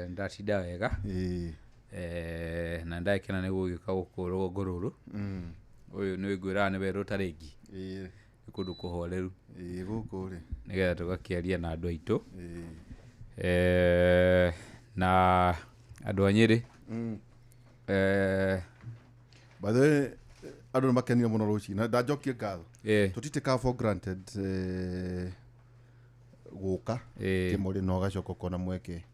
Ndatinda wega. Na ndagĩkena nĩ gũgĩũka gũkũ rũgongo rũrũ. Ũyũ nĩ ngwĩraga nĩ werũ ũtarĩ ngi. Nĩ kũndũ kũhoreru. Ĩĩ, gũkũ rĩ. Nĩgetha tũgakĩaria na andũ aitũ. Na andũ a Nyĩrĩ. By the way, andũ nĩ makenire mũno rũcinĩ na ndanjokie ngatho. Tũtitĩkaga for granted gũka kĩmũrĩ na ũgacoka ũkona mweke.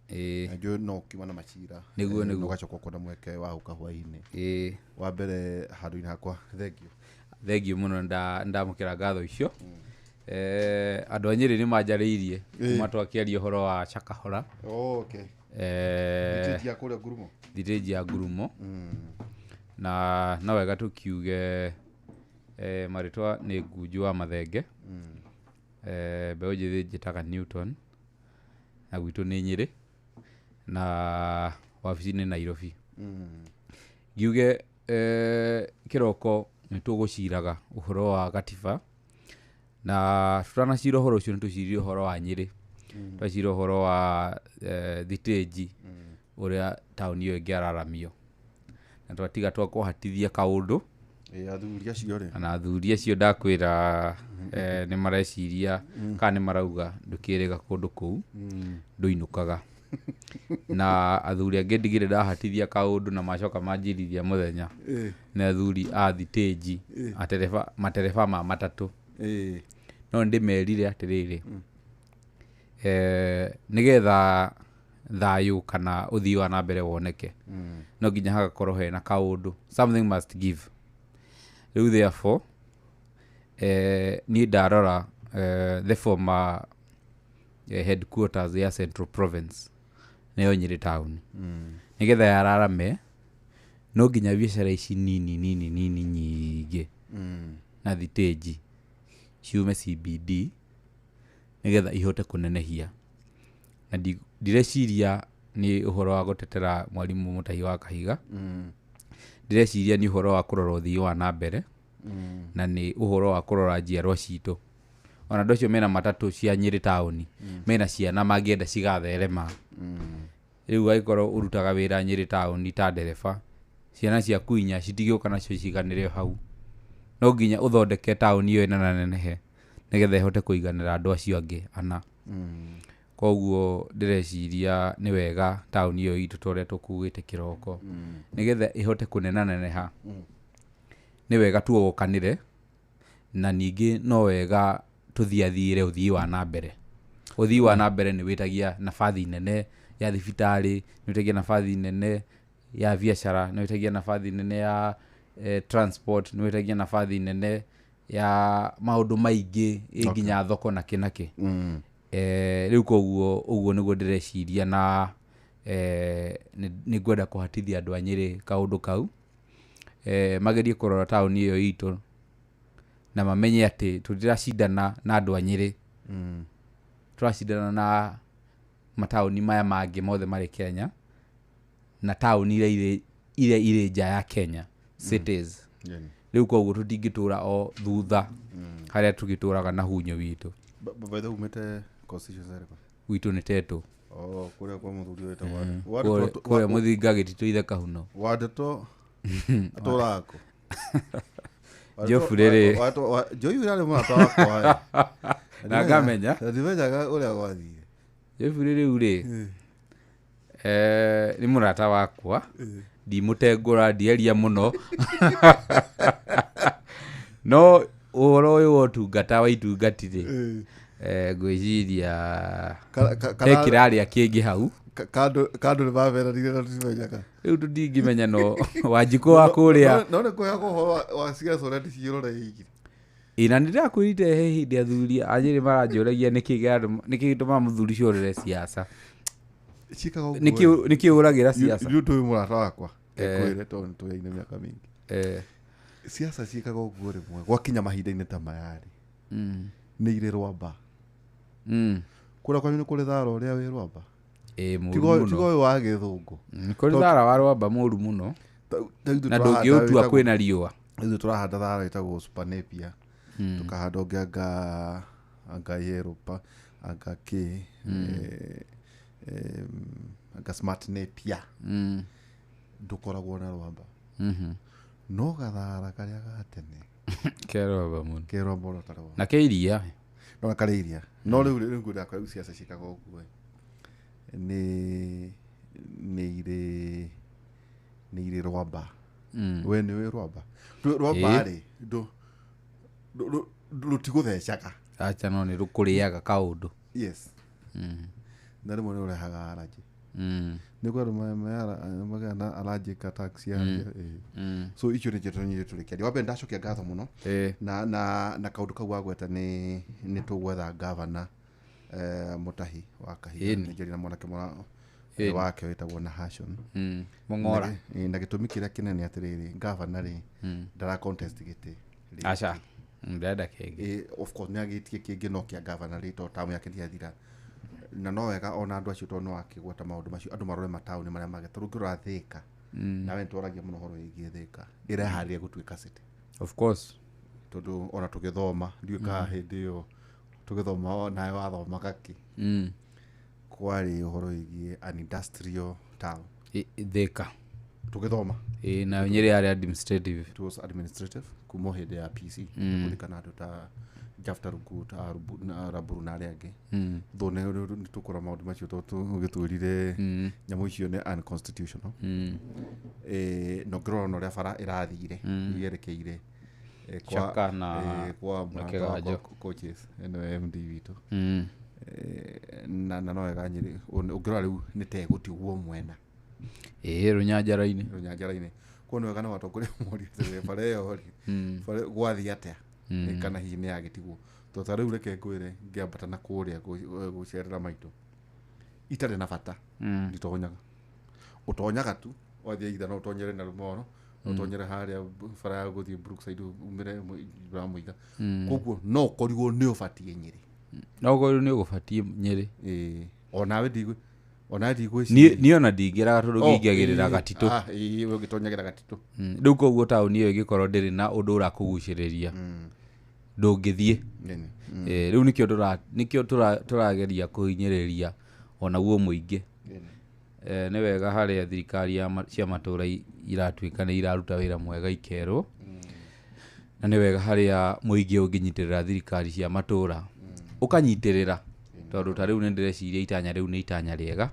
Na njũĩ no ũkiuma na macira. Nĩguo, nĩguo. Na ũgacoka ũkona mweke wa gũka hwaĩ-inĩ. Wa mbere handũ-inĩ hakwa, thengiũ. Thengiũ mũno, ndamũkĩra ngatho icio. Andũ a Nyĩrĩ nĩ manjarĩirie kuma twakĩaria ũhoro wa Shakahola. Oh, okay. Thitĩji ya kũrĩa ngurumo. Thitĩji ya ngurumo. Na no wega tũkiuge marĩtwa nĩ Ngunjũ wa Mathenge. Mbeũ njĩthĩ njĩtaga Newton, na gwitũ nĩ Nyĩrĩ, na wabici nĩ Nairobi. Ngiuge kĩroko nĩ tũgũciraga ũhoro wa gatiba, na tũtanacira ũhoro ũcio nĩ tũcirire ũhoro wa Nyĩrĩ. Twacira ũhoro wa thitĩji ũrĩa taũni ĩyo ĩngĩararamio, na twatiga twakũhatithia kaũndũ. Ĩĩ, athuri acio rĩ. Na athuri acio ndakwĩra nĩ mareciria kana nĩ marauga ndũkĩrĩga kũndũ kũu ndũinũkaga. Na athuri angĩ ndigire ndahatithia kaũndũ na macoka manjirithia mũthenya. Nĩ athuri a thitĩji, atereba, matereba ma matatũ. No ndĩmerire atĩrĩrĩ, nĩgetha thayũ kana ũthii wa na mbere woneke, no nginya hagakorwo hena kaũndũ, something must give. Rĩu therefore niĩ ndarora the former headquarters ya Central Province nĩyo Nyĩrĩ town, nĩgetha yararame no nginya biacara ici nini nini nini nyingĩ na thitĩji ciume CBD nĩgetha ihote kũnenehia. Na ndireciria nĩ ũhoro wa gũtetera mwarimũ Mũtahi wa Kahiga. Ndĩreciria nĩ ũhoro wa kũrora ũthii wa na mbere, na nĩ ũhoro wa kũrora njiarwa citũ. Ona andũ acio mena matatũ cia Nyĩrĩ taũni, mena ciana mangĩenda cigatherema. Rĩu angĩkorwo ũrutaga wĩra Nyĩrĩ taũni ta ndereba, ciana ciaku inya citigĩũka nacio ciganĩre hau. No nginya ũthondeke taũni ĩyo ĩnenanenehe nĩgetha ĩhote kũiganĩra andũ acio angĩ ana. Koguo ndĩreciria nĩ wega taũni ĩyo itũ ta ũrĩa tũkugĩte kĩroko, nĩgetha ĩhote kũnenaneneha, nĩ wega tuogokanĩre, na ningĩ no wega tũthiathiĩre ũthii wa na mbere. Ũthii wa na mbere nĩ wĩtagia nabathi nene ya thibitarĩ, nĩ wĩtagia nabathi nene ya biacara, nĩ wĩtagia nabathi nene ya transport, nĩ wĩtagia nabathi nene ya maũndũ maingĩ, nginya thoko na kĩ na kĩ. Rĩu koguo ũguo nĩguo ndĩreciria, na nĩ ngwenda kũhatithia andũ a Nyĩrĩ kaũndũ kau. Magerie kũrora taũni ĩyo itũ na mamenye atĩ tũtiracindana na andũ a Nyĩrĩ. Tũracindana na mataũni maya mangĩ mothe marĩ Kenya, na taũni iria irĩ nja ya Kenya, cities. Rĩu koguo tũtingĩtũra o thutha harĩa tũgĩtũraga na hunyo witũ. By the way, umĩte constituency ĩrĩkũ? Gwitũ nĩ Tetũ. Oh, kũrĩa kwa mũthuri wĩtagwo Kũrĩa Mũthinga Gĩtitũ ithe Kahuno. Wandeto atũraga kũ? Geoffrey rĩ. Joy ũrĩa arĩ mũrata wakwa. Na ngamenya. Na ndimenyaga ũrĩa gwathire. Geoffrey rĩu rĩ, nĩ mũrata wakwa, ndimũtengũra, ndiaria mũno, no ũhoro ũyũ wa ũtungata wa itungati rĩ, ngwĩciria he kĩrarĩa kĩngĩ hau. Kandũ nĩ maberanire na tũtimenyaga. Rĩu tũtingĩmenya, no Wanjikũ wa kũrĩa. No nĩ kũheagwo ũhoro wa ciaca ũrĩa ndiciĩroreire. Ĩ, na nĩndĩrakwĩrire he hĩndĩ athuri a Nyĩrĩ maranjũragia nĩkĩ gĩtũmaga mũthuri ũcio orĩre siasa. Ciĩkaga ũguo. Nĩkĩ ũragĩra siasa? Rĩu tũĩ mũrata wakwa. Ngĩkwĩre tondũ nĩ tũyaine mĩaka mĩingĩ. Siasa ciĩkaga ũguo rĩmwe gwakinya mahinda-inĩ ta maya rĩ, nĩ irĩ rwamba. Kũrĩa kwanyu nĩ kũrĩ thara ũrĩa wĩ rwamba? Ĩ, mũru Tiga mũno. ũyũ wa gĩthũngũ. Kũrĩ thara wa rwamba mũru mũno. Ta ithuĩ Na tũrahanda ndũngĩũtua wĩtagwo- kwĩna riũa. Ithuĩ tũrahanda thara wĩtagwo Super Napier. Tũkahanda ũngĩ anga yellow pa anga kĩ. Anga smart napier. Ndũkoragwo na rwamba. No gathara karĩa ga tene Ke rwamba mũno. Ke rwamba oro ta rwamba. Na ke iria. No na karĩ iria. No rĩu rĩu ngwenda rĩu ciaca ciĩkaga ũguo nĩ irĩ nĩ irĩ rwamba. We nĩ ũĩ rwamba. Rwamba rĩ rũtigũthecaga. Acha, no nĩ rũkũrĩaga kaũndũ. Yes. Na rĩmwe nĩ ũrehaga allergy. Nĩ kwĩ andũ magĩaga na allergic attacks ya So icio nĩ njĩtũ tũrĩkĩaria. Wa mbere ndacokia ngatho mũno. Na na na kaũndũ kau wagweta nĩ tũgwetha gavana Mutahi wa Kahiga nĩ na mwanake wake wĩtagwo Nahashon. Mũng'ora. Na gĩtũmi kĩrĩa kĩnene atĩrĩrĩ, gavana rĩ ndara contest gĩtĩ. Aca. Ndĩrenda kĩngĩ. Of course nĩ agĩtie kĩngĩ no kĩa gavana rĩ tondũ tamu yake ndĩathira. Na no wega ona andũ acio tondũ no akĩgweta maũndũ macio andũ marore mataũni marĩa mangĩ tondũ ũngĩrora Thika nawe nĩtwaragia mũno ũhoro wĩgiĩ Thika ĩreharĩria gũtuĩka city. Of course. Tondũ ona tũgĩthoma ndiũĩ kana hĩndĩ ĩyo tũgĩthoma nawe wathomaga kĩ. Kwarĩ ũhoro wĩgiĩ an industrial town. Thika. Tũgĩthoma. Na Nyĩrĩ yarĩ administrative. It was administrative kuma hĩndĩ ya PC. Kũririkana andũ ta Jafta Rugut, Raburu na arĩa angĩ. Though nĩ tũkũra maũndũ macio tondũ ũgĩtwĩrire nyamũ icio nĩ unconstitutional. Na ũngĩrora ona ũrĩa bara ĩrathire yerekeire Chaka na kwa mũrata wakwa coaches ĩno MD witũ. Na no wega Nyĩrĩ ũngĩrora rĩu nĩ ta ĩgũtigwo mwena. Rũnyanjara-inĩ. Rũnyanjara-inĩ. Koguo nĩ wega no atongoria morie atĩrĩrĩ, bara ĩyo rĩ gwathiĩ atĩa kana hihi nĩ yagĩtigwo. Tondũ ta rĩu reke ngwĩre ngĩambata na kũrĩa gũcerera maitũ itarĩ na bata nditonyaga. Ũtonyaga tu wathiĩ either no ũtonyere na Rũmoro, no ũtonyere harĩa bara ya gũthiĩ Brookside umĩre bara Mũiga. Koguo no ũkorirwo nĩ ũbatiĩ Nyĩrĩ. No ũkorirwo nĩ ũgũbatiĩ Nyĩrĩ. Onawe ndigwĩciria. Niĩ ona ndingĩraga tondũ ngingĩagĩrĩra gatitũ. We ũgĩtonyagĩra gatitũ. Rĩu koguo taũni ĩyo ĩngĩkorwo ndĩrĩ na ũndũ ũrakũgucĩrĩria ndũngĩthiĩ. Rĩu nĩkĩo tũrageria kũhinyĩrĩria onaguo mũingĩ. Nĩ wega harĩa thirikari cia matũra iratuĩka nĩ iraruta wĩra mwega ikerwo. Na nĩ wega harĩa mũingĩ ũngĩnyitĩrĩra thirikari cia matũra ũkanyitĩrĩra tondũ ta rĩu nĩ ndĩreciria itanya rĩu nĩ itanya rĩega.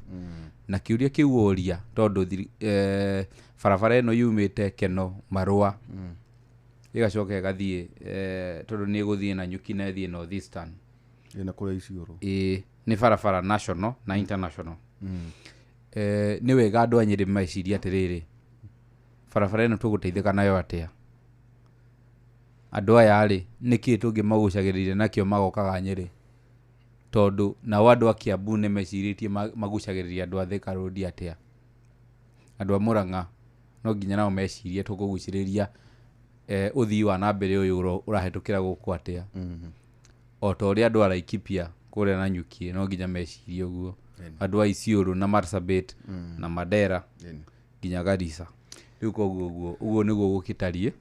Na kĩũria kĩu woria tondũ barabara ĩno yumĩte Keno Marũa ĩgacoka ĩgathiĩ tondũ nĩ ĩgũthiĩ na Nyuki na ĩthiĩ North Eastern. Ĩna kũrĩa Isiolo. Nĩ barabara national na international. Nĩ wega andũ a Nyĩrĩ mecirie atĩrĩrĩ, barabara ĩno tũgũteithĩka nayo atĩa? Andũ aya rĩ nĩkĩĩ tũngĩmagucagĩrĩria nakĩo magokaga Nyĩrĩ? Tondũ nao andũ a Kiambu nĩ mecirĩtie magucagĩrĩria andũ a Thika Road atĩa? Andũ a Murang'a no nginya nao mecirie tũkũgucĩrĩria ũthii wa na mbere ũyũ ũrahĩtũkĩra gũkũ atĩa? O ta ũrĩa andũ a Laikipia kũrĩa na Nyuki no nginya mecirie ũguo. Andũ a Isiolo na Marsabit na Mandera nginya Garissa. Rĩu koguo ũguo nĩguo gũgĩtariĩ.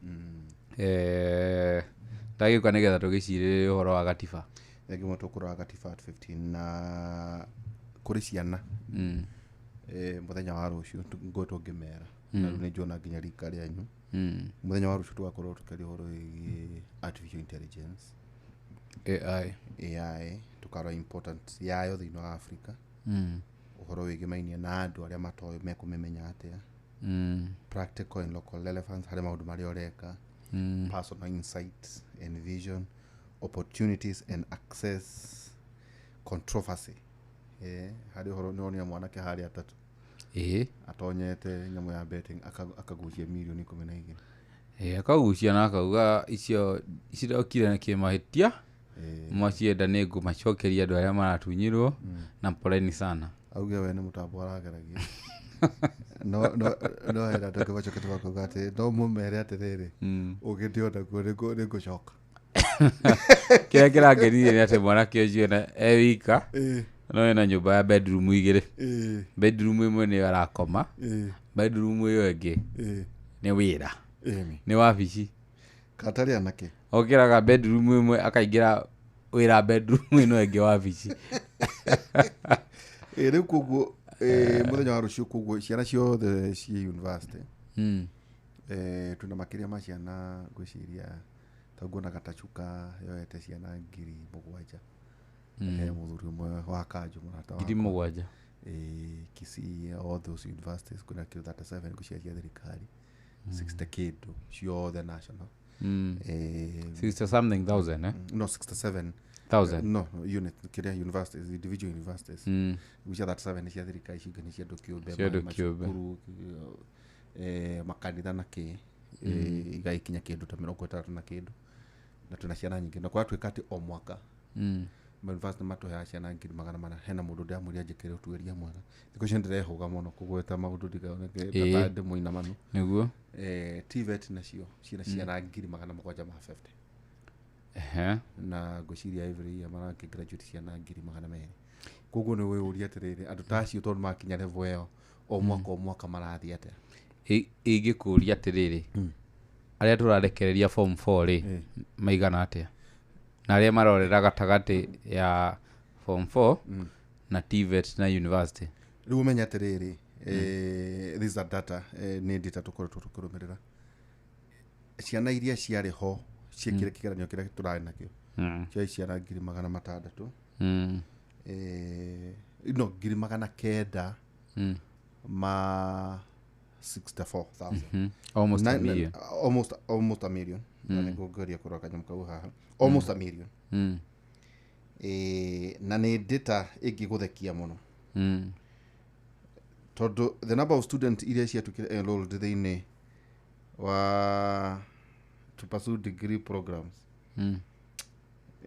Ndagĩũka nĩgetha tũgĩcirĩre ũhoro wa gatiba. Thengi mũno tũkũrora gatiba at 15 na kũrĩ ciana mũthenya wa rũciũ ngoretwo ngĩmera na rĩu nĩ njuona nginya rika rĩanyu. Mũthenya wa rũciũ tũgakorwo tũkĩaria ũhoro wĩgiĩ artificial intelligence AI tũkarora importance yayo thĩinĩ wa Africa. Ũhoro wĩgiĩ mainia na andũ arĩa matoĩ mekũmĩmenya atĩa. Practical and local relevance harĩ maũndũ marĩa ũreka. Personal insights and vision, opportunities and access, controversy. Harĩ ũhoro nĩwonire mwanake harĩa atatũ. Atonyete nyamũ ya betting akagucia mirioni 12. Akagucia na akauga icio cirokire na kĩmahĩtia. Mwacienda nĩ ngũmacokeria andũ arĩa maratunyirwo na poleni sana. Auge we nĩ mũtambo arageragia. No hena andũ angĩ macokete makauga atĩ no mũmere atĩrĩrĩ ũngĩ onaguo nĩ ngũcoka. Kĩrĩa kĩrangenirie nĩ atĩ mwanake ũcio e wika no ena nyũmba ya bedroom igĩrĩ. Bedroom ĩmwe nĩyo arakoma, bedroom ĩyo ĩngĩ nĩ wĩra. Nĩ wabici. Katarĩ anake. Okĩraga bedroom ĩmwe akaingĩra wĩra bedroom ĩno ĩngĩ wabici. Rĩu koguo Muthenya wa rucio koguo ciana ciothe ci university. Twina makiria ma ciana ngwiciria ta nguona Gatachuka yoete ciana 7,000. Muthuri umwe wa kanjũ mũrata wakwa. 7,000. Kisii, all those universities kuna kĩndũ 37 ngwiciria cia thirikari, 60 kĩndũ ciothe national. 60 something thousand, eh? No, 67 thousand. No, unit kiria universities, individual universities. Ngwiciria 37 nĩ cia thirikari, icio ingĩ nĩ cia andũ kĩũmbe, macukuru, makanitha na kĩ, igagĩkinya kĩndũ ta 60 na kĩndũ, na twĩna ciana nyingĩ na kũratuĩka atĩ o mwaka university matũheaga ciana 400,000. Hena mũndũ ndĩramwĩria njĩkĩre ũtuĩria mwega, thikũ icio ndĩrehũga mũno kũgweta maũndũ ndigaoneke ta ndĩ mũinamanu. Nĩguo TVET nacio ciĩna ciana 750,000. Na ngwĩciria every year marakĩ graduate ciana 200,000. Koguo nĩ wĩyũria atĩrĩrĩ, andũ ta acio tondũ makinya level ĩyo o mwaka o mwaka marathiĩ atĩa? Ingĩkũria atĩrĩrĩ, arĩa tũrarekereria form 4 rĩ maigana atĩa, na arĩa marorera gatagatĩ ya form 4 na TVET na university? Rĩu ũmenye atĩrĩrĩ, these are data, nĩ data tũkoretwo tũkĩrũmĩrĩra. Ciana iria ciarĩ ho ciĩkire kĩgeranio kĩrĩa tũrarĩ nakĩo ciarĩ ciana 600,000, no 900,000 ma 64,000. Almost a million. Almost a million. Na nĩngũgeria kũrora kanyamũ kau haha. Almost a million. Na nĩ data ĩngĩgũthekia mũno, tondũ the number of students iria ciatuĩkire enrolled thĩinĩ wa to pursue degree programs nĩ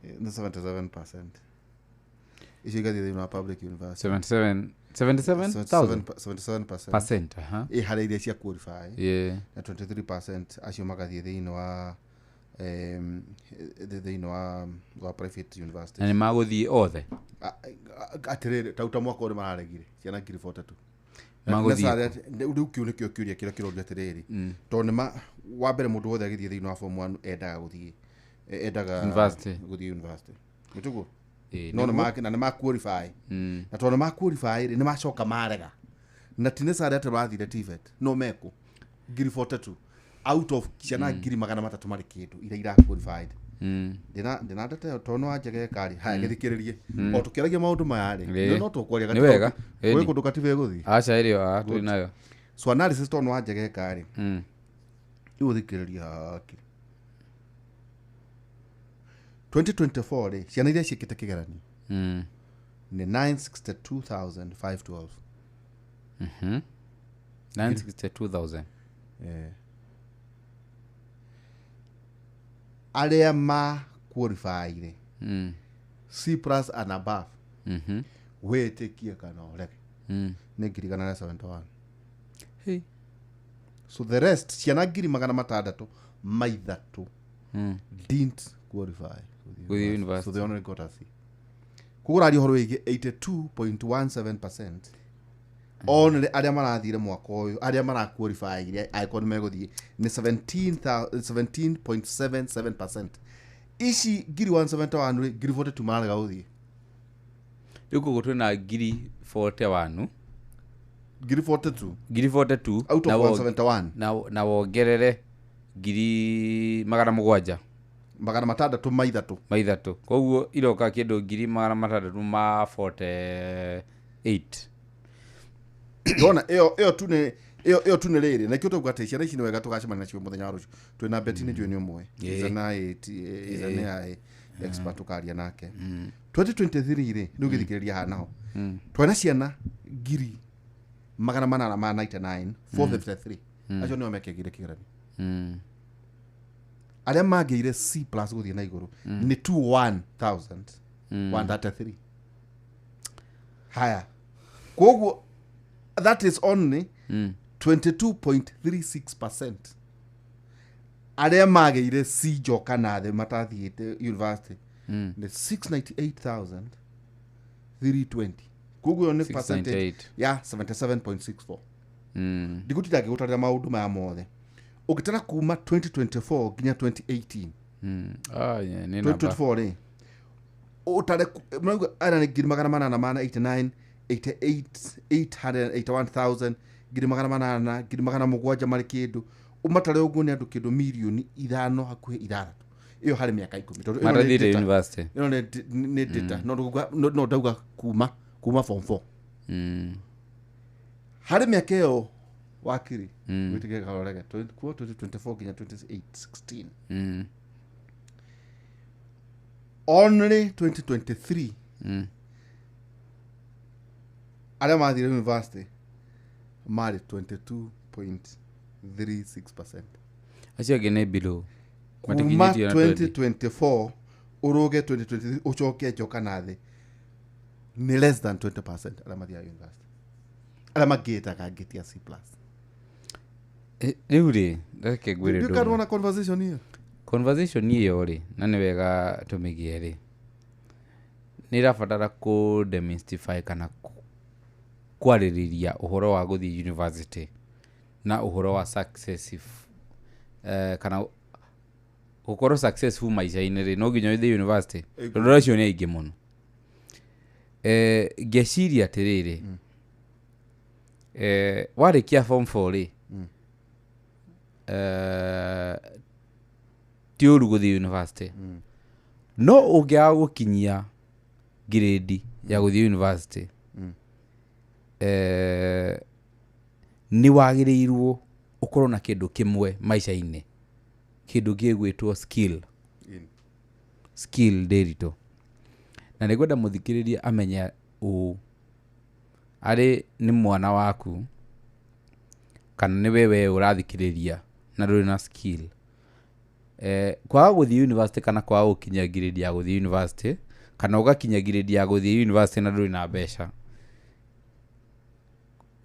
77%. Icio igathiĩ thĩinĩ wa public university. 77,000? 77%. Percent. Ĩ harĩa iria cia qualify. Na 23% acio magathiĩ thĩinĩ wa thĩinĩ wa private university. Na nĩ magũthiĩ othe? Atĩrĩrĩ, ta mwaka ũrĩa mararegire ciana 42,000. Magũthiĩ Rĩu kĩu nĩkĩo kĩũria kĩrĩa kĩroria atĩrĩrĩ, tondũ nĩ wa mbere mũndũ wothe agĩthiĩ thĩinĩ wa form 1 endaga gũthiĩ endaga gũthiĩ university. Nĩtiguo? No nĩ ma qualify. Na tondũ nĩ ma qualify rĩ, nĩ macoka marega. Na ti necessarily atĩ mathire TVET, no mekũ 42,000 out of ciana 300,000 marĩ kĩndũ iria ira qualified. Ndĩna data ĩyo tondũ no wanjegeka rĩ, haya gĩthikĩrĩrie. O tũkĩaragia maũndũ maya rĩ, no tũkwaria Nĩ wega. Gwĩ kũndũ katiba ĩgũthiĩ. Aca ĩrĩ o twĩ nayo. So analysis tondũ no wanjegeka rĩ, rĩu ũthikĩrĩrie haki. 2024 rĩ, ciana iria ciĩkĩte kĩgeranio nĩ 962,512. 962,000. Arĩa ma qualify rĩ, C plus and above, wĩtĩkie kana ũrege, nĩ 1,171. Hey. So the rest ciana 603 didn't qualify with university. So they only got a C. Koguo ũraria ũhoro wĩgiĩ 82.17% only arĩa marathire mwaka ũyũ, arĩa mara qualify angĩkorwo nĩ megũthiĩ nĩ 17.77%. Ici 171 rĩ, 42,000 mararega gũthiĩ. Rĩu koguo twĩna 41,000. 42,000 42,000 out of 171, na wongerere 700,000 603. Koguo iroka kĩndũ 648,000. Ndona ĩyo tu nĩ ĩyo tu nĩ rĩrĩ, na kĩo tũkuga atĩ ciana ici nĩ wega tũgacemania nacio mũthenya wa rũciũ. Twĩna Betty nĩ njũĩ nĩ ũmwe, is an AI expert tũkaria nake. 2023 rĩ, rĩu gĩthikĩrĩria haha naho, twena ciana 899,453 acio nĩo mekĩgire kĩgeranio. Arĩa magĩire C plus gũthiĩ na igũrũ nĩ 21,133. Haya, koguo that is only 22.36% arĩa magĩire C njoka na thĩ matathiĩte university nĩ 698,320. Koguo nĩ percentage ya 77.64. Ndigũtinda ngĩgũtarĩra maũndũ maya mothe. Ũngĩtara kuma 2024 nginya 2018. 2024 rĩ, ũtare mrauga ara nĩ 889 88 881,000 800,000 700,000 marĩ kĩndũ ũmatare ũguo nĩ andũ kĩndũ mirioni 5 hakuhĩ 6 ĩyo harĩ mĩaka 10 tondũ ĩno nĩ Marathire data. university. Ĩno nĩ data no ndauga kuma form 4 harĩ mĩaka ĩyo wakiri wĩtĩkĩre karorege kuo 2024 nginya 2016 only 2023 arĩa mathire university marĩ 22.36%. Acio angĩ nĩ below. Kuma Matikinyĩtie ona 20. 2024 ũrũge 2023 ũcoke njoka na thĩ nĩ less than 20% arĩa mathiaga university arĩa mangĩtaga ngĩti ya C plus. Rĩu rĩ reke ngwĩre Ndiũĩ ũndũ kana ũmwe. wona conversation ĩyo. Conversation ĩyo rĩ, na nĩ wega tũmĩgĩe rĩ, nĩ ĩrabatara kũ demystify kana kwarĩrĩria ũhoro wa gũthiĩ university na ũhoro wa successive, kana gũkorwo successful maica-inĩ rĩ, no nginya ũthiĩ university tondũ acio nĩ aingĩ mũno. Ngeciria atĩrĩrĩ, warĩkia form 4 rĩ, ti ũru gũthiĩ university, no ũngĩaga gũkinyia grade ya gũthiĩ university, nĩ wagĩrĩirwo ũkorwo na kĩndũ kĩmwe maica-inĩ, kĩndũ gĩgwĩtwo skill. Skill ndĩritũ, na nĩngwenda mũthikĩrĩria amenye ũũ, arĩ nĩ mwana waku kana nĩ we ũrathikĩrĩria na ndũrĩ na skill, kwaga gũthiĩ university kana kwaga gũkinyia grade ya gũthiĩ university kana ũgakinyia grade ya gũthiĩ university na ndũrĩ na mbeca,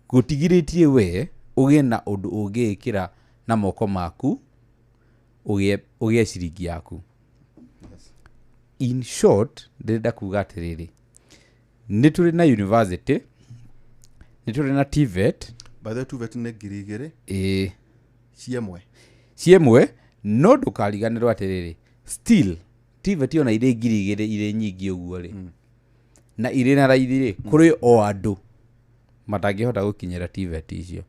gũtigirĩtie we ũgĩe na ũndũ ũngĩĩkĩra na moko maku ũgĩe ciringi yaku. In short, ndĩrenda kuga atĩrĩrĩ, nĩ tũrĩ na university, nĩ tũrĩ na TVET. By the way, TVET nĩ 2,000 ĩĩ ciemwe. Ciemwe, no ndũkariganĩrwo atĩrĩrĩ, still TVET ona irĩ 2,000 irĩ nyingĩ ũguo rĩ, na irĩ na raithi rĩ, kũrĩ o andũ matangĩhota gũkinyĩra TVET icio.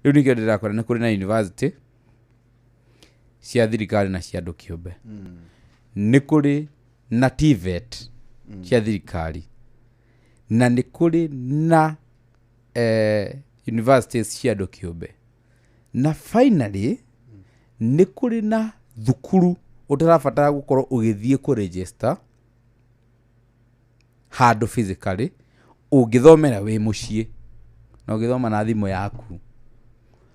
Rĩu nĩkĩo ndĩrakora nĩ kũrĩ na university cia thirikari na cia andũ kĩũmbe, nĩ kũrĩ na TVET cia thirikari, na nĩ kũrĩ na universities cia andũ kĩũmbe, na finally nĩ kũrĩ na thukuru ũtarabatara gũkorwo ũgĩthiĩ kũ-register handũ physically, ũngĩthomera wĩ mũciĩ na ũngĩthoma na thimũ yaku.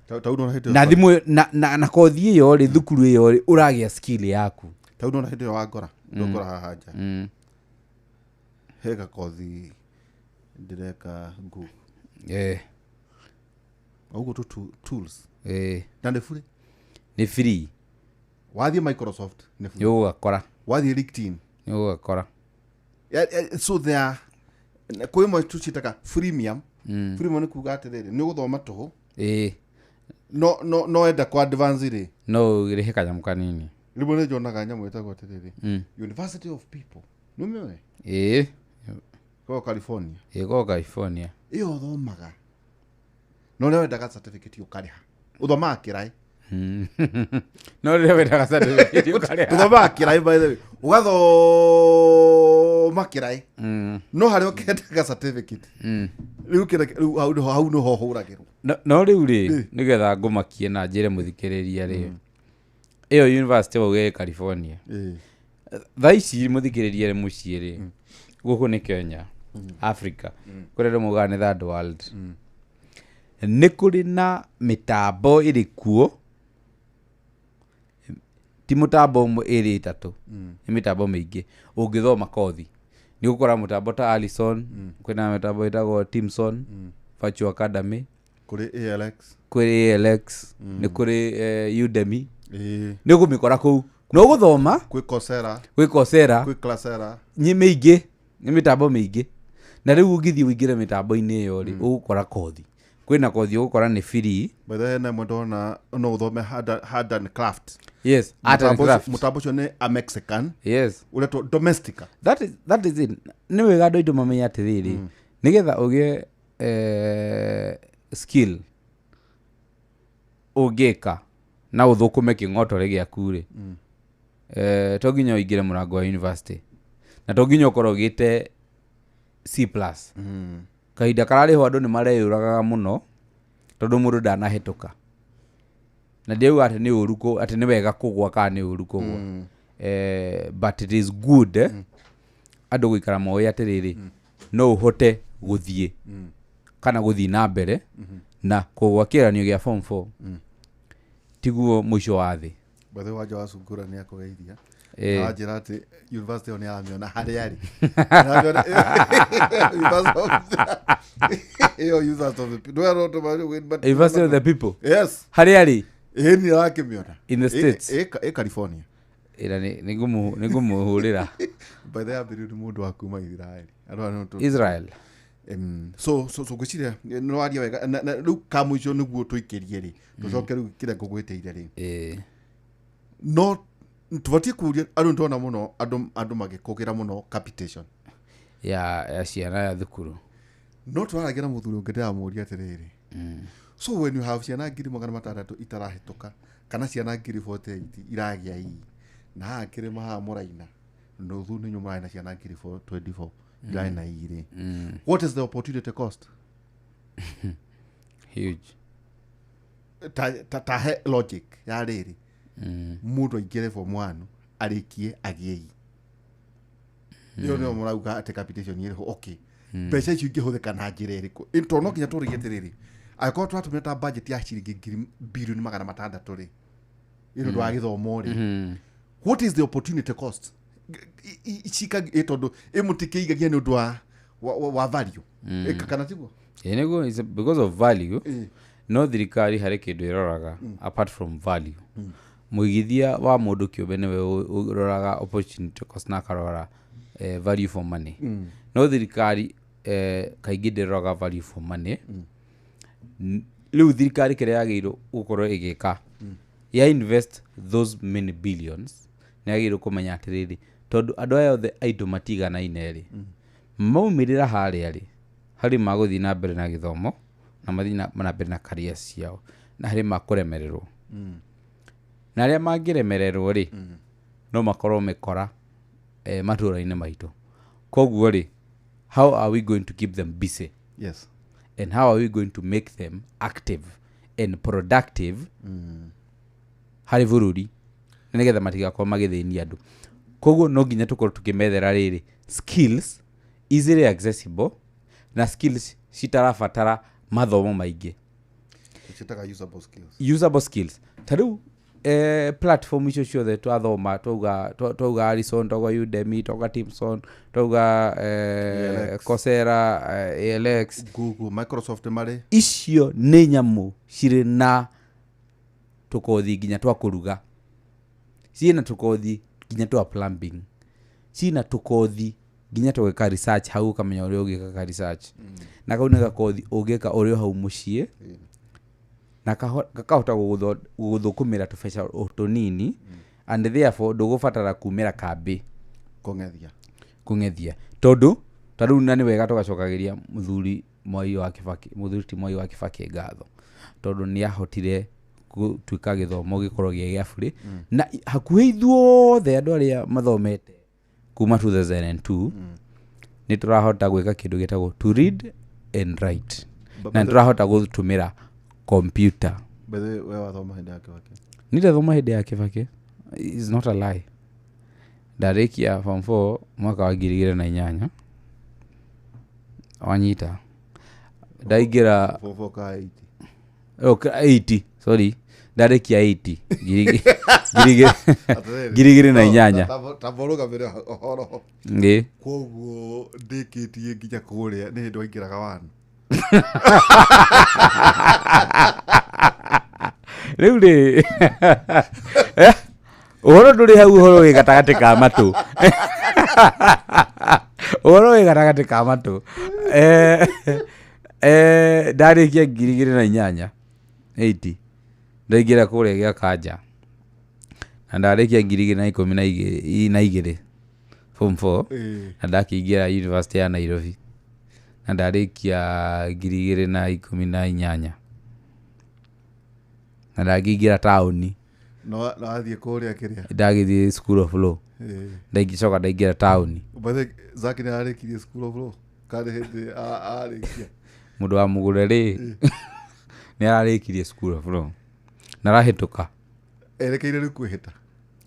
Ta nona hĩndĩ Na thimũ na kothi ĩyo rĩ, thukuru ĩyo rĩ, ũragĩa skill yaku. Ta nona hĩndĩ ĩyo wangora ndũngora haha nja he gakothi ndĩreka Google ũguo tu tools na nĩ free. Nĩ free. Wathiĩ Microsoft nĩ free. Nĩ ũgũgakora. Wathiĩ LinkedIn Nĩ ũgũgakora. So there are kwĩ imwe tũciĩtaga freemium. Freemium nĩ kuga atĩrĩrĩ, nĩ ũgũthoma tũhũ, no enda kwa advance rĩ, no ũrĩhe kanyamũ kanini. Rĩmwe nĩ njonaga nyamũ ĩtagwo atĩrĩrĩ, University of People, nĩ ũmĩũĩ? Ĩĩ. Koragwo California. Ĩkoragwo California. Ĩyo ũthomaga no ũrĩa wendaga certificate ũkarĩha, ũthomaga kĩraĩ. No rĩrĩa wendaga certificate ũkarĩha. Ũthomaga kĩraĩ, by the way, ũgathoma kĩraĩ, no harĩa ũkendaga certificate rĩu rĩu hau nĩho hũragĩrwo. No rĩu rĩ, nĩgetha ngũmakie na njĩre mũthikĩrĩria rĩ, ĩyo university wauga ĩ California, thaa ici mũthikĩrĩria rĩ mũciĩ rĩ, gũkũ nĩ Kenya, Africa, kũrĩa andũ maugaga nĩ third world, nĩ kũrĩ na mĩtambo ĩrĩ kuo, ti mũtambo ũmwe ĩrĩ ĩtatũ, nĩ mĩtambo mĩingĩ ũngĩthoma kothi. Nĩ ũgũkora mũtambo ta Alison, kwĩna mĩtambo ĩtagwo Timson Virtual Academy, kũrĩ ALX, kwĩ ALX, nĩ kũrĩ Udemy, nĩ ũkũmĩkora kũu no ũgũthoma. Kwĩ Coursera. Kwĩ Coursera. Kwĩ Classera. Nĩ mĩingĩ, nĩ mĩtambo mĩingĩ, na rĩu ũngĩthiĩ ũingĩre mĩtambo-inĩ ĩyo rĩ, ũgũkora kothi. Kwĩna kothi ũgũkora nĩ free. By the way, hena ĩmwe ndona no ũthome hard and craft. Yes, art and Mũtambo ũcio- craft. Mũtambo ũcio nĩ a Mexican Yes. ũretwo Domestica. That is it. Nĩ wega andũ aitũ mamenye atĩrĩrĩ, nĩgetha ũgĩe skill ũngĩka na ũthũkũme kĩng'otore gĩaku rĩ, to nginya ũingĩre mũrango wa university na to nginya ũkorwo ũgĩte C plus. Kahinda kararĩho andũ nĩ mareyũragaga mũno tondũ mũndũ ndanahĩtũka, na ndiauga atĩ nĩ ũru atĩ nĩ wega kũgwa kana nĩ ũru kũgwa, but it is good andũ gũikara moĩ atĩrĩrĩ, no ũhote gũthiĩ kana gũthiĩ na mbere na kũgwa kĩgeranio gĩa form 4 tiguo mũico wa thĩ. By the way, Wanja wa Sungura nĩ akũgeithia. Aranjĩra atĩ university ĩyo nĩ aramĩona harĩa arĩ. Ĩyo University of the People. Ndũĩ arotũma- University of the People. Yes. Harĩa arĩ? Ĩĩ nĩ arakĩmĩona. In the States. Ĩ California. Ĩra nĩ ngũmũhũrĩra. By the way, ambĩrĩrio nĩ mũndũ wa kuma Israel. Andũ aya nĩ Israel. So ngwĩciria nĩ waria wega na rĩu kamũico nĩguo tũikĩrie rĩ, tũcoke rĩu kĩrĩa ngũgwĩtĩire rĩ, no tũbatiĩ kũria andũ. Nĩtwona mũno andũ magĩkũgĩra mũno capitation ya ciana ya thukuru. No tũraragia na mũthuri ũngĩ, ndĩramũria atĩrĩrĩ, so when you have ciana 600,000 itarahĩtũka kana ciana 48,000 iragĩa ii na haha kĩrĩma haha mũraina nuthu nĩ nyũ na ciana 24,000 irarĩ na ii rĩ, what is the opportunity cost? Huge. Ta he logic ya rĩrĩ, mũndũ aingĩre form 1 arĩkie agĩe ii, ĩyo nĩyo mũrauga atĩ capitation ĩrĩho. Okay, mbeca icio ingĩhũthĩka na njĩra ĩrĩkũ? Tondũ no nginya tũrĩgie atĩrĩrĩ, angĩkorwo tũratũmĩra ta budget ya ciringi 600 bilioni rĩ, nĩ ũndũ wa gĩthomo rĩ, what is the opportunity cost? Tondũ ĩmũtikĩigagia nĩ ũndũ wa value. Kana tiguo? Ĩ nĩguo, it's because of value. No thirikari harĩ kĩndũ ĩroraga apart from value. Mũigithia wa mũndũ kĩũmbe nĩwe ũroraga opportunity cost na akarora value for money. No thirikari kaingĩ ndĩroraga value for money. Rĩu thirikari kĩrĩa yagĩrĩirwo gũkorwo ĩgĩka ya invest those many billions, nĩ yagĩrĩirwo kũmenya atĩrĩrĩ, tondũ andũ aya othe aitũ matiganaine rĩ, maumĩrĩra harĩa rĩ, harĩ magũthiĩ na mbere na gĩthomo na mathiĩ na mbere na career ciao, na harĩ makũremererwo, na arĩa mangĩremererwo rĩ, no makorwo mĩkora matũra-inĩ maitũ. Koguo rĩ, how are we going to keep them busy and how are we going to make them active and productive harĩ bũrũri, na nĩgetha matigakorwo magĩthĩnia andũ? Koguo no nginya tũkorwo tũkĩmethera rĩrĩ skills easily accessible na skills citarabatara mathomo maingĩ. Ciĩtaga usable skills. Usable skills. Ta rĩu platform icio ciothe twathoma, twauga twauga Alison, twauga Udemy, twauga Timson, twauga ALX. Coursera, ALX. Google, Microsoft marĩ. Icio nĩ nyamũ cirĩ na tũkothi nginya twa kũruga, ciĩna tũkothi nginya twa plumbing, ciĩna tũkothi nginya tũgĩka research hau, ũkamenya ũrĩa ũgĩkaga research. Na kau nĩ gakothi ũngĩka ũrĩ o hau mũciĩ na gakahota gũgũthũkũmĩra tũbeca o tũnini, and therefore ndũgũbatara kumĩra kambĩ kũng'ethia. Kũng'ethia, tondũ ta rĩu na nĩ wega tũgacokagĩria mũthuri Mwai wa Kibaki, mũthuri ti Mwai wa Kibaki ngatho, tondũ nĩ ahotire gũtuĩka gĩthomo gĩkorwo gĩ gĩa burĩ, na hakuhĩ ithuothe andũ arĩa mathomete kuma 2002 nĩ tũrahota gwĩka kĩndũ gĩtagwo to read and write, na nĩ tũrahota gũtũmĩra computer. By the way, we wathoma hĩndĩ ya Kibaki? Nĩ ndathoma hĩndĩ ya Kibaki, is not a lie. Ndarĩkia form 4 mwaka wa 2008, wanyita, ndaingĩra Form four ka 80? Oh, 80, sorry, ndarĩkia 80 ngiri Atĩrĩrĩ. 2008. Tamba ũrũgamĩre ũhoro. Ngĩ Koguo ndĩkĩtie nginya kũrĩa nĩ hĩndĩ waingĩraga wanu. Rĩu rĩ, ũhoro ndũrĩ hau, ũhoro wĩ gatagatĩ ka matũ, ũhoro wĩ gatagatĩ ka matũ. Ndarĩkia 2008 80 ndaingĩra kũrĩa gĩa kanja na ndarĩkia 2012 form 4. Na ndakĩingĩra University ya Nairobi na ndarĩkia 2018 na ndakĩingĩra taũni. No wathiĩ kũrĩa kĩrĩa? Ndagĩthiĩ School of Law. Ndaingĩcoka ndaingĩra taũni. By the way, Zaki nĩ ararĩkirie School of Law kana hĩndĩ arĩkia? Mũndũ wa mũgũre rĩ, nĩ ararĩkirie School of Law na arahĩtũka. Erekeire rĩu kwĩhĩta.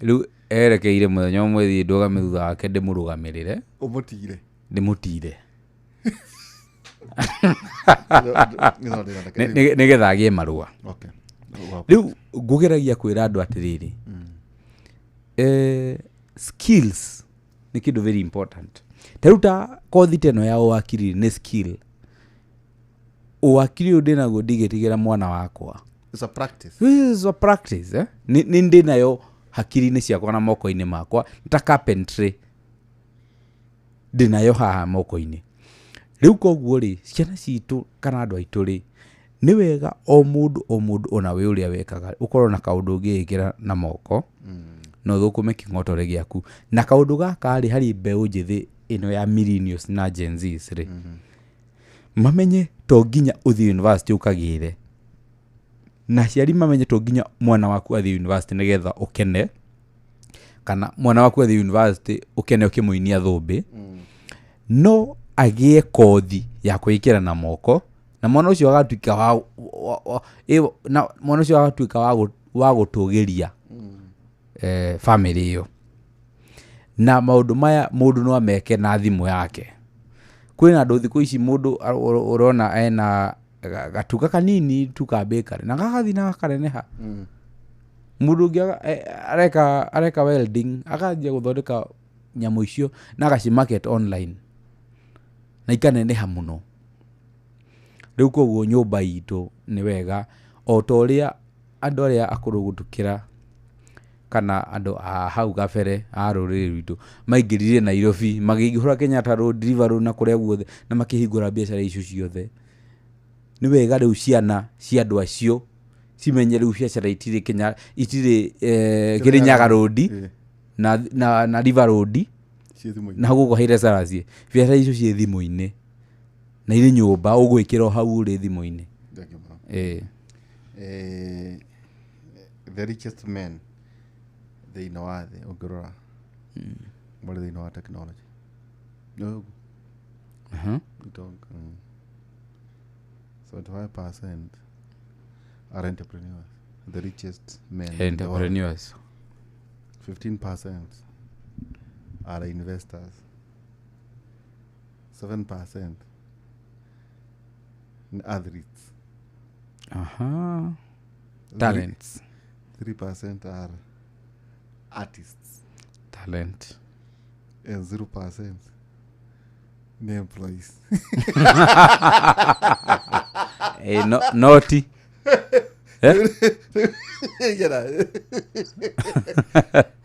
Rĩu erekeire mũthenya ũmwe thiĩ ndũgame thutha wake ndĩmũrũgamĩrĩre. Ũmũtire. Ndĩmũtire nĩgetha agĩe marũa. Rĩu ngũgeragia kwĩra andũ atĩrĩrĩ, skills nĩ kĩndũ very important. Ta rĩu ta kothi ta ĩno ya ũwakiri nĩ skill. Ũwakiri ũyũ ndĩnaguo ndigĩtigĩra mwana wakwa. It's a practice. This is a practice, eh? Nĩ ndĩ nayo hakiri-inĩ ciakwa na moko-inĩ makwa ta carpentry ndĩnayo haha moko-inĩ. Rĩu koguo rĩ, ciana citũ kana andũ aitũ rĩ, nĩ wega o mũndũ o mũndũ ona wĩ ũrĩa wekaga ũkorwo na kaũndũ ũngĩĩkĩra na moko na ũthũkũme kĩng'otore gĩaku. Na kaũndũ gaka rĩ, harĩ mbeũ njĩthĩ ĩno ya millennials na Gen Zs rĩ, mamenye to nginya ũthiĩ university ũkagĩre, na aciari mamenye to nginya mwana waku athiĩ university nĩgetha ũkene, kana mwana waku athiĩ university ũkene ũkĩmũinia thũmbĩ. No agĩe kothi ya kwĩkĩra na moko na mwana ũcio agatuĩka wa, na mwana ũcio agatuĩka wa gũtũgĩria family ĩyo. Na maũndũ maya mũndũ no ameke na thimũ yake. Kwĩna andũ thikũ ici mũndũ ũrona ena gatuka kanini tu ka bakery na gagathiĩ na gakaneneha. Mũndũ ũngĩ areka welding, akanjia gũthondeka nyamũ icio na agaci market online na ikaneneha mũno. Rĩu koguo nyũmba itũ nĩ wega o ta ũrĩa andũ arĩa akũrũ gũtũkĩra kana andũ a hau kabere a rũrĩrĩ rwitũ maingĩrire Nairobi, makĩhingũra Kenyatta Road, River Road na kũrĩa guothe na makĩhingũra biacara icio ciothe. Nĩ wega rĩu ciana cia andũ acio cimenye rĩu biacara itirĩ Kenya, itirĩ Kĩrĩnyaga Road na River Road na gũkũ Haile Selassie. Biacara icio ciĩ thimũ-inĩ na irĩ nyũmba ũgwĩkĩra o hau ũrĩ thimũ-inĩ. Thank you mũno. The richest men thĩinĩ wa thĩ ũngĩrora marĩ thĩinĩ wa technology. Nĩ ũguo? 75% are entrepreneurs. The richest men in the world. Entrepreneurs. 15% are investors. 7% athletes. Talents. 3% are artists. Talent. And 0% ni employees. No, naughty.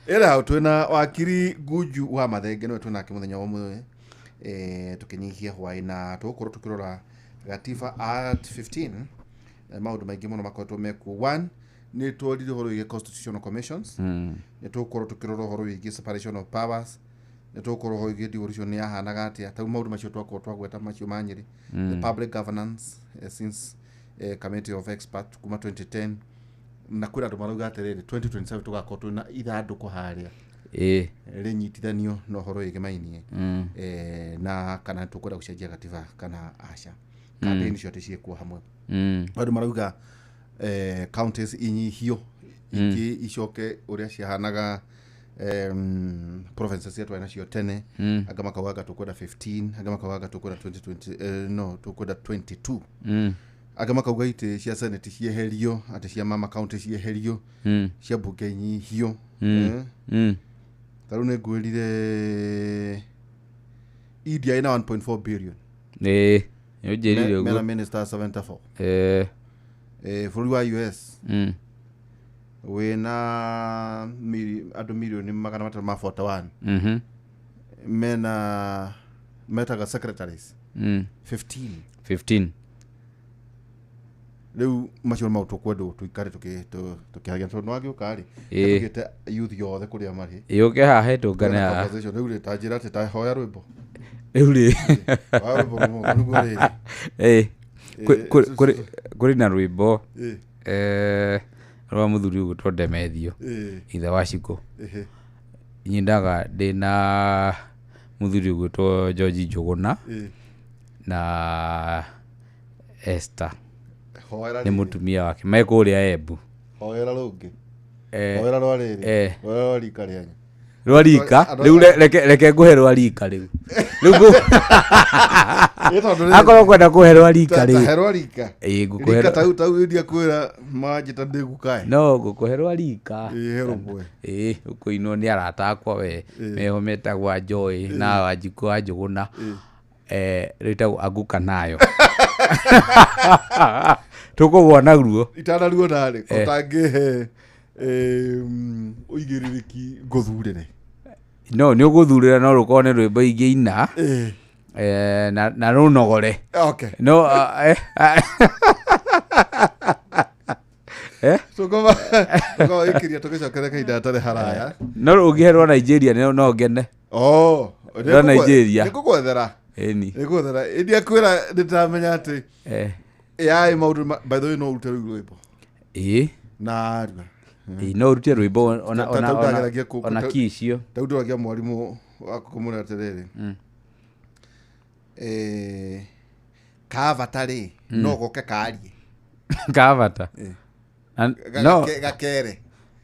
Ĩra twĩna wakiri Gunju wa Mathenge nĩwe twĩnake mũthenya wa ũmũthĩ, tũkĩnyihia hwaĩ na tũgũkorwo tũkĩrora Gatiba Art 15. Maũndũ maingĩ mũno makoretwo mekuo. One, nĩ tworire ũhoro wĩgiĩ constitutional commissions. Nĩ tũgũkorwo tũkĩrora ũhoro wĩgiĩ separation of powers. Nĩ tũgũkorwo ũhoro wĩgiĩ devolution nĩ yahanaga atĩa. Ta rĩu maũndũ macio twakorwo twagweta macio ma Nyĩrĩ. The public governance, since committee of expert kuma 2010 na kwĩna andũ marauga atĩrĩrĩ 2027 tũgakorwo twĩna ithandũkũ harĩa rĩnyitithanio na ũhoro wĩgĩmainie na kana tũkwenda gũcenjia gatiba kana aca. Campaign icio atĩ ciĩkwo hamwe. Andũ marauga counties inyihio ingĩ icoke ũrĩa ciahanaga, provinces cia twarĩ nacio tene. Angĩ makauga anga tũkwenda 15, angĩ makauga anga tũkwenda 2020, no tũkwenda 22. Angĩ makauga itĩ cia senate cieherio, atĩ cia mama county cieherio, cia mbunge inyihio. Ta rĩu nĩ ngwĩrire India ĩna 1.4 billion. Ĩĩ, nĩ ũnjĩrire ũguo. Mena minister 74. Bũrũri wa US wĩna andũ mirioni 341. Mena metaga secretaries 15. 15. Rĩu macio nĩ maũndũ tũkwendwo tũikare tũkĩaragia tondũ nĩwagĩũka rĩ, tũgĩte youth yothe kũrĩa marĩ. Yũke haha tũngane Twĩna haha. Conversation. Rĩu rĩ, ta njĩra atĩ ta hoya rwĩmbo. Rĩu rĩ, Hoya rwĩmbo rũmwe, nĩguo rĩrĩ. Kũrĩ na rwĩmbo rwa mũthuri ũgwĩtwo Ndemethio, ithe wa Shiko. Nyindaga ndĩna mũthuri ũgwĩtwo George Njũgũna na Esther Hoera nĩ rĩrĩ. Mũtumia wake me kũrĩa Embu. Hoera rũngĩ. Hoera rwa rĩrĩ. Hoera rwa rika rĩanyu. Rwa rika. Rĩu reke ngũhe rwa rika rĩu. Rĩu Ĩ, tondũ rĩrĩ, akorwo kwenda kũhe rwa rika ta rĩ, he rwa rika. Ĩ, ngũkũhe Rika tau tau iria kwĩra manjĩta ndĩ gukae. No ngũkũhe rwa rika. Ĩ, he rũmwe. Ĩ, ũkũinwo nĩ arata akwa we meho metagwo a Joy na Wanjikũ wa Njũgũna, rwĩtagwo Anguka Nayo. Tũkũgwa naruo. Itanaruona rĩ, ũtangĩhe ũigĩrĩrĩki ngũthurĩre. No nĩ ũgũthurĩra, no rũkorwo nĩ rwĩmbo ingĩina na rũnogore. Okay. No Tũkoma ĩkĩria tũgĩcokere kahinda gatarĩ haraya. No ũngĩhe rwa Nigeria no ngene. Oh, Rwa Nigeria. Nĩngũgwethera. Ĩni. Nĩngũgwethera. Ĩndia kwĩra nĩndĩramenya atĩ AI maũndũ by the way no ũrute rĩu rwĩmbo. Ĩ. Na rua. Ĩ, no ũrute rwĩmbo ona ona Ta ona ndageragia ona ki icio. Tau ndĩragia mwarimũ waku kũmwĩra atĩrĩrĩ, kavata rĩ, no goke karie. Kabata. No Gakere.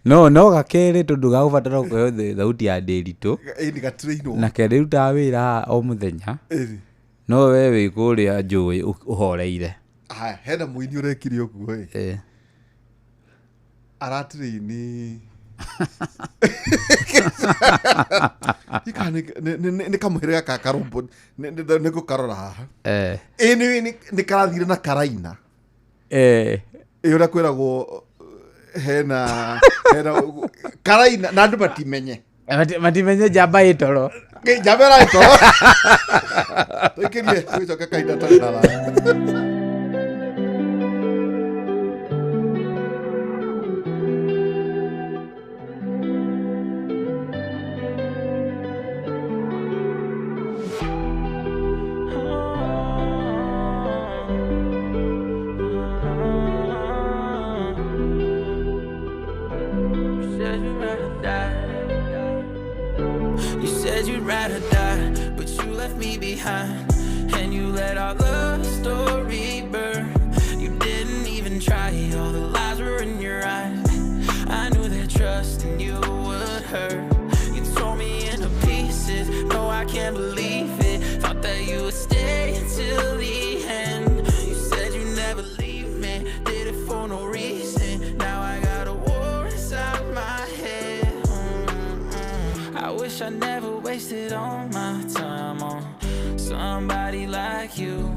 No gakere tondũ gagũbatara kũheo thauti ya ndĩritũ. Ĩni gatirĩinwo. Na kerĩrutaga wĩra haha o mũthenya. Ĩni. No we wĩ kũrĩa njũĩ ũhoreire. Haya, hena mũini ũrekire ũguo ĩ. Aratirĩini Ika nĩ kamũhĩrĩga ka karũmbũ nĩ ngũkarora haha. Ĩ nĩ karathire na karaina. Ĩ ũrĩa kwĩragwo hena karaina na andũ matimenye. Matimenye njamba ĩ toro. Njamba ĩrarĩ toro. Tũikĩrie tũgĩcoke kahinda tarĩ haraya. You said you'd rather die. You said you'd rather die, but you left me behind. And you let our love story burn. You didn't even try, all the lies were in your eyes. I knew that trusting you would hurt. You tore me into pieces, no I can't believe it. Thought that you would stay until the end. You said you'd never leave me, did it for no reason. Now I got a war inside my head. I wish I never wasted all my time on somebody like you.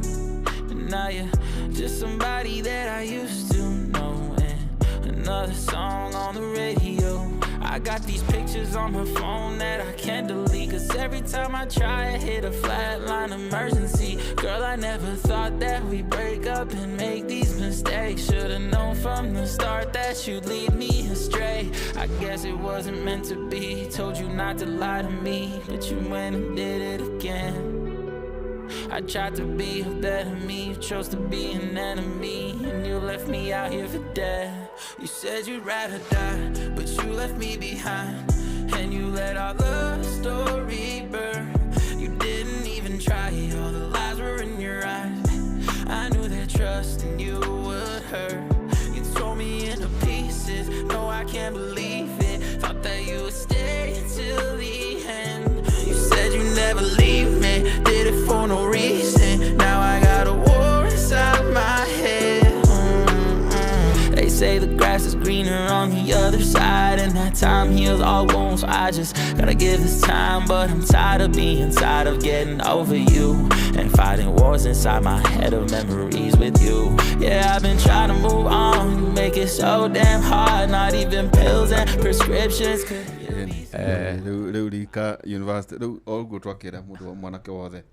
And now you're just somebody that I used to know. And another song on the radio. I got these pictures on my phone that I can't delete. 'Cause every time I try, I hit a flatline emergency. Girl, I never thought that we'd break up and make these mistakes. Should've known from the start that you'd lead me astray. I guess it wasn't meant to be. Told you not to lie to me, but you went and did it again. I tried to be a better me, you chose to be an enemy, and you left me out here for dead. You said you'd rather die, but you left me behind. And you let our love story burn. You didn't even try, all the lies were in your eyes. I knew that trusting you would hurt. You tore me into pieces, no I can't believe it. Thought that you would stay until the end. You said you'd never leave me, did it for no reason. Now I got a war inside my head. They say the grass is greener on the other side, and that time heals all wounds. So I just gotta give this time, but I'm tired of being tired of getting over you and fighting wars inside my head of memories with you. Yeah, I've been trying to move on, you make it so damn hard. Not even pills and prescriptions could heal me. Rĩu rika university rĩu oguo twakĩra mũndũ mwanake wothe,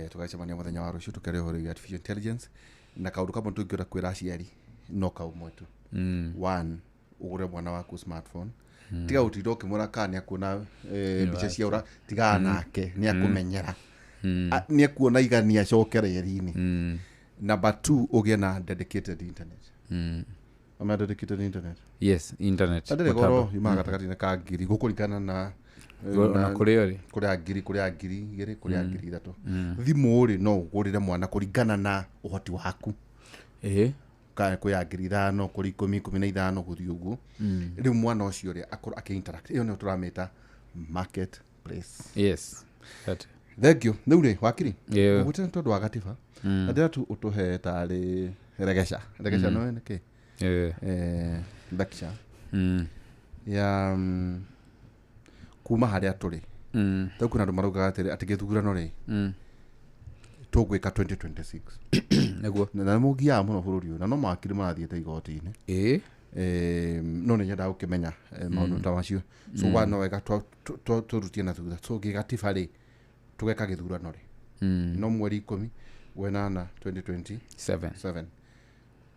tũgacemania mũthenya wa rũciũ tũkĩaria ũhoro wĩgiĩ artificial intelligence na kaũndũ kamwe tũngĩenda kwĩra aciari. No kaumwe tu. One, ũgũre mwana waku smartphone. Tiga gũtinda ũkĩmwĩra kana nĩakuona mbica cia ũra, tigana nake, nĩakũmenyera. Nĩekuona igania acoke reri-inĩ. Number two, ũgĩe na dedicated internet. Ama dedicated internet. Yes, internet. Na ndĩrĩ goro, yumaga gatagatĩ-inĩ ka ngiri gũkũringana na Na kũrĩa ũrĩ. Kũrĩa ngiri, kũrĩa 2,000, kũrĩa 3,000. Thimũ rĩ, no ũgũrĩre mwana kũringana na ũhoti waku. Kana kũrĩa 5,000, kũrĩ 10, 15, gũthiĩ ũguo. Rĩu mwana ũcio rĩ, akorwo akĩ interact. Ĩyo nĩyo tũramĩta market place. Yes. That. Thank you. Rĩu rĩ, wakiri? Yeah. Ũgwĩte nĩ tondũ wa gatiba. Na ndĩrenda tu ũtũhe tarĩ regesha. Regesha no nĩ kĩ? Yeah. Lecture. Ya, kuma harĩa tũrĩ. Rĩu kwĩna andũ maraugaga atĩrĩ, atĩ gĩthurano rĩ, tũgwĩka 2026. Nĩguo. Na nĩ mũgiaga mũno bũrũri ũyũ, na no mawakiri marathiĩte igoti-inĩ. No nĩ nyendaga gũkĩmenya maũndũ ta macio. So wa no wega tũrutie na thutha. So gĩgatiba rĩ, tũgeka gĩthurano rĩ. No mweri 10 wenana 2027. Seven.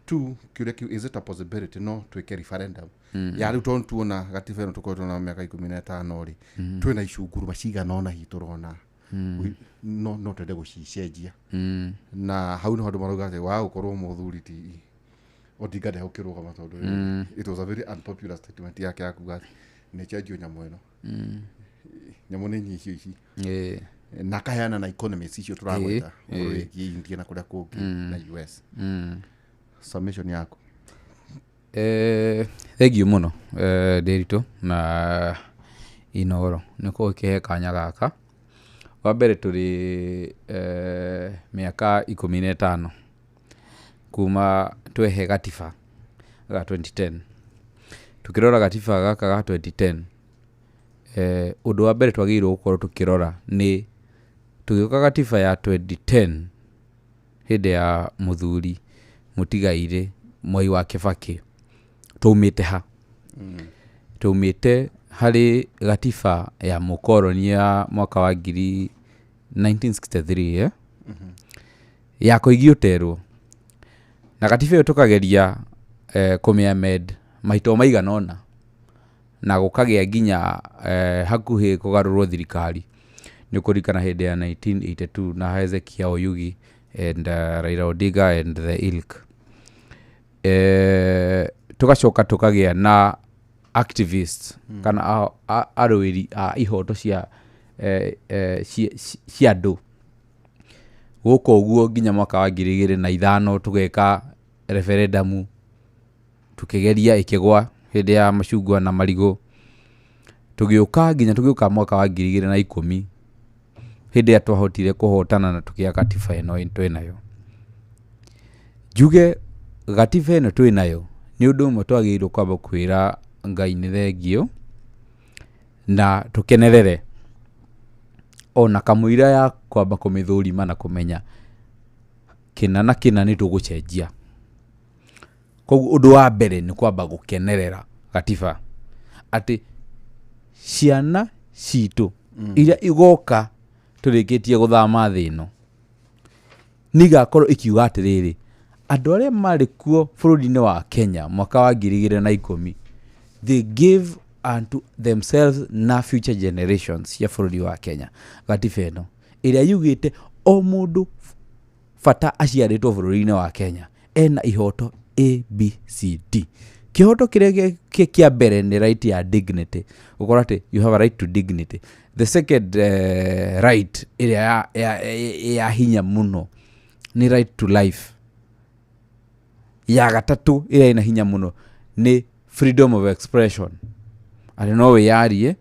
Two, kĩũria kĩu, is it a possibility no twĩke referendum? Ya rĩu tondũ tuona gatiba ĩno tũkoretwo na mĩaka 15 rĩ, twĩna icunguruma cigana ũna hihi tũrona. No twende gũcicenjia. Na hau nĩho andũ marauga atĩ wa gũkorwo mũthuri ti Odinga ndegũkĩrũgama tondũ it was a very unpopular statement yake ya kuga atĩ nĩ cenjio nyamũ ĩno. Nyamũ nĩ nyihio ici. Na akaheana na economist icio tũragweta, ũhoro wĩgiĩ India na kũrĩa kũngĩ na US. Submission yaku. Thank you mũno, Ndĩritũ na Inoro nĩ gũkĩhe kanya gaka. Wa mbere tũrĩ mĩaka 15 kuma twehe gatiba ga 2010. Tukĩrora gatiba gaka ga 2010, ũndũ wa mbere twagĩrĩirwo gũkorwo tũkĩrora nĩ tũgĩũka gatiba ya 2010 hĩndĩ ya mũthuri mũtigairĩ Mwai wa Kibaki, twaumĩte ha? Twaumĩte harĩ gatiba ya mũkoroni ya mwaka wa ngiri 1963, Ya Koigi Ũterwo. Na gatiba ĩyo tũkageria kũmĩamend maita maigana ũna, na gũkagĩa nginya hakuhĩ kũgarũrwo thirikari. Nĩ ũkũririkana hĩndĩ ya 1982 na Hezekiah Oyugi and Raila Odinga and the ilk. Tugacoka tukagĩa na activists kana arũĩri a ihoto cia andũ gũkũ ũguo nginya mwaka wa 2005 tũgeka referendum, tukĩgeria ĩkĩgwa hĩndĩ ya macungwa na marigũ. Tũgĩũka nginya tũgĩũka mwaka wa 2010 hĩndĩ ĩrĩa twahotire kũhotana na tũkĩgĩa katiba ĩno twĩnayo. Njuge gatiba ĩno twĩnayo nĩ ũndũ ũmwe twagĩrĩirwo kwamba kwĩra Ngai nĩ thengio na tũkenerere ona kamũira ya kwamba kũmĩthũrima na kũmenya kĩna na kĩna nĩ tũgũcenjia. Koguo ũndũ wa mbere nĩ kwamba gũkenerera gatiba atĩ ciana citũ iria igoka tũrĩkĩtie gũthama thĩ ĩno nĩ igakorwo ikiuga atĩrĩrĩ, andũ arĩa marĩ kuo bũrũri-inĩ wa Kenya mwaka wa 2010, they gave unto themselves na future generations cia bũrũri wa Kenya gatiba ĩno ĩrĩa yugĩte o mũndũ bata aciarĩtwo bũrũri-inĩ wa Kenya ena ihoto A, B, C, D. Kĩhoto kĩrĩa kĩa mbere nĩ right ya dignity, gũkorwo atĩ you have a right to dignity. The second right ĩrĩa ya hinya mũno nĩ right to life. Ya gatatũ ĩrĩa ĩna hinya mũno nĩ freedom of expression, atĩ no wĩyarie,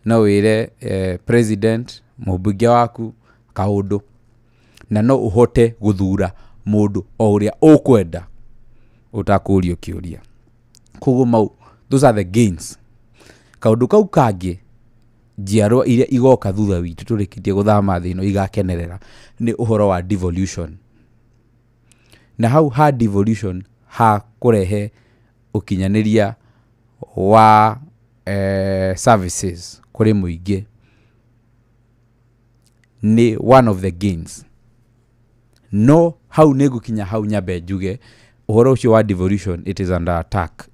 no wĩre president mũmbunge waku kaũndũ, na no ũhote gũthura mũndũ o ũrĩa ũkwenda ũtakũrio kĩũria. Koguo mau, those are the gains. Kaũndũ kau kangĩ njiarwa iria igoka thutha witũ tũrĩkĩtie gũthama thĩ ĩno igakenerera nĩ ũhoro wa devolution. Na hau ha devolution ha kũrehe ũkinyanĩria wa services kũrĩ mũingĩ nĩ one of the gains. No hau nĩ ngũkinya hau nyambe njuge Ũhoro ũcio wa devolution, it is under attack.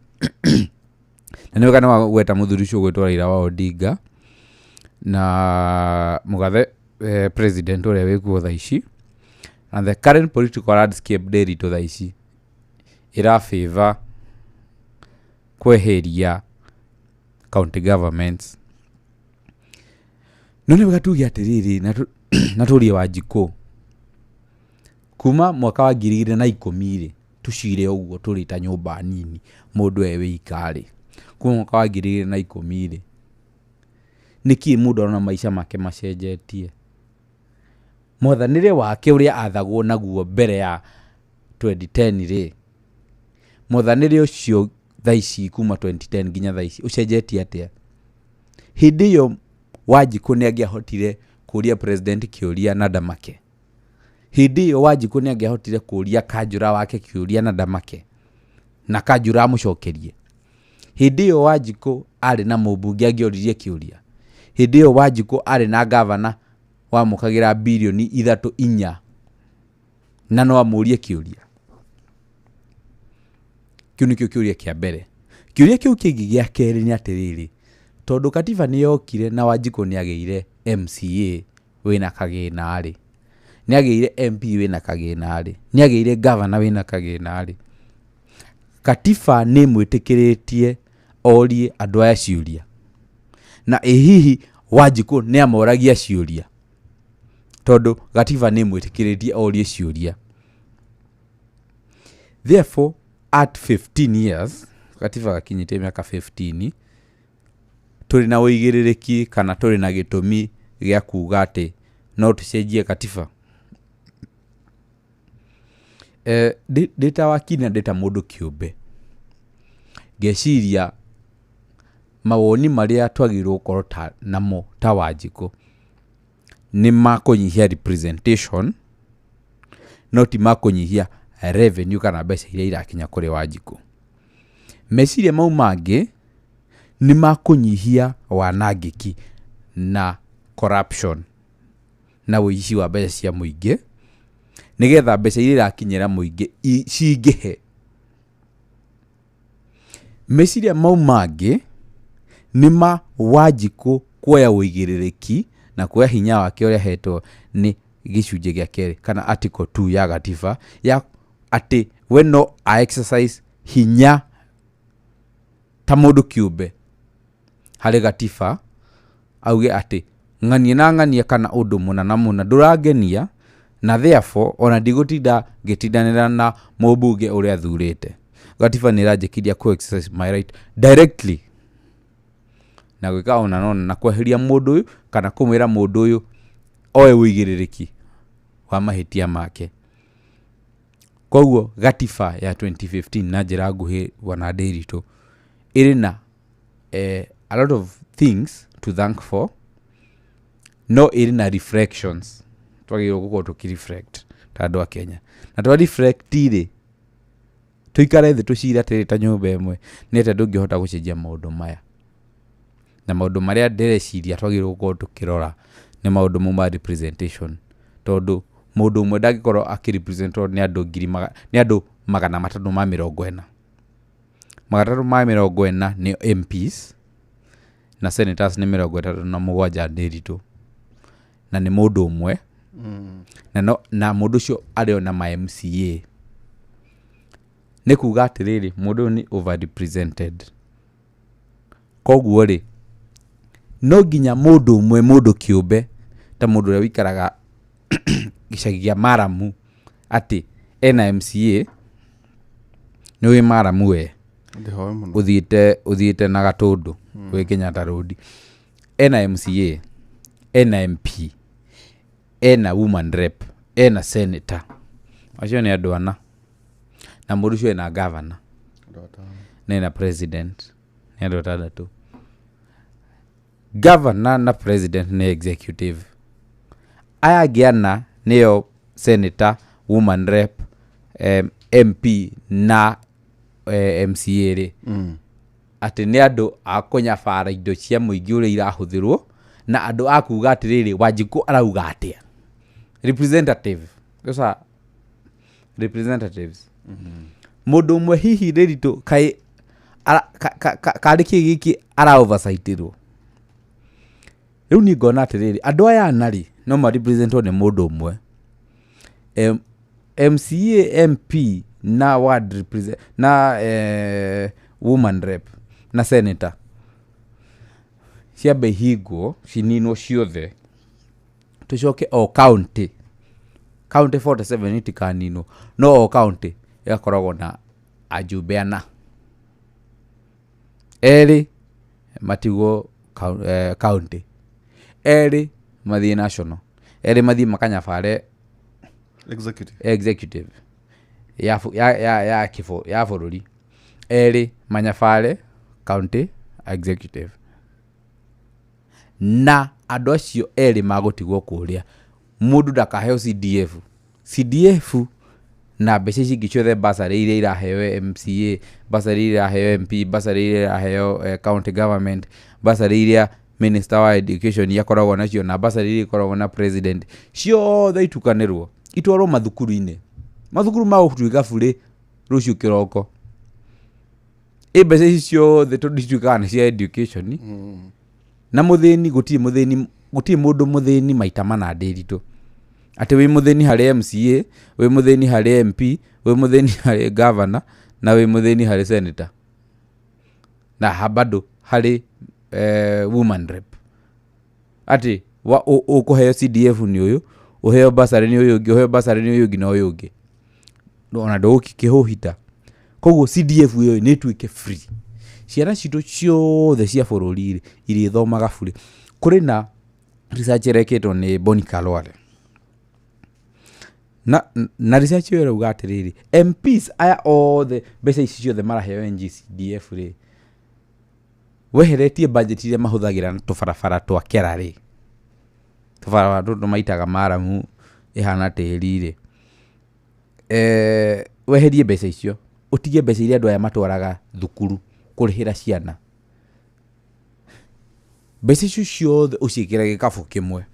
Na nĩ wega nĩ wagweta mũthuri ũcio ũgwĩtwo Raila wa Odinga na mũgathe president ũrĩa wĩkuo thaa ici, and the current political landscape ndĩritũ thaa ici ĩra favor kweheria county governments. No nĩ wega tuge atĩrĩrĩ na tũrie Wanjikũ, kuma mwaka wa 2010 rĩ, tũcire ũguo tũrĩ ta nyũmba nini mũndũ e wĩika rĩ, kuma mwaka wa 2010 rĩ, nĩkĩ mũndũ arona maica make macenjetie? Mwathanĩre wake ũrĩa athagwo naguo mbere ya 2010 rĩ, mwathanĩre ũcio thaa ici kuma 2010 nginya thaa ici ũcenjetie atĩa? Hĩndĩ ĩyo Wanjikũ nĩ angĩahotire kũria president kĩũria na ndamake. Hĩndĩ ĩyo Wanjikũ nĩ angĩahotire kũria kanjũra wake kĩũria na ndamake, na kanjũra amũcokerie. Hĩndĩ ĩyo Wanjikũ arĩ na mũmbunge angĩoririe kĩũria. Hĩndĩ ĩyo Wanjikũ arĩ na gavana wamũkagĩra birioni ithatũ inya na no amũrie kĩũria. Kĩu nĩkĩo kĩũria kĩa mbere. Kĩũria kĩu kĩngĩ gĩa kerĩ nĩ atĩrĩrĩ, tondũ katiba nĩ yokire na Wanjikũ nĩ agĩire MCA wĩna kagĩna rĩ, nĩ agĩire MP wĩna kagĩna rĩ, nĩ agĩire gavana wĩna kagĩna rĩ, katiba nĩ ĩmwĩtĩkĩrĩtie orie andũ aya ciũria. Na ĩ hihi Wanjikũ nĩ amoragia ciũria? Tondũ gatiba nĩ ĩmwĩtĩkĩrĩtie orie ciũria. Therefore, at 15 years, gatiba gakinyĩtie mĩaka 15, tũrĩ na ũigĩrĩrĩki kana tũrĩ na gĩtũmi gĩa kuga atĩ no tũcenjie katiba. Ndĩ ta wakiri na ndĩ ta mũndũ kĩũmbe, ngeciria mawoni marĩa twagĩrĩirwo gũkorwo namo ta Wanjikũ nĩ ma kũnyihia representation, no ti ma kũnyihia revenue kana mbeca iria irakinya kũrĩ Wanjikũ. Meciria mau mangĩ nĩ ma kũnyihia wanangĩki na corruption na ũici wa mbeca cia mũingĩ, nĩgetha mbeca iria irakinyĩra mũingĩ cingĩhe. Meciria mau mangĩ nĩ ma Wanjikũ kuoya ũigĩrĩrĩki na kuoya hinya wake ũrĩa ahetwo nĩ gĩcunjĩ gĩa kerĩ kana article 2 ya gatiba, ya atĩ we no a exercise hinya ta mũndũ kĩũmbe harĩ gatiba, auge atĩ ng'ania na ng'ania kana ũndũ mũna na mũna ndũrangenia, na therefore ona ndigũtinda ngĩtindanĩra na mũmbunge ũrĩa thurĩte. Gatiba nĩ ĩranjĩkĩria ku exercise my right directly na gwĩka ona na ona na kweheria mũndũ ũyũ kana kũmwĩra mũndũ ũyũ oe ũigĩrĩrĩki wa mahĩtia make. Koguo gatiba ya 2015 na njĩra nguhĩ bwana Ndiritu ĩrĩ na a lot of things to thank for, no ĩrĩ na reflections twagĩrĩirwo gũkorwo tũkĩ reflect ta andũ a Kenya. Na twa reflect rĩ, tũikare thĩ tũcire atĩrĩ ta nyũmba ĩmwe, nĩ atĩa ndũngĩhota gũcenjia maũndũ maya. Na maũndũ marĩa ndĩreciria twagĩrĩirwo gũkorwo tũkĩrora nĩ maũndũ mau ma representation, tondũ mũndũ ũmwe ndangĩkorwo akĩrepresentwo nĩ andũ ngiri nĩ andũ magana matatũ ma mĩrongo ĩna. Magana matatũ ma mĩrongo ĩna nĩ MPs na senators nĩ mĩrongo ĩtatũ na mũgwanja Ndiritu, na nĩ mũndũ ũmwe. Na no, na mũndũ ũcio arĩ ona ma MCA. Nĩ kuga atĩrĩrĩ, mũndũ ũyũ nĩ overrepresented. Koguo rĩ, no nginya mũndũ ũmwe, mũndũ kĩũmbe, ta mũndũ ũrĩa ũikaraga gĩcagi kĩa Maramu, atĩ ena MCA, nĩ wĩ Maramu we? Ndĩhoe mũno. Ũthiĩte na Gatũndũ, wĩ Kenyatta Road. Ena MCA, ena MP, ena woman rep, ena senator. Acio nĩ andũ ana. Na mũndũ ũcio ena governor. Andũ atano. Na ena president. Nĩ andũ atandatũ. Governor na president nĩ executive. Aya angĩ ana nĩo senator, woman rep, MP na MCA rĩ. Atĩ nĩ andũ a kũnyabara indo cia mũingĩ ũrĩa irahũthĩrwo, na andũ a kuga atĩrĩrĩ, Wanjikũ arauga atĩa? Representative. Those are representatives. Mũndũ ũmwe hihi Ndĩritũ kaĩ karĩ kĩ gĩkĩ ara oversightirwo. Rĩu niĩ ngona atĩrĩrĩ, andũ aya ana rĩ no ma representwo nĩ mũndũ ũmwe. MCA, MP na ward represent na woman rep na senator ciambe ihingwo cininwo ciothe, tucoke o county, county 47 itikaninwo, no o county ĩgakoragwo na ajumbe ana, erĩ matigwo county, erĩ mathiĩ national, erĩ mathiĩ makanyabare executive ya ya bũrũri, erĩ manyabare county executive, na andũ acio erĩ magũtigwo kũrĩa. Mũndũ ndakaheo CDF. CDF na mbeca ici ingĩ ciothe, bursary iria iraheo MCA, bursary iria iraheo MP, bursary iria iraheo county government, bursary iria minister wa education akoragwo nacio, na bursary iria ikoragwo na president, ciothe itukanĩrwo itwarwo mathukuru-inĩ. Mathukuru magũtuĩka burĩ rũciũ kĩroko. Ĩ mbeca ici ciothe tondũ ituĩkaga nĩ cia education. Na mũthĩni gũtirĩ mũthĩni, gũtirĩ mũndũ mũthĩni maita mana Ndĩritũ. Atĩ wĩ mũthĩni harĩ MCA, wĩ mũthĩni harĩ MP, wĩ mũthĩni harĩ governor, na wĩ mũthĩni harĩ senator, na bado harĩ woman rep. Atĩ ũkũheo CDF nĩ ũyũ, ũheo bursary nĩ ũyũ ũngĩ, ũheo bursary nĩ ũyũ ũngĩ na ũyũ ũngĩ, ona ndũgũkĩhũhita. Koguo CDF ĩyo nĩ ĩtuĩke free. Ciana citũ ciothe cia bũrũri rĩ irĩthomaga bure. Kũrĩ na research ĩrekĩtwo nĩ Boni Khalwale, na research ĩyo ĩrauga atĩrĩrĩ, MPs aya othe mbeca ici ciothe maraheo NGCDF rĩ, weheretie budget iria mahũthagĩra na tũbarabara twa kera rĩ, tũbarabara tũtũ maitaga maramu ĩhana tĩri rĩ, weherie mbeca icio, ũtige mbeca iria andũ aya matwaraga thukuru kũrĩhĩra ciana, mbeca icio ciothe ũciĩkĩre gĩkabũ kĩmwe,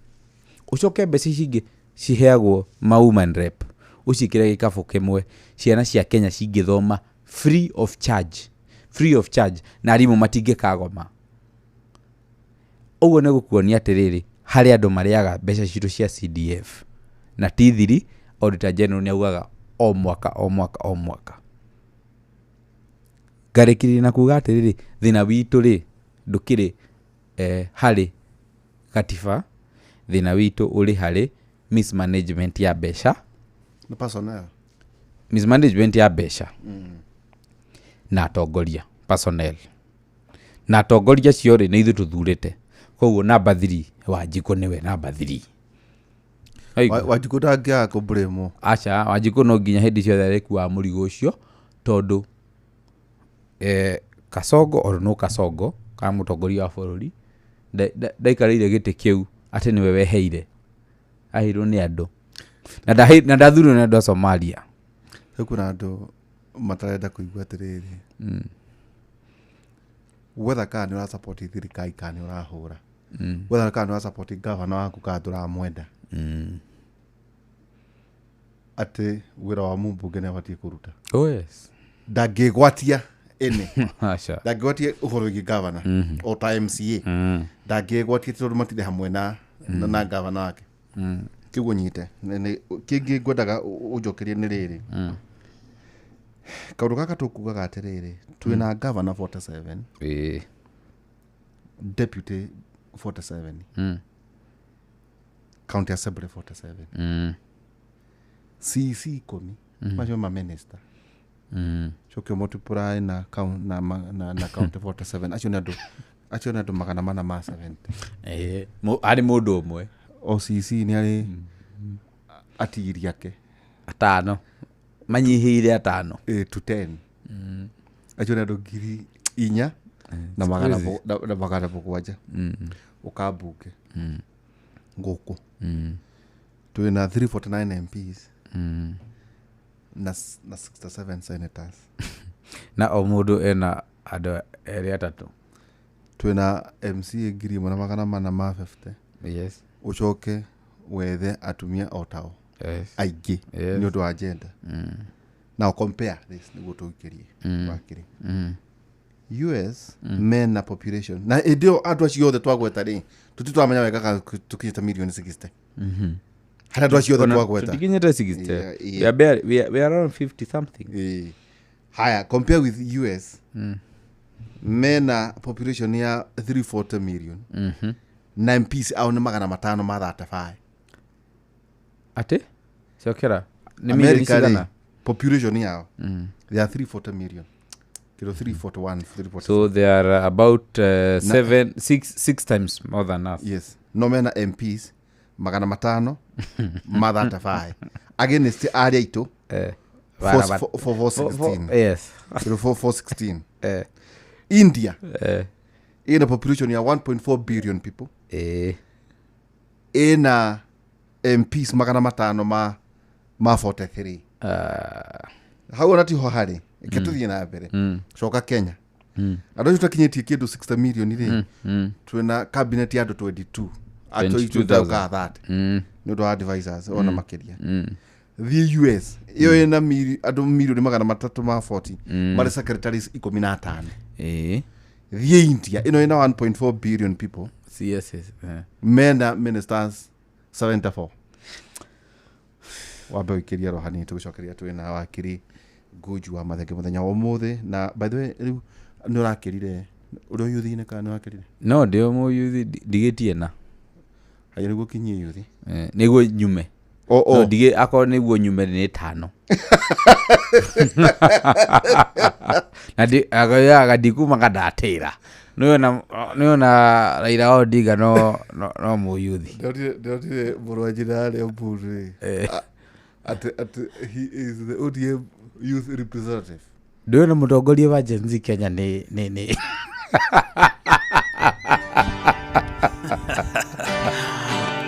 ũcoke mbeca ici ingĩ ciheagwo ma woman rep ũciĩkĩre gĩkabũ kĩmwe, ciana cia Kenya cingĩthoma free of charge, free of charge, na arimũ matingĩkagoma. Ũguo nĩ gũkuonia atĩrĩrĩ, harĩ andũ marĩaga mbeca citũ cia CDF na ti thiri. Auditor General nĩ augaga o mwaka o mwaka o mwaka. Ngarĩkĩrĩria na kuga atĩrĩrĩ, thĩna witũ rĩ ndũkĩrĩ harĩ gatiba, thĩna witũ ũrĩ harĩ mismanagement ya mbeca, na personnel, mismanagement ya mbeca na atongoria personnel, na atongoria acio rĩ nĩ ithuĩ tũthurĩte. Koguo namba 3 Wanjikũ nĩwe namba 3. Wanjikũ ndangĩaga kũblame. Aca, Wanjikũ no nginya hĩndĩ ciothe arĩkuaga mũrigo ũcio, tondũ Kasongo or no Kasongo kana mũtongoria wa bũrũri ndaikarĩire gĩtĩ kĩu atĩ nĩwe weheire, aheirwo nĩ andũ na ndathurirwo nĩ andũ a Somalia. Rĩu kwĩna andũ matarenda kũigua atĩrĩrĩ, wetha kana nĩ ũrasupport thirikari kana nĩ ũrahũra, wetha kana nĩ ũrasupport gavana waku kana ndũramwenda, atĩ wĩra wa mũmbunge nĩ abatiĩ kũruta. Oh yes. Ndangĩgwatia ĩnĩ. Aca. Ndangĩgwatia ũhoro wĩgiĩ gavana o ta MCA, ndangĩgwatia tondũ matirĩ hamwe na na gavana wake. Kĩguo nyite kĩngĩ ngwendaga ũnjokerie nĩ rĩrĩ, kaũndũ gaka tũkugaga atĩrĩrĩ, twĩna gavana 47, deputy 47, county assembly 47, CC 10, macio ma minister, coke multiply na na county 47, acio nĩ andũ, acio nĩ andũ 470. Harĩ mũndũ ũmwe. O CC nĩ arĩ atigiri ake atano, manyihĩire atano, to 10. Acio nĩ andũ 4,000 na 700 ũkambunge gũkũ. Twĩna 349 MPs na 67 senators, na o mũndũ ena andũ erĩ atatũ. Twĩna MCA 1,450. Yes. Ũcoke wethe atumia o tao Yes. aingĩ Yes. nĩ ũndũ wa agenda. Now compare this nĩguo tũikĩrie wakiri. US mena population na ĩndĩ ĩyo andũ acio othe twagweta rĩ, tũtitwamenya wega kana tũkinyĩte mirioni 60 harĩ andũ acio othe twagweta. Tũtikinyĩte 60. Yeah. We are barely, we are around 50 something. Ĩĩ. Haya, compare with US, mena population ya 340 million na MPs ao nĩ 535. Atĩ cokera, nĩ milioni America rĩ, cigana? population yao, they are 340 million, kilo 341, 340. So they are about seven, six times more than us. Yes, no mena MPs 535 against arĩa aitũ Eh, 416. Yes. Kilo 416. Eh, India eh, ina population ya 1.4 billion people, eh, ina MPs 543. Ah, Hau ona tiho harĩ reke tũthiĩ na mbere. Coka Kenya, andũ acio tũtakinyĩtie kĩndũ 60 million rĩ, twĩna cabinet ya andũ 22. Actually, 22,000. tũtauka 30 nĩ ũndũ wa advisors ona makĩria. Thiĩ US, ĩyo ĩna andũ 340,000,000, marĩ secretaries 15. Eh, Thiĩ India, ĩno ĩna 1.4 billion people, CSS, eh. mena ministers 74. Wambe ũikĩrie ro hanini, tũgĩcokeria twĩna wakiri Ngũnju wa Mathenge mũthenya wa ũmũthĩ. Na by the way, rĩu nĩ ũrakĩrire ũrĩa yuthi-inĩ kana nĩ ũrakĩrire? No ndĩ mũyuthi, ndigĩtie na Haya, nĩguo kinyie yuthi. Eh, nĩguo nyume. O No o ndigĩ akorwo nĩguo nyume nĩ tano na agoyaga ndikumaga ndatĩra nĩona Raila Odinga no mũyuthi. Ndĩronire mũrũ wa njĩra arĩa Oburu rĩ, atĩ he is the ODM youth representative. Ndĩona mũtongoria wa Gen Z Kenya nĩ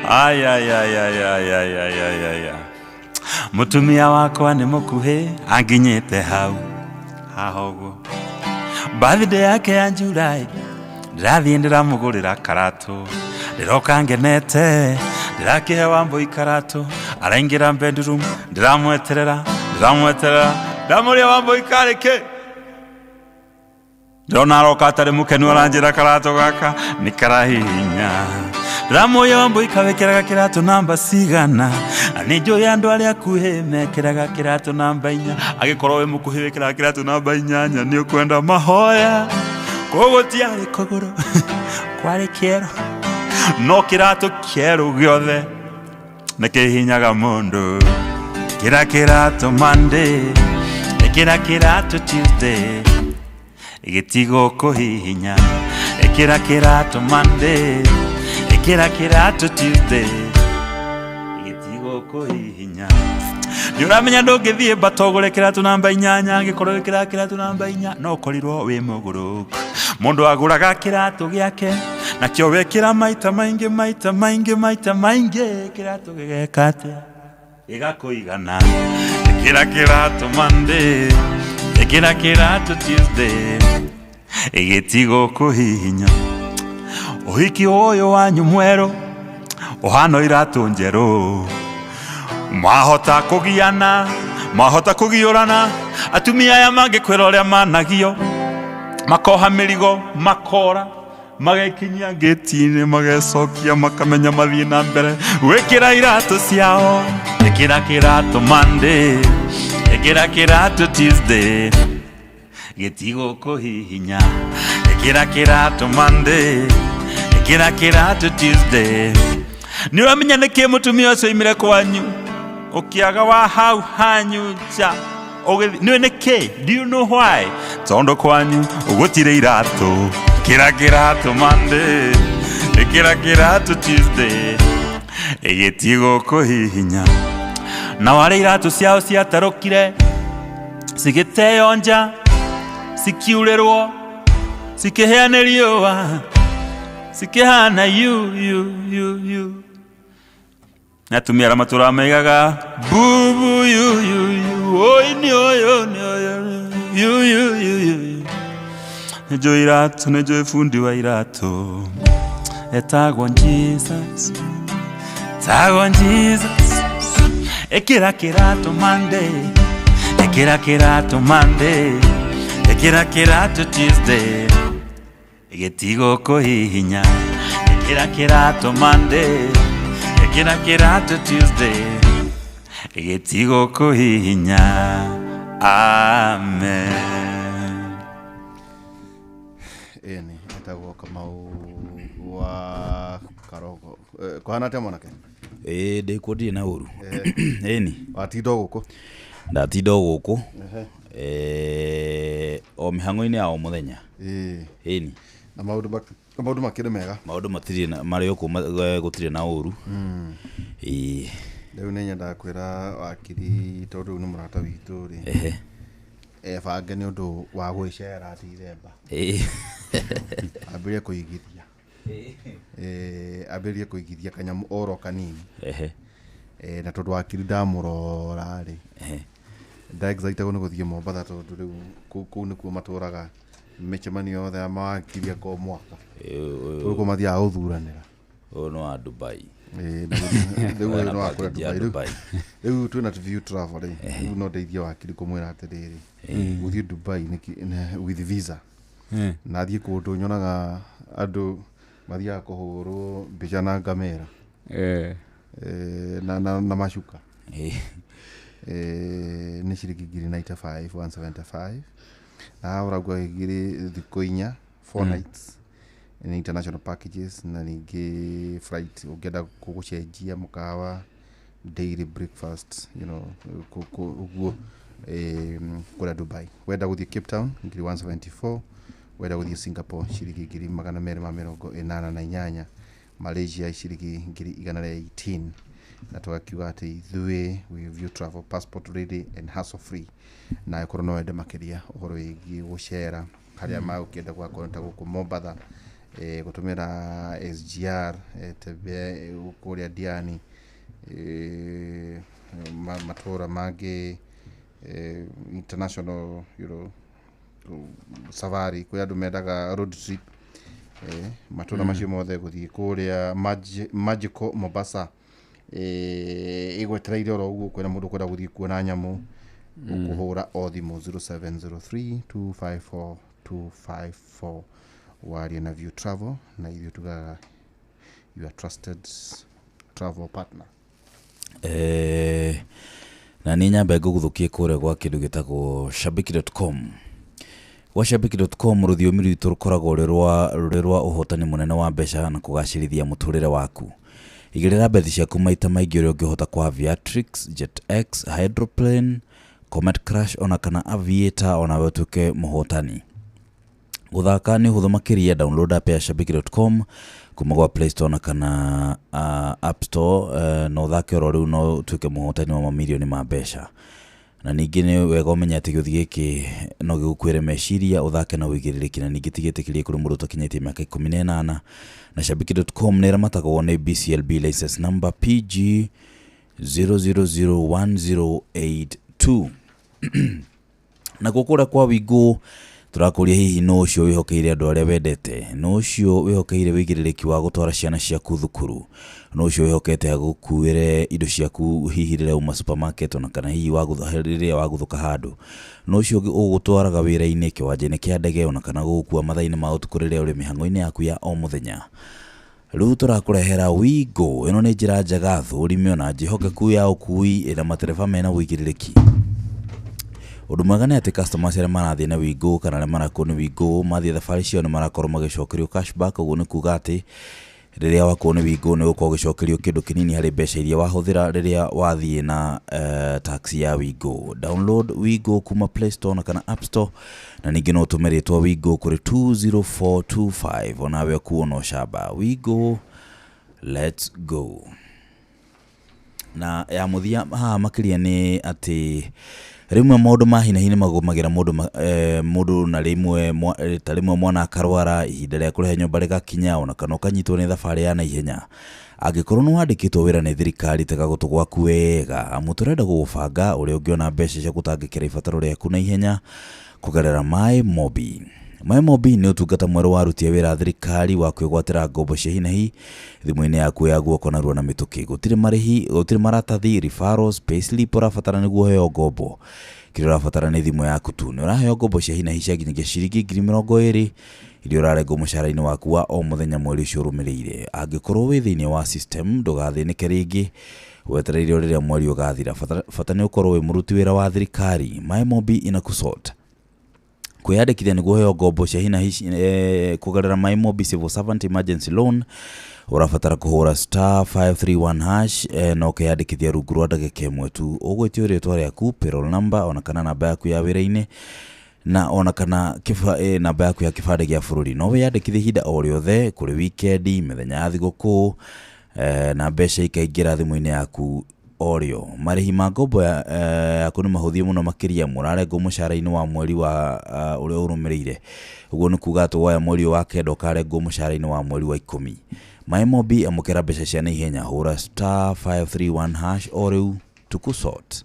Ay, ay, ay, ay, ay, ay, ay, ay, ay, ay. Mũtumia wakwa nĩ mũkuhĩ anginyĩte hau haha ũguo, birthday yake ya July ndĩrathiĩ ndĩramũgũrĩra karatũ, ndĩroka ngenete, ndĩrakĩhe Wambũi karatũ, araingĩra bedroom, ndĩramweterera, ndĩramweterera, ndamũria, "Wambũi, karĩ kĩ?" Ndĩrona aroka atarĩ mũkenu, aranjĩra karatũ gaka nĩ karahihinya. Ndĩramũria, "Wambũi, kawĩkĩraga kĩratũ namba cigana?" Na nĩ njũĩ andũ arĩa akuhĩ mekĩraga kĩratũ namba 4. Angĩkorwo wĩ mũkuhĩ wĩkĩraga kĩratũ namba 8, nĩ ũkwenda mahoya. Koguo tiarĩ kũgũrũ kwarĩ kĩero, no kĩratũ kĩerũ gĩothe nĩ kĩhinyaga mũndũ. Kĩra kĩratũ Monday, ĩkĩra kĩratũ Tuesday, gĩtigũ kũhihinya. Ĩkĩra kĩratũ Monday, ĩkĩra kĩratũ Tuesday, gĩtigũ kũhihinya. Nĩ ũramenya ndũngĩthiĩ mbata ũgũre kĩratũ namba 8. Angĩkorwo wĩkĩraga kĩratũ namba 4, no ũkorirwo wĩ mũgũrũku. Mũndũ agũraga kĩratũ gĩake nakĩo wekĩra maita maingĩ, maita maingĩ, maita maingĩ, kĩratũ gĩgeka atĩa? Gĩgakũigana. Ĩkĩra kĩratũ Monday, ĩkĩra kĩratũ Tuesday, gĩtigũ kũhihinya. Ũhiki ũyũ wanyu mwerũ ũhana iratũ njerũ, mwahota kũgiana, mwahota kũgiũrana. Atumia aya mangĩkwĩra ũrĩa managio, makoha mĩrigo, makora, magekinyia ngĩti-inĩ, magecokia, makamenya mathiĩ na mbere gwĩkĩra iratũ ciao. Ĩkĩra kĩratũ Monday, ĩkĩra kĩratũ Tuesday, gĩtigũ kũhihinya. Ĩkĩra kĩratũ Monday, ĩkĩra kĩratũ Tuesday. Nĩ ũramenya nĩkĩ mũtumia ũcio oimire kwanyu ũkĩaga wa hau hanyu nja ũgĩthiĩ? Nĩũĩ nĩkĩ? Do you know why? Tondũ kwanyu gũtirĩ iratũ. Kĩra kĩratũ Monday, ĩkĩra kĩratũ Tuesday, gĩtigũ kũhihinya. Na warĩa iratũ ciao ciatarũkire, cigĩteo nja, cikiurĩrwo, cikĩhĩa nĩ riũa, cikĩhana yu yu yu yu. Nĩ atumia arĩa matũraga maigaga bubu yu yu yu, oi nĩ ũyũ, nĩ ũyũ, yu yu yu yu. Nĩ njũĩ iratũ, nĩ njũĩ bundi wa iratũ etagwo Jesus, etagwo Jesus. Ĩkĩra kĩratũ Monday, Ĩkĩra kĩratũ Monday, ĩkĩra kĩratũ Tuesday, gĩtigũkũhihinya. Ĩkĩra kĩratũ Monday, ĩkĩra kĩratũ Tuesday, gĩtigũkũhihinya. Amen. Ĩni etagwo Kamau wa Karogo. Kũhana atĩa mwanake? Ĩĩ, ndĩkuo, ndirĩ na ũru, ĩni. Watinda o gũkũ? Ndatinda o gũkũ, o mĩhang'o-inĩ ya o mũthenya. Ĩni. Na maũndũ makĩrĩ mega? Maũndũ matirĩ marĩ o kũu, gũtirĩ na ũru, ĩĩ. Rĩu nĩ nyendaga kwĩra wakiri, tondũ rĩu nĩ mũrata witũ rĩ, ebange nĩ ũndũ wa gwĩcera Dithemba. Ambĩrĩrie kũigithia. Ambĩrĩrie kũigithia kanyamũ oro kanini. Na tondũ wakiri ndamũrora rĩ, ndaexcitagwo nĩ gũthiĩ Mombatha, tondũ rĩu kũu nĩkuo matũraga mĩcemanio yothe ya mawakiri aka o mwaka. Kũu kũu mathiaga gũthuranĩra. Ũyũ nĩ wa Dubai. Na rĩu ũyũ nĩ wa kũrĩa Package ya Dubai. Dubai. Rĩu twĩna View Travel rĩ, rĩu no ndeithie wakiri kũmwĩra atĩrĩrĩ, gũthiĩ Dubai with visa na thiĩ kũndũ nyonaga andũ mathiaga kũhũrwo mbica na ngamĩra, na macuka. Nĩ ciringi ngiri 95 175, na haha ũrauga ngiri thikũ 4, 4 nights nĩ international packages, na ningĩ flight ũngĩenda gũcenjia mũkawa, daily breakfast, ũguo kũrĩa Dubai. Wenda gũthiĩ Cape Town, ngiri 174. Wenda gũthiĩ Singapore, ciringi ngiri 288. Malaysia, ciringi ngiri 118. Na tũgakiuga atĩ ithuĩ we view travel, passport ready and hassle free. Na ĩkorwo no wende makĩria ũhoro wĩgiĩ gũcera harĩa magũkĩenda gũgakorwo ta gũkũ Mombatha, gũtũmĩra SGR, tebe kũrĩa Diani, matũra mangĩ, international safari, kwĩ andũ mendaga road trip, matũra macio mothe gũthiĩ kũrĩa Magical Mombasa, ĩgwetereire oro ũguo. Kwĩna mũndũ ũkwenda gũthiĩ kuona nyamũ, ũkũhũra o thimũ 0703 254 254, warie na View Travel, na ithuĩ tugaga your trusted travel partner. Na nĩ nyambe ngũgũthũkie kũrĩa gwa kĩndũ gĩtagwo shabiki.com. Gwa shabiki.com, rũthiomi rwitũ rũkoragwo rũrĩ rwa ũhotani mũnene wa mbeca na kũgacĩrithia mũtũrĩre waku. Igĩrĩra mbethi ciaku maita maingĩ ũrĩa ũngĩhota kwa Aviatrix, JetX, Hydroplane, Comet Crash ona kana Aviator, onawe ũtuĩke mũhotani. Gũthaka nĩ ũhũthũ makĩria. Download app ya shabiki.com kuma gwa Play Store na kana App Store, na ũthake oro rĩu no ũtuĩke mũhotani wa mamirioni ma mbeca. Na ningĩ nĩ wega ũmenye atĩ gĩũthi gĩkĩ no gĩgũkuĩre meciria, ũthake na ũigĩrĩrĩki, na ningĩ ti gĩtĩkĩrie kũrĩ mũndũ ũtakinyĩtie mĩaka 18. Na shabiki.com nĩ ĩramatagwo nĩ BCLB license number PG 0001082. Nakuo kũrĩa kwa Wingũ tũrakũria, hihi nũ ũcio wĩhokeire andũ arĩa wendete? Nũ ũcio wĩhokeire wĩigĩrĩrĩki wa gũtwara ciana ciaku thukuru? Nũ ũcio wĩhokete agũkuĩre indo ciaku hihi rĩrĩa uma supermarket, ona kana hihi rĩrĩa waguthũka handũ? Nũ ũcio ũgũtwaraga wĩra-inĩ, kĩwanja-inĩ kĩa ndege, ona kana gũgũkua mathaa-inĩ ma ũtukũ rĩrĩa ũrĩ mĩhang'o-inĩ yaku ya o mũthenya? Rĩu tũrakũrehera Wigo. Ĩno nĩ njĩra njega, thũrime ona njĩhokeku ya ũkui ĩna matereba mena ũigĩrĩrĩki. Ũndũ mwega nĩ atĩ customers arĩa marathiĩ na Wigo kana arĩa marakuo nĩ Wigo mathiĩ thabarĩ ciao nĩ marakorwo magĩcokerio cashback. Ũguo nĩ kuga atĩ rĩrĩa wakuo nĩ Wigo nĩ ũgũkorwo ũgĩcokerio kĩndũ kĩnini harĩ mbeca iria wahũthĩra rĩrĩa wathiĩ na taxi ya Wigo. Download Wigo kuma Play Store na kana App Store, na ningĩ no ũtũme rĩtwa Wigo kũrĩ 20425, onawe ũkuo na ũcamba. Wigo, let's go. Na ya mũthia haha makĩria nĩ atĩ rĩmwe maũndũ ma hinahi nĩ magũmagĩra mũndũ mũndũ na rĩmwe ta rĩmwe mwana akarwara, ihinda rĩa kũrĩha nyũmba rĩgakinya, ona kana ũkanyitwo nĩ thabarĩ ya naihenya. Angĩkorwo nĩ wandĩkĩtwo wĩra nĩ thirikari, tega gũtũ gwaku wega, amu tũrenda gũgũbanga ũrĩa ũngĩona mbeca cia gũtangĩkĩra ibataro rĩaku na ihenya kũgerera My Mobi. My Mobi nĩ ũtungata mwerũ wa aruti a wĩra a thirikari wa kwĩgwatĩra ngombo cia hinahi thimũ-inĩ yaku ya guoko narua na mĩtũkĩ. Gũtirĩ marĩhi, gũtirĩ maratathi, referrals, payslip ũrabatara nĩguo ũheo ngombo. Kĩrĩa ũrabatara nĩ thimũ yaku tu. Nĩ ũraheo ngombo cia hi na hi cia nginyagia ciringi 20,000 iria ũrarengwo mũcara-inĩ waku wa o mũthenya mweri ũcio ũrũmĩrĩire. Angĩkorwo wĩ thĩinĩ wa system, ndũgathĩnĩke rĩngĩ wetereire o rĩrĩa mweri ũgathira. Bata nĩ ũkorwo wĩ mũruti wĩra wa thirikari. MyMobi inakusort. Kwĩyandĩkithia nĩguo ũheo ngombo cia hi na hi kũgerera MyMobi Civil Servant Emergency Loan ũrabatara kũhũra *531# na ũkeyandĩkithia rungu rwa ndagĩka ĩmwe tu. Ũgwĩtio rĩtwa rĩaku, payroll number, ona kana namba yaku ya wĩra-inĩ na ona kana namba yaku ya kĩbandĩ gĩa bũrũri. No wĩyandĩkithie ihinda o rĩothe kũrĩ wikendi, mĩthenya ya thigũkũ, na mbeca ikaingĩra thimũ-inĩ yaku o rĩo. Marĩhi ma ngombo yaku nĩ mahũthie mũno makĩria, mũrarengwo mũcara-inĩ wa mweri wa ũrĩa ũrũmĩrĩire. Ũguo nĩ kuga atĩ woya mweri wa 9 ũkarengwo mũcara-inĩ wa mweri wa 10. MyMobi, amũkĩra mbeca cia naihenya, hũra *531# o rĩu tukusort.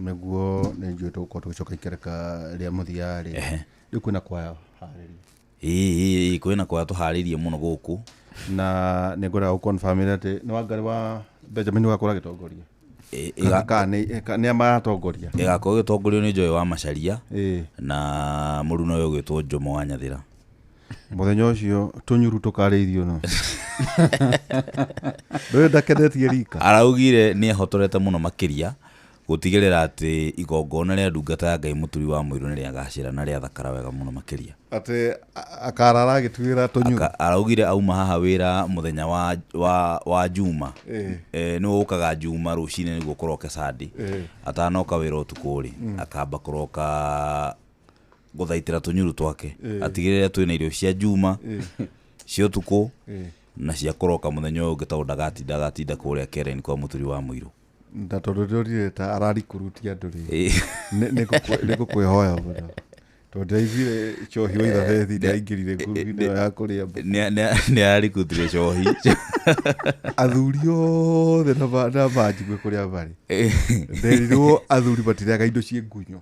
Nĩguo nĩ njũĩ tũgũkorwo tũgĩcoka ikereka rĩa mũthia rĩ. Rĩu kwĩna kwaya harĩrie. Ĩĩ, kwĩna kwaya tũharĩrie mũno gũkũ. Na nĩ ngwendaga gũconfirm atĩ nĩ Wangari wa Benjamin ũgakorwo agĩtongoria. Kana nĩ maratongoria. Ĩgakorwo ĩgĩtongorio nĩ Joy wa Macharia na mũruna ũyũ ũgwĩtwo Jomo wa Nyathira. Mũthenya ũcio tũnyuru tũkarĩithio no. Ndũĩ ndakenetie rika. Araugire nĩ ehotorete mũno makĩria gũtigĩrĩra atĩ igongona rĩa ndungata ya Ngai Mũturi wa Mũirũ nĩ rĩagacĩra na rĩathakara wega mũno makĩria. Atĩ akarara agĩtuĩra tũnyuru. Araugire auma haha wĩra mũthenya wa Juma. Nĩ ũkaga Juma rũcinĩ nĩguo kũroke Sunday. Atanoka wĩra ũtukũ rĩ, akamba kũroka gũthaitĩra tũnyuru twake. Atigĩrĩre twĩna irio cia Juma, cia ũtukũ na cia kũroka mũthenya ũyũ ũngĩ tondũ ndagatinda kũrĩa Karen kwa Mũturi wa Mũirũ. Na tondũ ndĩrorire ta ararikurutia andũ rĩ, nĩ ngũkwĩhoya mũno tondũ ndĩraiguire cohi wa ithabethi ndĩraingĩrire ngurubu-inĩ ĩyo ya kũrĩa mbũkũ. Nĩ ararikutire cohi. Athuri othe na manjigue kũrĩa marĩ. Nderirwo athuri matirĩaga indo ciĩ ngunyo.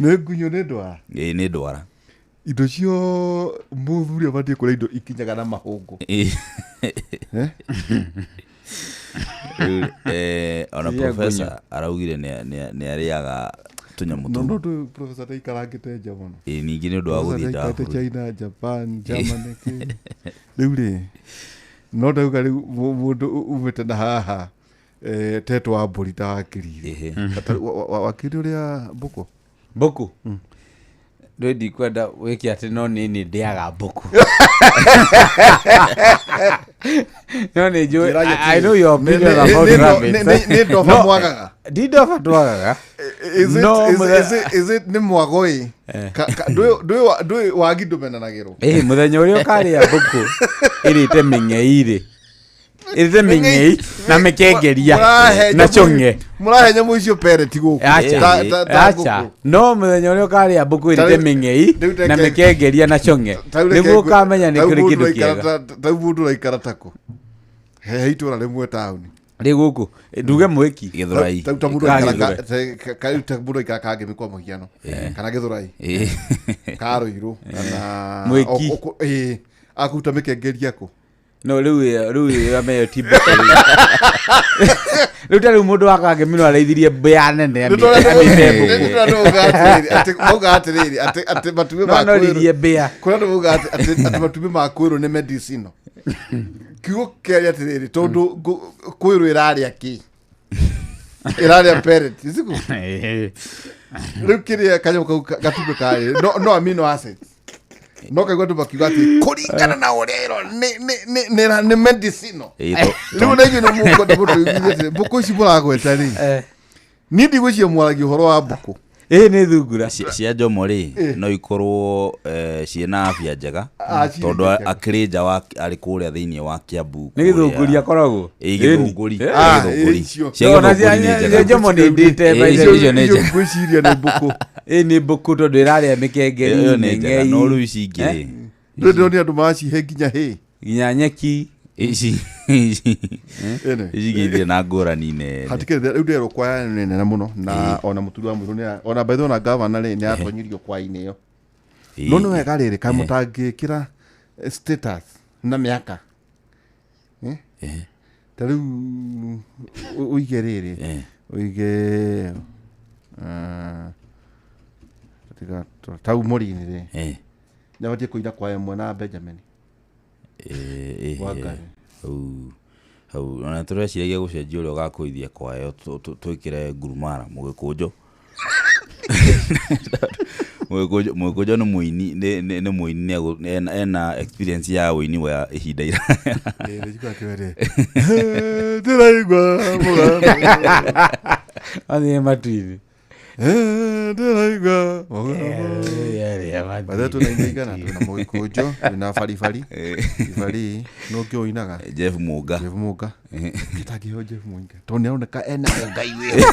Nĩ ngunyo nĩ ndwara? Ĩĩ nĩ ndwara. Indo cio mũthuri abatiĩ kũrĩa indo ikinyaga na mahũngũ. Ona professor araugire nĩ arĩaga tũnyamũ tũu. No no professor ndaikarangĩte nja mũno. Ĩĩ ningĩ nĩ ũndũ wa gũthiĩ nja wa bũrũri. China, Japan, Germany kĩ. Rĩu rĩ no ndauga rĩu mũndũ umĩte na haha tetwo wa mbũri ta wakiri. Wakiri ũrĩa mbũkũ? Mbũkũ? Ndũĩ ndikwenda wĩke atĩ no niĩ ndĩaga mbũkũ. No nĩ njũĩ, I know your opinion about rabbits. Nĩ ndoba mwagaga? Ndi ndoba twagaga. Is it nĩ mwago ĩ? Ndũĩ wagi ndũmenanagĩrwo? Ĩĩ mũthenya ũrĩa ũkarĩa mbũkũ ĩrĩte mĩng'ei rĩ. Ĩrĩte mĩng'ei na mĩkengeria na cong'e. Mũrahe nyamũ icio pellet gũkũ. Acha. No mũthenya ũrĩa ũkarĩa mbũkũ ĩrĩte mĩng'ei na mĩkengeria na cong'e. Nĩguo ũkamenya nĩ kũrĩ kĩndũ kĩega. Tau mũndũ ũraikara tako. He itũra rĩmwe taũni. Rĩ gũkũ nduge mwĩki. Gĩthũrai. Tau ta mũndũ aikara Kangemi kwa mũhiano. Kana Gĩthũrai. Karũirũ kana Mwĩki. Akũruta mĩkengeria kũ? No rĩu ameyo ti mbũkũ rĩu. Rĩu ta rĩu mũndũ wa Kangemi no areithirie mbĩa nene amĩte mbũkũ. Mauga atĩrĩrĩ atĩ matumbĩ ma No anoririe mbĩa. Kũrĩa andũ mauga atĩ matumbĩ ma kwĩrũ nĩ medicinal. Kiugo kĩaria atĩrĩrĩ tondũ kwĩrũ ĩrarĩa kĩ? Ĩrarĩa pellet, sikuo? Rĩu kĩrĩa kanyamũ kau gatumbĩ karĩ no amino acids. No kaigua andũ makiuga atĩ kũringana na ũrĩa ĩro nĩ medicinal. Rĩu na inyuĩ nĩ mũkwenda mũtũiguithie atĩ mbũkũ ici mũragweta rĩ, niĩ ndigwĩciria mwaragia ũhoro wa mbũkũ. Ĩĩ nĩ thungura. Cia Jomo rĩ no ikorwo ciĩna afya njega tondũ akĩrĩ nja wa arĩ kũrĩa thĩinĩ wa Kiambu. Nĩ gĩthũngũri akoragwo. Ĩĩ gĩthũngũri. Cia gĩthũngũri nĩ njega. Jomo nĩ ndĩte by the way. Icio nĩ njega. Ngwĩciria nĩ mbũkũ. Ĩĩ nĩ mbũkũ tondũ ĩrarĩa mĩkengeri, Ĩyo nĩ njega. No mĩng'ei, rĩu ici ingĩ rĩ, Ndũĩ ndĩronire andũ maracihe nginya hĩ. nginya nyeki. Ici ici ingĩ na ngũrani nene. Hatikĩrĩ rĩu ndĩrerwo kwaya nĩ nene mũno na ona Mũturi wa Mũirũ nĩ ona by the way ona gavana rĩ nĩ atonyirio kwa-inĩ ĩyo. No nĩ wega rĩrĩ kaĩ mũtangĩkĩra status na mĩaka. Ta rĩu ũige rĩrĩ, ũige tau Mũrini rĩ, nĩabatiĩ kũina kwa ĩmwe na Benjamin wa Ngarĩ. Hau ona tũreciragia gũcenjia ũrĩa ũgakũithia kwayo twĩkĩre ngurumara mũgĩkũnjo. Mũgĩkũnjo nĩ mũini, nĩ mũini, ena experience ya ũini wa ihinda iraya. Ndĩraigua mũgambo. Athiĩ matu-inĩ. Ndĩraigua mũgambo. Bathe twĩna indo igana, twĩna mũgĩkũnjo, twĩna baribari. Baribari nũ ũngĩ ũinaga? Jeff Mũnga. Jeff Mũnga. Gĩtangĩheo Jeff Mũnga tondũ nĩaroneka ena ũngai wĩ.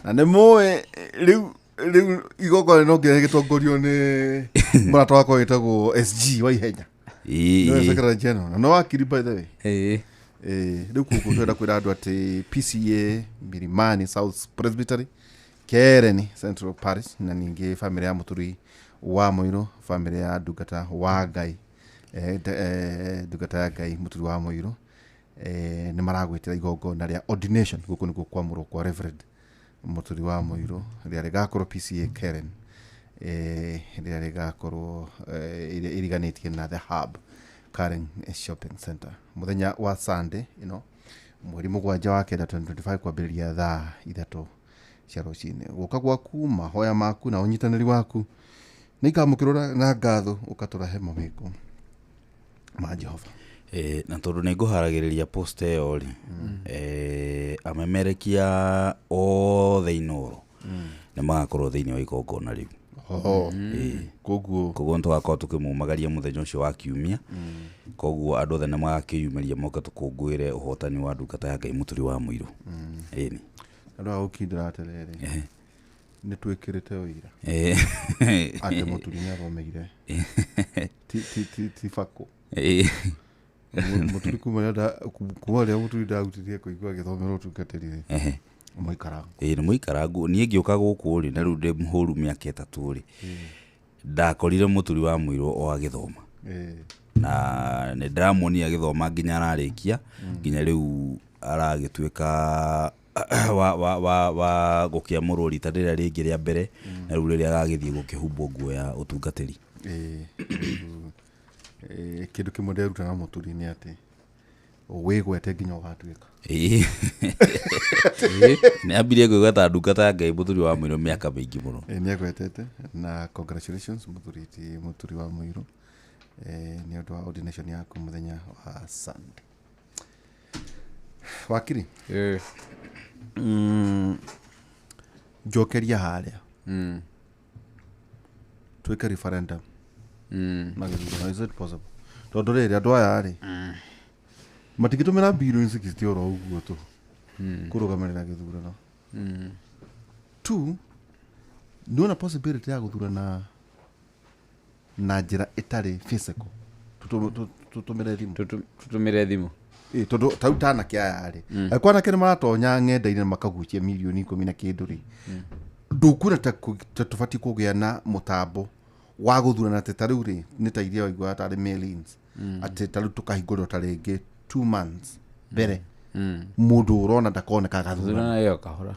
Na nĩ mũĩ rĩu igongona no nginya gĩtongorio nĩ mũrata wakwa wĩtagwo SG wa Ihenya. Nĩwe Secretary General. Na no wakiri by the way. Rĩu koguo twenda kwĩra andũ atĩ PCA Milimani South Presbytery, Kereni Central Parish, na ningĩ bamĩrĩ ya Mũturi wa Mũirũ, bamĩrĩ ya ndungata wa Ngai, ndungata ya Ngai Mũturi wa Mũirũ, nĩ maragwĩtĩra igongona rĩa ordination gũkũ nĩkuo kwamũrwo kwa Reverend Mũturi wa Mũirũ, rĩrĩa rĩgakorwo PCA Keren, rĩrĩa rĩgakorwo ĩriganĩtie na The Hub Karen Shopping Center mũthenya wa Sunday ĩno mweri 7 wa 9 2025 kwambĩrĩria thaa 3 cia rũcinĩ. Gũka gwaku, mahoya maku na ũnyitanĩri waku nĩ ikamũkĩrwo na ngatho ũkatũrahe mawĩko ma Jehova. Na tondũ nĩ ngũharagĩrĩria post ĩyo rĩ, amemerekia othe Inooro nĩ magakorwo thĩinĩ wa igongona rĩu. Koguo koguo nĩtũgakorwo tũkĩmumagaria mũthenya ũcio wa kiumia. Koguo andũ othe nĩ magakĩyumĩria moke tũkũngũĩre ũhotani wa ndungata ya Ngai Mũturi wa Mũirũ. Ĩni. Andũ a gũkindĩra atĩrĩrĩ, nĩ twĩkĩrĩte ũira atĩ Mũturi nĩ athomeire ti bakũ. Mũturi kuma rĩrĩa Mũturi ndarutire kũigua agĩthomera ũtungatĩri rĩ, mũikarangu. Nĩ mũikarangu. Niĩ ngĩũka gũkũ rĩ, na rĩu ndĩ mũhũru mĩaka 3 rĩ, ndakorire Mũturi wa Mũirũ o agĩthoma. Na nĩ ndĩramuonia agĩthoma nginya ararĩkia, nginya rĩu aragĩtuĩka wa gũkĩamũrwo rita rĩrĩa rĩngĩ rĩa mbere, na rĩu rĩrĩa agagĩthiĩ gũkĩhumbwo nguo ya ũtungatĩri. Kĩndũ kĩmwe nderuta na Mũturi nĩ atĩ wĩgwete nginya ũgatuĩka. Nĩ ambirie kwĩgweta ndungata ya Ngai Mũturi wa Mũirũ mĩaka mĩingĩ mũno. Nĩ agwetete, na congratulations Mũturi, ti Mũturi wa Mũirũ, nĩ ũndũ wa ordination yaku mũthenya wa Sunday. Wakiri, njokeria harĩa twĩke referendum na gĩthurano, is it possible? Tondũ rĩrĩ andũ aya rĩ matingĩtũmĩra bilioni 60 oro ũguo tu kũrũgamĩrĩra gĩthurano. Two, nĩwona possibility ya gũthurana na njĩra ĩtarĩ physical, tũtũmĩre thimũ. Tũtũmĩre thimũ. Tondũ ta rĩu ta anake aya rĩ, angĩkorwo anake nĩ maratonya ng'enda-inĩ na makagucia milioni 10 na kĩndũ rĩ, ndũkuona ta tũbatiĩ kũgĩa na mũtambo wa gũthurana atĩ ta rĩu rĩ nĩ ta iria waiguaga tarĩ mail-ins, atĩ ta rĩu tũkahingũrĩrwo ta rĩngĩ 2 months mbere, mũndũ ũrona ndakoneka agathurana. Thurana ĩyo kahora.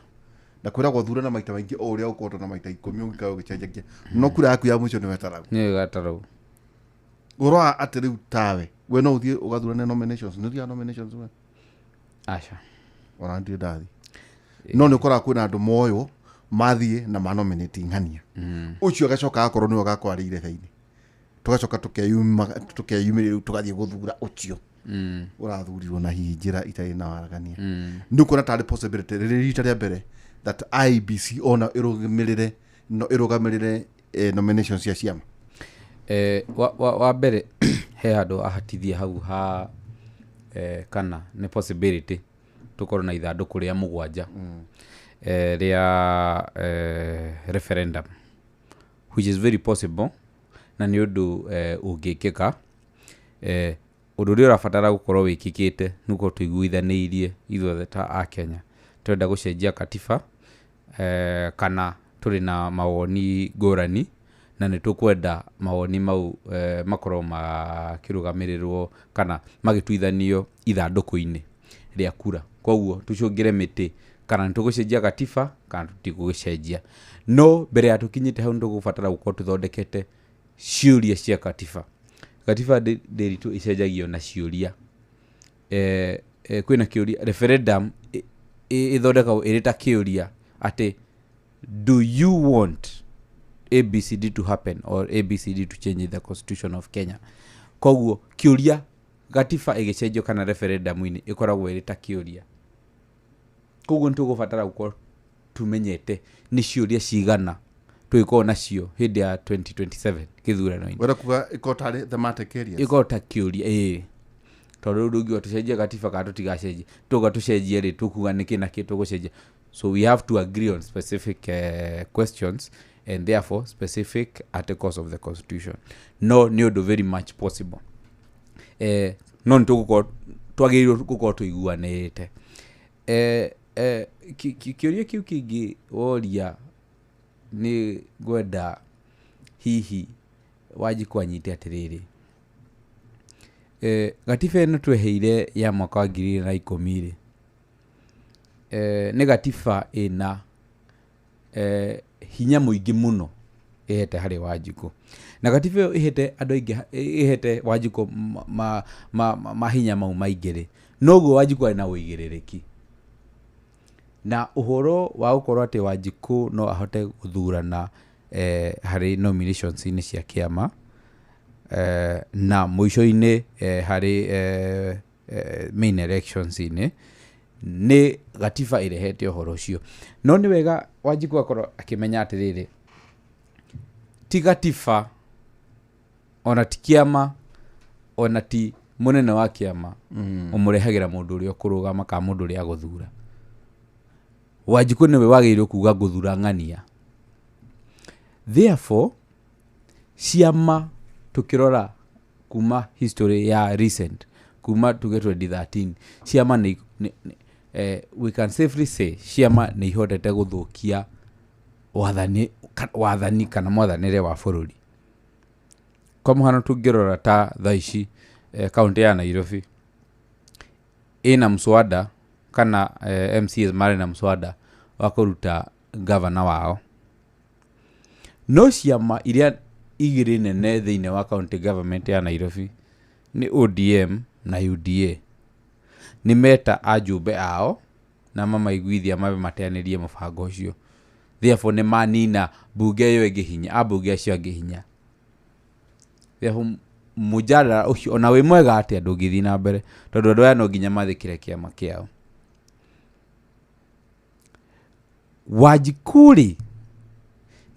Na kwĩragwo thurana maita maingĩ o ũrĩa ũkũhota na maita 10 ũngĩkorwo ũgĩcenjagia, no kura yaku ya mũico nĩwe ĩtaragwo. Nĩyo ĩgataragwo. Ũhoro wa atĩ rĩu tawe we no ũthiĩ ũgathurane nominations, nĩ ũthiaga nominations we? Aca. Ona ndirĩ ndathiĩ. No nĩ ũkoraga kwĩna andũ moywo mathiĩ na manominate ng'ania, ũcio agacoka agakorwo nĩwe ũgakorwo arĩ irebe-inĩ, tũgacoka tũkeyumĩria rĩu tũgathiĩ gũthura ũcio ũrathurirwo na hihi njĩra itarĩ na waragania. Nĩ ũkuona tarĩ possibility rĩrĩ rita rĩa mbere that IEBC ona ĩrũgamĩrĩre no ĩrũgamĩrĩre nominations cia ciama. Wa mbere he handũ ahatithia hau ha kana nĩ possibility tũkorwo na ithandũkũ rĩa 7 rĩa referendum, which is very possible, na nĩ ũndũ ũngĩkĩka. Ũndũ ũrĩa ũrabatara gũkorwo wĩkĩkĩte nĩ gũkorwo tũiguithanĩirie ithuothe ta Akenya twenda gũcenjia katiba, kana tũrĩ na mawoni ngũrani, Na nĩ tũkwenda mawoni mau makorwo makĩrũgamĩrĩrwo kana magĩtuithanio ithandũkũ-inĩ rĩa kura. Koguo tũcũngĩre mĩtĩ kana nĩ tũgũcenjia gatiba kana tũtigũgĩcenjia. No mbere ya tũkinyĩte hau nĩ tũgũbatara gũkorwo tũthondekete ciũria cia katiba. Gatiba ndĩritũ ĩcenjagio na ciũria. Kwĩna kĩũria referendum ĩthondekagwo ĩrĩ ta kĩũria atĩ do you want ABCD to happen or ABCD to change in the constitution of Kenya. Koguo kĩũria gatiba ĩgĩcenjio kana referendum-inĩ ĩkoragwo ĩrĩ ta kĩũria. Koguo nĩ tũgũbatara gũkorwo tumenyete nĩ ciũria cigana tũgĩkorwo nacio hĩndĩ ya 2027 gĩthurano-inĩ. Wenda kuga ĩkorwo tarĩ thematic areas. Ĩkorwo ta kĩũria, ĩĩ, tondũ rĩu ndũngiuga tũcenjie gatiba kana tũtigacenjie, tuga tũcenjie rĩ, tũkuga nĩkĩ na kĩ tũgũcenjia. So we have to agree on specific questions and therefore specific articles of the constitution. No nĩ ũndũ very much possible. No nĩ tũgũkorwo twagĩrĩirwo gũkorwo tũiguanĩte. Kĩũria kĩu kĩngĩ woria nĩ ngwenda hihi Wanjikũ anyite atĩrĩrĩ, gatiba ĩno tweheire ya mwaka wa 2010 rĩ, nĩ gatiba ĩna hinya mũingĩ mũno ĩhete harĩ Wanjikũ. Na gatiba ĩyo ĩhete andũ aingĩ, ĩhete Wanjikũ mahinya mau maingĩ rĩ, noguo Wanjikũ arĩ na ũigĩrĩrĩki. Na ũhoro wa gũkorwo atĩ Wanjikũ no ahote gũthurana harĩ nominations-inĩ cia kĩama, na mũico-inĩ harĩ main elections-inĩ, nĩ gatiba ĩrehete ũhoro ũcio. No nĩ wega Wanjikũ akorwo akĩmenya atĩrĩrĩ, ti gatiba ona ti kĩama ona ti mũnene wa kĩama ũmũrehagĩra mũndũ ũrĩa ũkũrũgama kana mũndũ ũrĩa agũthura. Wanjikũ nĩwe wagĩrĩirwo kuga ngũthura ng'ania. Therefore ciama tũkĩrora kuma history ya recent, kuma tuge 2013, ciama nĩ, we can safely say ciama nĩ ihotete gũthũkia wathani kana mwathanĩre wa bũrũri. Kwa mũhano tũngĩrora ta thaa ici kaunti ya Nairobi ĩna mswada kana MCAs marĩ na mswada wa kũruta gavana wao. No ciama iria igĩrĩ nene thĩinĩ wa county government ya Nairobi nĩ ODM na UDA. Nĩ meta ajumbe ao na mamaiguithia mabe mateanĩrie mũbango ũcio. Therefore nĩ manina bunge ĩyo ĩngĩ hinya, ambunge acio angĩ hinya. Therefore mũjadala ũcio ona wĩ mwega atĩa ndũngĩthiĩ na mbere, tondũ andũ aya no nginya mathĩkĩre kĩama kĩao. Wanjikũ rĩ,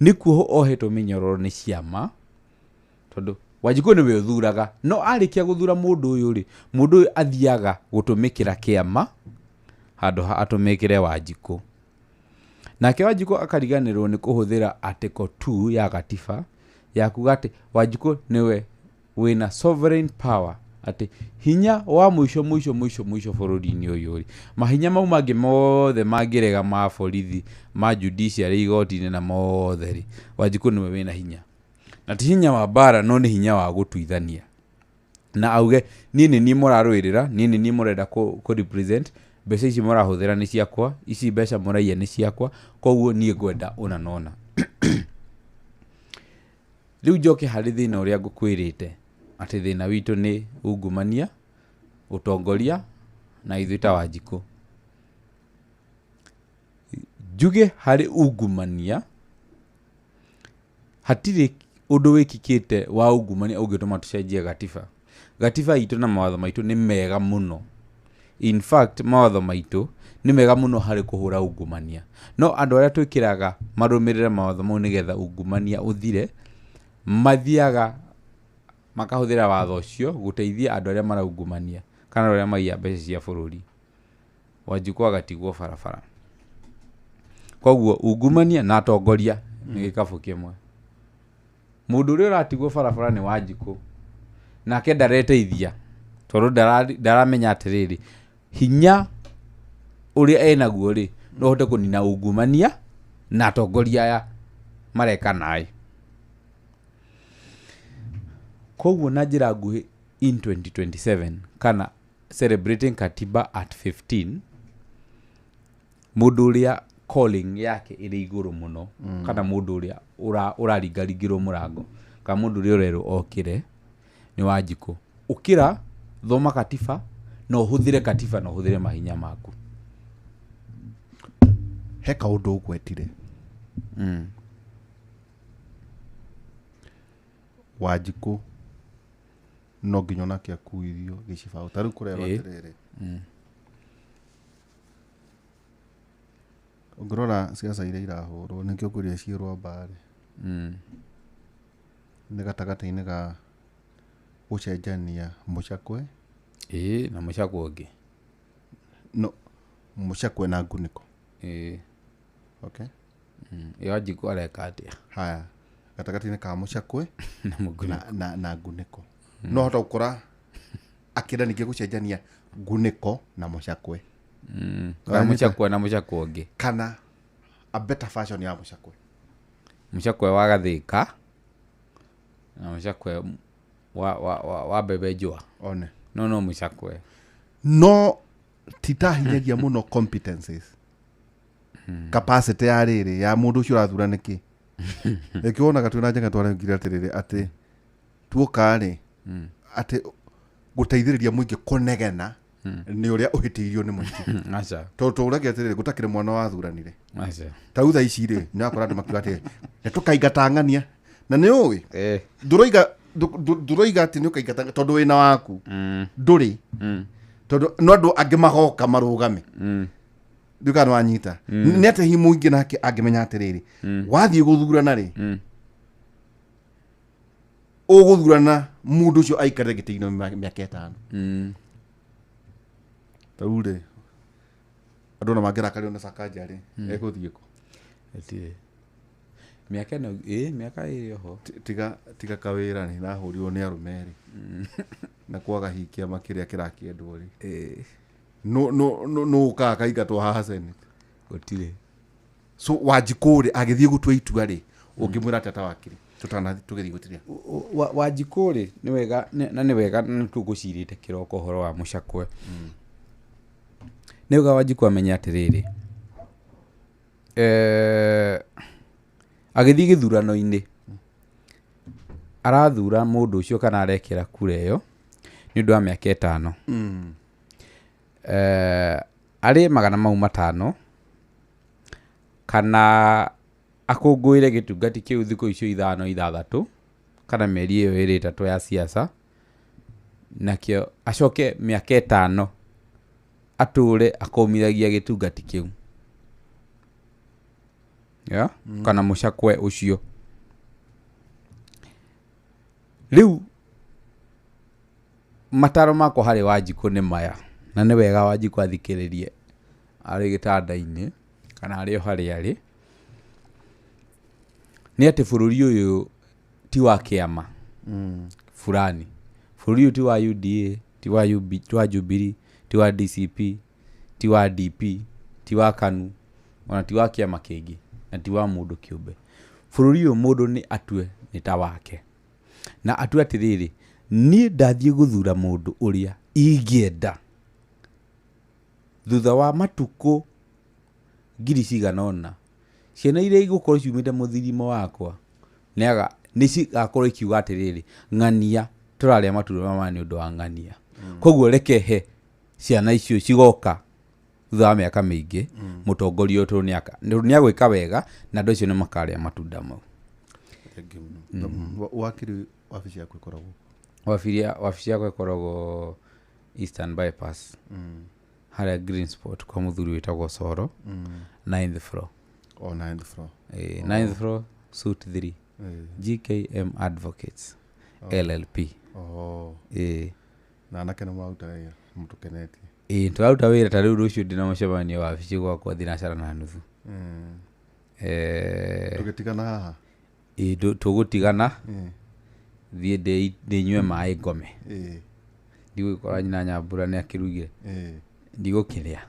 nĩ kuohwo ohetwo mĩnyororo nĩ ciama, tondũ Wanjikũ nĩwe ũthuraga, no arĩkia gũthura mũndũ ũyũ rĩ, mũndũ ũyũ athiaga gũtũmĩkĩra kĩama handũ ha atũmĩkĩre Wanjikũ. Nake Wanjikũ akariganĩrwo nĩ kũhũthĩra article 2 ya gatiba ya kuga atĩ Wanjikũ nĩwe wĩna sovereign power, atĩ hinya wa mũico mũico mũico mũico bũrũri-inĩ ũyũ rĩ, mahinya mau mangĩ mothe mangĩrega ma borithi, ma judiciary, igoti-inĩ na mothe rĩ, Wanjikũ nĩwe wĩna hinya. Na ti hinya wa mbara, no nĩ hinya wa gũtuithania. Na auge niĩ nĩ niĩ mũrarũĩrĩra, niĩ nĩ niĩ mũrenda kũ represent, mbeca ici mũrahũthĩra nĩ ciakwa, ici mbeca mũraiya nĩ ciakwa, koguo niĩ ngwenda ũna na ũna. Rĩu njoke harĩ thĩna ũrĩa ngũkwĩrĩte, atĩ thĩna witũ nĩ ungumania, ũtongoria na ithuĩ ta Wanjikũ. Njuge harĩ ungumania, hatirĩ ũndũ wĩkĩkĩte wa ungumania ũngĩtũma tũcenjie gatiba. Gatiba itũ na mawatho maitũ nĩ mega mũno. In fact, mawatho maitũ nĩ mega mũno harĩ kũhũra ungumania. No andũ arĩa twĩkĩraga marũmĩrĩre mawatho mau nĩgetha ungumania ũthire, mathiaga makahũthĩra watho ũcio gũteithia andũ arĩa maraungumania kana andũ arĩa maiya mbeca cia bũrũri. Wanjikũ agatigwo barabara. Koguo ungumania na atongoria nĩ gĩkabũ kĩmwe. Mũndũ ũrĩa ũratigwo barabara nĩ Wanjikũ, nake ndareteithia tondũ ndaramenya atĩrĩrĩ, hinya ũrĩa enaguo rĩ, no ũhote kũnina ungumania na atongoria aya mareka naĩ. Koguo na njĩra nguhĩ in 2027 kana celebrating katiba at 15, mũndũ ũrĩa calling yake ĩrĩ igũrũ mũno, kana mũndũ ũrĩa ũraringaringĩrwo mũrango, kana mũndũ ũrĩa ũrerwo okĩre nĩ Wanjikũ. Ũkĩra, thoma katiba na ũhũthĩre katiba na ũhũthĩre mahinya maku. He kaũndũ ũgwetire. Wanjikũ no nginya onake akuithio gĩcibaũ. Ta rĩu kũrerwo atĩrĩrĩ, ũngĩrora ciaca iria irahũrwo nĩkĩo ngwĩrire ciĩ rwamba rĩ, nĩ gatagatĩ-inĩ ga gũcenjania mũcakwe na mũcakwe ũngĩ. No, mũcakwe na ngunĩko. Okay. Wanjikũ areka atĩa? Haya, gatagatĩ-inĩ ka mũcakwe na na ngunĩko. No hota gũkora akĩenda ningĩ gũcenjania ngunĩko na mũcakwe. Kana mũcakwe na mũcakwe ũngĩ. Kana a better version ya mũcakwe. Mũcakwe wa Gathĩka na mũcakwe wa mbembe njũa. One. No mũcakwe. No titahinyagia mũno competencies. Capacity ya rĩrĩ ya mũndũ ũcio ũrathura nĩkĩ. Nĩkĩo wonaga twĩna Njenga twarengire atĩrĩrĩ atĩ tuoka rĩ atĩ gũteithĩrĩria mũingĩ kũnegena nĩ ũrĩa ũhĩtĩirio nĩ mũingĩ. Aca. Tondũ tũragia atĩrĩrĩ gũtakĩrĩ mwana wathuranire. Aca. Ta rĩu thaa ici rĩ nĩ wakora andũ makiuga atĩrĩ nĩ tũkaingata ng'ania. Na nĩ ũĩ ndũroiga atĩ nĩ ũkaingata tondũ wĩna waku. Ndũrĩ. Tondũ no andũ angĩ magoka marũgame. Nduka no anyita. Nĩ atĩ hihi mũingĩ nake angĩmenya atĩrĩrĩ wathiĩ gũthurana rĩ ũgũthurana mũndũ ũcio aikarĩre gĩtĩ-inĩ mĩaka ĩtano. Ta rĩu rĩ andũ ona mangĩrakario nĩ Sakaja rĩ egũthiĩ kũ? Mĩaka ĩno mĩaka ĩrĩ oho. Tiga kawĩra nĩ nahũrirwo nĩ arũme rĩ na kwaga hihi kĩama kĩrĩa kĩrakĩendwo rĩ no ũkaga kaingatwo haha Senate. Gũtirĩ. So Wanjikũ rĩ agĩthiĩ gũtua itua rĩ ũngĩmwĩra atĩa ta wakiri tũtanathi tũgĩthiĩ gũtiria? Wanjikũ rĩ nĩ wega na nĩ wega nĩ tũgũcirĩte kĩroko ũhoro wa mũcakwe. Nĩ wega Wanjikũ amenye atĩrĩrĩ agĩthiĩ gĩthurano-inĩ arathura mũndũ ũcio kana arekĩra kura ĩyo nĩ ũndũ wa mĩaka ĩtano. Arĩ 500 kana akũngũĩre gĩtungati kĩu thikũ icio 5 6 kana mĩeri ĩyo ĩrĩ 3 ya siasa, nakĩo acoke mĩaka ĩtano atũre akũmithagia gĩtungati kĩu. Yeah? Kana mũcakwe ũcio. Rĩu mataro makwa harĩ Wanjikũ nĩ maya, na nĩ wega Wanjikũ athikĩrĩrie arĩ gĩtanda-inĩ kana arĩ o harĩa arĩ, nĩ atĩ bũrũri ũyũ ti wa kĩama fulani. Bũrũri ũyũ ti wa UDA, ti wa UB, ti wa Jubilee, ti wa DCP, ti wa DP, ti wa KANU, ona ti wa kĩama kĩngĩ, na ti wa mũndũ kĩũmbe. Bũrũri ũyũ mũndũ nĩ atue nĩ ta wake. Na atue atĩrĩrĩ, niĩ ndathiĩ gũthura mũndũ ũrĩa ingĩenda thutha wa matukũ ngiri cigana ũna, ciana iria igũkorwo ciumĩte mũthirimo wakwa nĩ cigakorwo ikiuga atĩrĩrĩ, ng'ania tũrarĩa matunda maya nĩ ũndũ wa ng'ania. Koguo reke he ciana icio cigoka thutha wa mĩaka mĩingĩ mũtongoria ũyũ tondũ nĩ agwĩka wega na andũ acio nĩ makarĩa matunda mau. Wakiri wabici yaku ĩkoragwo? Wabici yakwa ĩkoragwo Eastern Bypass, harĩa Green Spot kwa mũthuri wĩtagwo Soro, 9th floor. Oh, 9th floor. 9th floor, suite 3. GKM Advocates LLP. Na anake nĩ mararuta wĩra, mũtũkenetie. Tũraruta wĩra ta rĩu rũciũ ndĩna mũcemanio wabici gwakwa 4:30. Tũgĩtigana haha? Tũgũtigana. Thiĩ ndĩnyue maĩ ngome. Ndigũgĩkora nyina Nyambura nĩ akĩrugire. Ndigũkĩrĩa.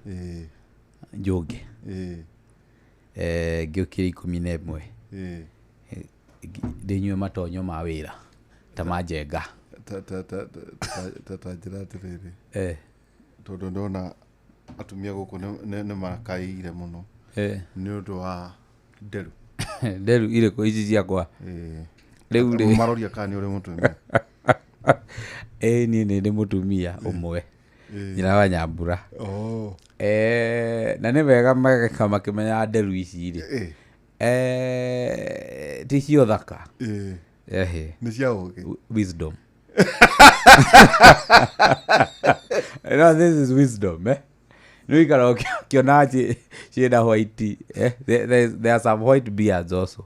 Njũnge. Ngĩũkĩre 11. Ndĩnyue matonyo ma wĩra ta ma Njenga. Ta- ta- ta- ta- ta- ta njĩra atĩrĩrĩ, tondũ ndona atumia gũkũ nĩ makaĩire mũno nĩ ũndũ wa nderu. Nderu irĩkũ ici ciakwa? Ĩĩ. Rĩu rĩ, Maroria kana nĩ ũrĩ mũtumia. Ĩ, niĩ nĩ ndĩ mũtumia ũmwe, nyina wa Nyambura. Oh. Na nĩ wega mageka makĩmenyaga nderu ici rĩ, ti cio thaka. Ehe. Nĩ cia ũgĩ. Wisdom. No, this is wisdom, eh? Nĩ ũikara ũkĩonaga ciĩna white, eh? There are some white beards also.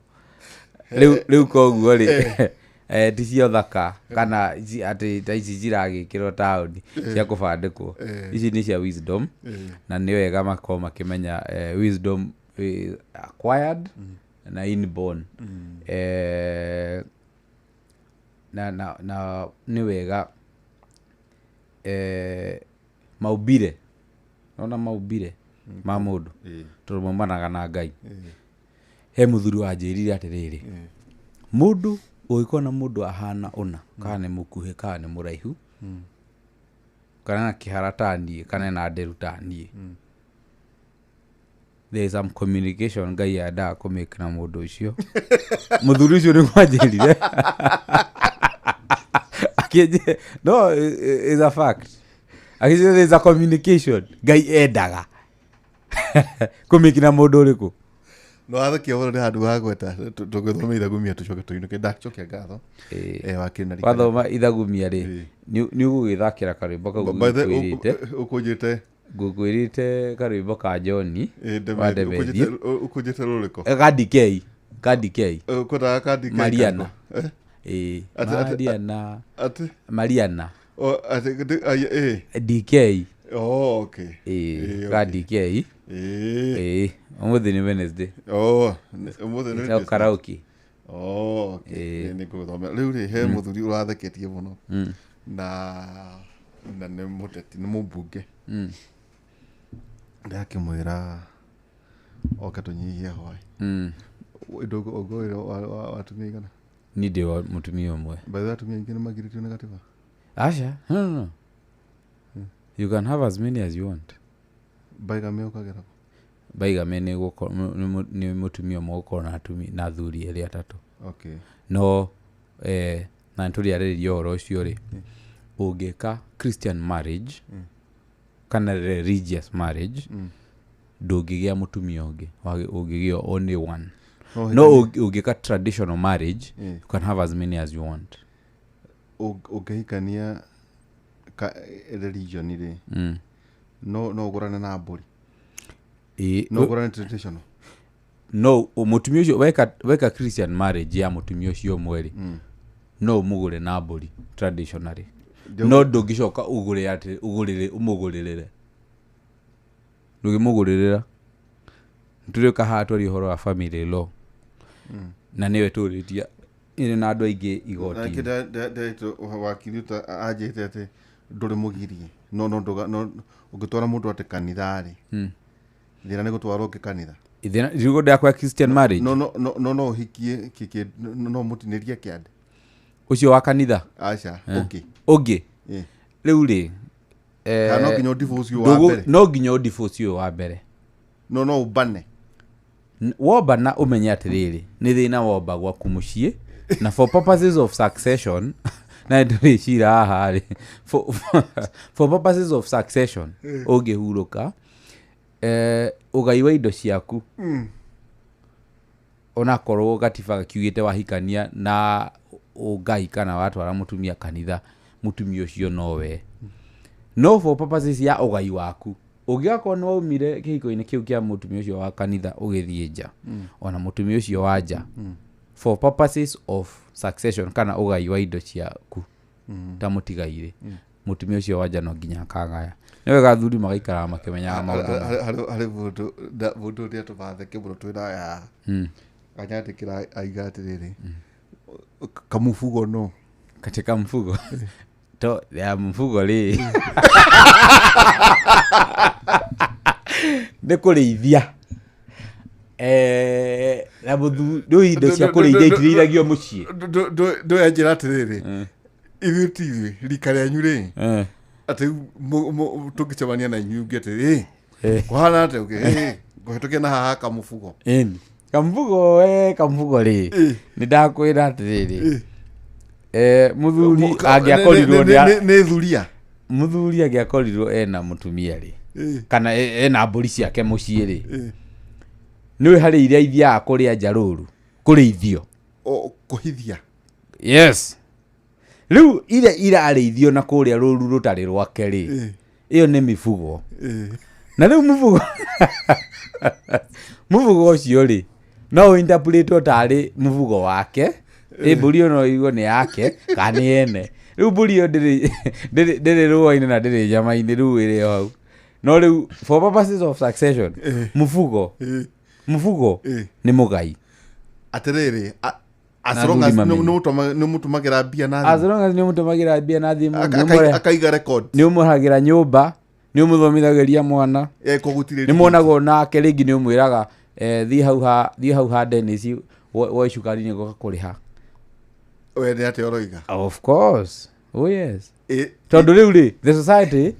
Rĩu koguo rĩ, ti cio thaka kana atĩ ta ici ciragĩkĩrwo taũni cia kũbandĩkwo, ici nĩ cia wisdom. Na nĩ wega makorwo makĩmenya wisdom is acquired na inborn. Na nĩ wega maumbire, nona maumbire ma mũndũ, tondũ maumanaga na Ngai. He mũthuri wanjĩrire atĩrĩrĩ, mũndũ ũngĩkona mũndũ ahana ũna, kana nĩ mũkuhĩ kana nĩ mũraihu, kana na kĩhara ta niĩ, kana na nderu ta niĩ, there is some communication Ngai endaga kũmake na mũndũ ũcio. Mũthuri ũcio nĩ kwanjĩrire akĩnjĩ, no is a fact, akĩnjĩra there is a communication Ngai endaga kũmake na mũndũ ũrĩkũ. No wathekia mũno nĩ handũ hagweta tũgĩthoma ithagumia tũcoke tũinũke. Ndacokia ngatho. Wakĩrĩ na rika. Wathoma ithagumia rĩ, nĩ ũgũgĩthakĩra karwĩmbo kau. By the ngũkwĩrĩte. Ũkũnjĩte. Ngũkwĩrĩte karwĩmbo ka John wa Demethiũ. Ũkũnjĩte rũrĩkũ? Ka DK, ka DK. Ũkwendaga kandi Mariana. Eh? Ĩĩ. Mariana. Atĩ Mariana. O, atĩ ĩ. DK. Oh, okay. Ĩĩ. Ĩĩ, Ka okay. DK. Ĩĩ. Ĩĩ, ũmũthĩ nĩ Wednesday. Oh, ũmũthĩ nĩ Ĩtagwo Wednesday. karaoke. Oh, okay. Ĩĩ. Nĩ ngũgũthomera. Rĩu rĩ, he mũthuri ũratheketie mũno na nĩ mũteti, nĩ mũmbunge. Ndakĩmwĩra oke tũnyihie hwaĩ. Ũngũĩra wa atumia igana? Niĩ ndĩ wa mũtumia ũmwe. By the way, atumia aingĩ nĩ magirĩtio nĩ gatiba. Aca, no, no, no. You can have as many as you want. Bigamy ũkagera kũ? Bigamy nĩ mũtumia ũmwe gũkorwo na atumia na athuri erĩ atatũ. Okay. No na nĩtũrĩarĩrĩria ũhoro ũcio rĩ, ũngĩka Christian marriage kana religious marriage, ndũngĩgĩa mũtumia ũngĩ. Ũngĩgĩa only one. No No ũhikanie- ũngĩka traditional marriage, you can have as many as you want. Ũngĩhikania religion rĩ, no ũgũrane na mbũri? No ũgũrane traditional? No mũtumia ũcio weka Christian marriage ya mũtumia ũcio ũmwe rĩ, no ũmũgũre na mbũri traditionally, no ndũngĩcoka ũgũre atĩ ũgũrĩre ũmũgũrĩrĩre, ndũngĩmũgũrĩrĩra. Tũrĩũka haha twarie ũhoro wa family law, na nĩwe tũrĩtia ĩrĩ na andũ aingĩ Nake igoti-inĩ. Wakiri ũta anjĩte atĩ ndũrĩ mũgirie, no no ũngĩtwara mũndũ atĩ kanitha rĩ, thĩna nĩ gũtwara ũngĩ kanitha. Riugo ndakwa Christian marriage. No ũhikie kĩkĩ, no mũtinĩrie kĩande. Ũcio wa kanitha? Aca, ũngĩ. Ũngĩ. Ĩ. Rĩu rĩ, Kana no nginya ũdivorce ũyũ wa mbere? No nginya ũdivorce ũyũ wa mbere. No ũbane? Wombana ũmenye atĩrĩrĩ, nĩ thĩna womba gwaku mũciĩ, na for purposes of succession, na ndũrĩcira haha rĩ, for purposes of succession, ũngĩhurũka, ũgai wa indo ciaku, onakorwo gatiba gakiugĩte wahikania na ũngai kana watwara mũtumia kanitha, mũtumia ũcio nowe, no for purposes ya ũgai waku, ũngĩgakorwo nĩ waumire kĩhiko-inĩ kĩu kĩa mũtumia ũcio wa kanitha ũgĩthiĩ nja, ona mũtumia ũcio wa nja, for purposes of succession kana ũgai wa indo ciaku ta mũtigairĩ, mũtumia ũcio wa nja no nginya akagaya. Nĩ wega athuri magaikaraga makĩmenyaga maũndũ maya. Harĩ mũndũ ũrĩa tũmatheke mũno twĩ nawe haha, anyandĩkĩra aiga atĩrĩrĩ, kamubugo no Katika mfugo to ya mfugo rĩ, nĩ kũrĩithia. Na mũthuri rĩu indo cia kũrĩithia itirĩithagio mũciĩ. Ndũyanjĩra atĩrĩrĩ, Ithuĩ ti ithuĩ rika rĩanyu rĩ, atĩ tũngĩcemania na inyuĩ ũngĩ atĩ ĩ kũhana atĩa ũngĩ ngũhetũkia na haha kamũbugo. Ĩni kambugo, we kambugo rĩ, nĩ ndakwĩra atĩrĩrĩ, mũthuri angĩakorirwo nĩ Nĩ thuria. Mũthuri angĩakorirwo ena mũtumia rĩ, kana ena mbũri ciake mũciĩ rĩ, nĩũĩ harĩ iria ithiaga kũrĩa nja rũru kũrĩithio. Kũhithia. Yes, rĩu iria irarĩithio na kũrĩa rũru rũtarĩ rwake rĩ, ĩyo nĩ mĩbugo. Na rĩu mũbugo ũcio rĩ, no ũinterpretwo tarĩ mũbugo wake. Ĩ mbũri ĩyo no ĩigue nĩ yake kana nĩ ene. Rĩu mbũri ĩyo ndĩrĩ rũa-inĩ na ndĩrĩ nyama-inĩ, rĩu ĩrĩ o hau. No rĩu for purposes of succession, mũbugo mũbugo nĩ mũgai. Atĩrĩrĩ, as Na long as athuri mamenye. nĩ mũtũmagĩra mbia na As thimũ. long as nĩ ũmũtũmagĩra mbia na thimũ, Akaiga record. nĩ ũmũrehagĩra nyũmba, nĩ ũmũthomithagĩria mwana, Ko gũtirĩ. Nĩ muonagwo nake rĩngĩ, nĩ ũmwĩraga, thiĩ hau ha Dennis woe cukari, nĩ ngũka kũrĩha. We nĩ atĩa ũroiga? Of course, oh yes. Tondũ rĩu rĩ, the society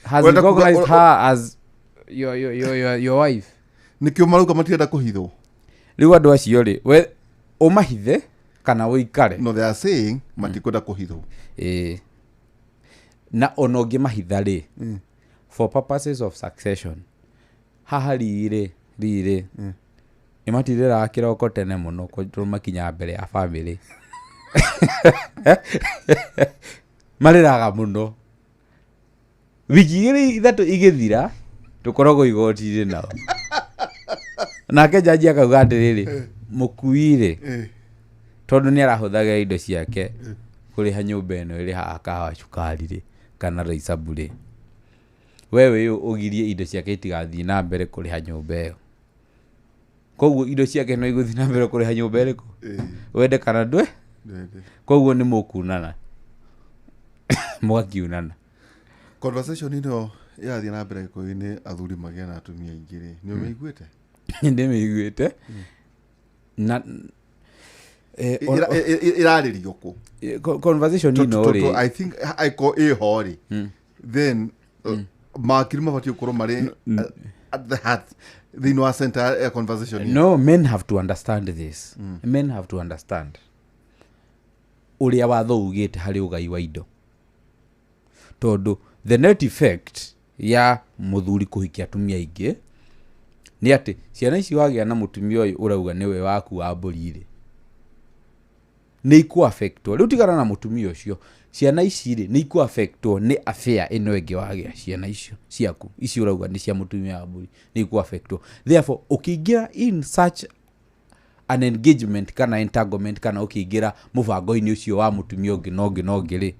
has Ũrenda kuga- recognized her as your wife. Nĩkĩo marauga matirenda kũhithwo. Rĩu andũ acio rĩ, we ũmahithe kana ũikare. No, they are saying matikwenda kũhithwo. Ĩĩ, na ona ũngĩmahitha rĩ, for purposes of succession, haha riri riri nĩ matirĩraga kĩroko tene mũno tondũ makinyaga mbere ya bamĩrĩ, marĩraga mũno. Wiki igĩrĩ ithatũ igĩthira, tũkoragwo igoti-inĩ nao, nake jaji akauga atĩrĩrĩ, mũkui rĩ, tondũ nĩ arahũthagĩra indo ciake kũrĩha nyũmba ĩno ĩrĩ haha Kahawa Cukari rĩ, kana Roysambu rĩ, we wĩ ũgirie indo ciake itigathiĩ na mbere kũrĩha nyũmba ĩyo. Koguo indo ciake no igũthiĩ na mbere kũrĩha nyũmba ĩrĩkũ, wende kana ndwe. Ndwende. Koguo nĩ mũkunana mũgakiunana. Conversation ĩno ĩrathiĩ na mbere Gĩkũyũ-inĩ, athuri magĩe na atumia aingĩ rĩ, nĩ ũmĩiguĩte? Ndĩmĩiguĩte na Ĩrarĩrio kũ? Conversation ĩno rĩ, I think aiko ĩho rĩ, then makiri mabatiĩ gũkorwo marĩ at the heart, thĩinĩ wa center ya conversation ĩyo. No, men have to understand this. Men have to understand ũrĩa watho ugĩte harĩ ũgai wa indo, tondũ the net effect ya mũthuri kũhikia atumia aingĩ nĩ atĩ ciana ici wagĩa na mũtumia ũyũ ũrauga nĩwe waku wa mbũri rĩ, nĩ ikũaffectwo. Rĩu tigana na mũtumia ũcio, ciana ici rĩ, nĩ ikũaffectwo nĩ affair ĩno ĩngĩ wagĩa. Ciana icio ciaku ici ũrauga nĩ cia mũtumia wa mbũri nĩ ikũaffectwo. Therefore, ũkĩingĩra in such an engagement kana entanglement, kana ũkĩingĩra mũbango-inĩ ũcio wa mũtumia ũngĩ na ũngĩ na ũngĩ rĩ,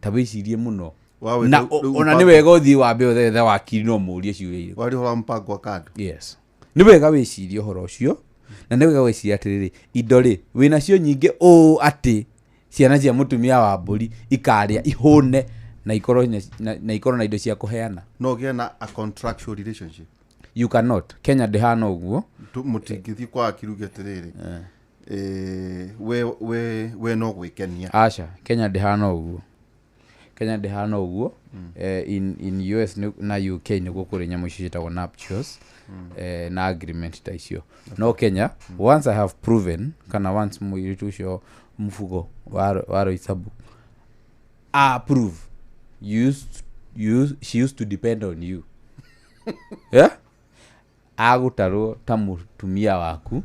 ta wĩcirie mũno. Wawe Na rĩu ona nĩ wega ũthiĩ wambe ũthethe wakiri no mũũrie ciũria irĩkũ. Waria ũhoro wa mpango wa kando. Yes, nĩ wega wĩcirie ũhoro ũcio, na nĩ wega wĩcirie atĩrĩrĩ, indo rĩ, wĩnacio nyingĩ ũũ atĩ ciana cia mũtumia wa mbũri ikarĩa ihũne na ikorwo na ikorwo na indo cia kũheana. No ũgĩe na a contractual relationship? You cannot. Kenya ndĩhana ũguo. Mũtingĩthiĩ kwa akiruge atĩrĩrĩ, we no gwĩkenia. Aca, Kenya ndĩhana ũguo, Kenya ndĩhana ũguo. In US na UK nĩguo kũrĩ nyamũ icio ciĩtagwo nuptials, na agreement ta icio. No Kenya, once I have proven, kana once mũirĩtu ũcio mũbugo wa Roysambu approve you used, you, she used to depend on you, yeah? Agũtarwo ta mũtumia waku,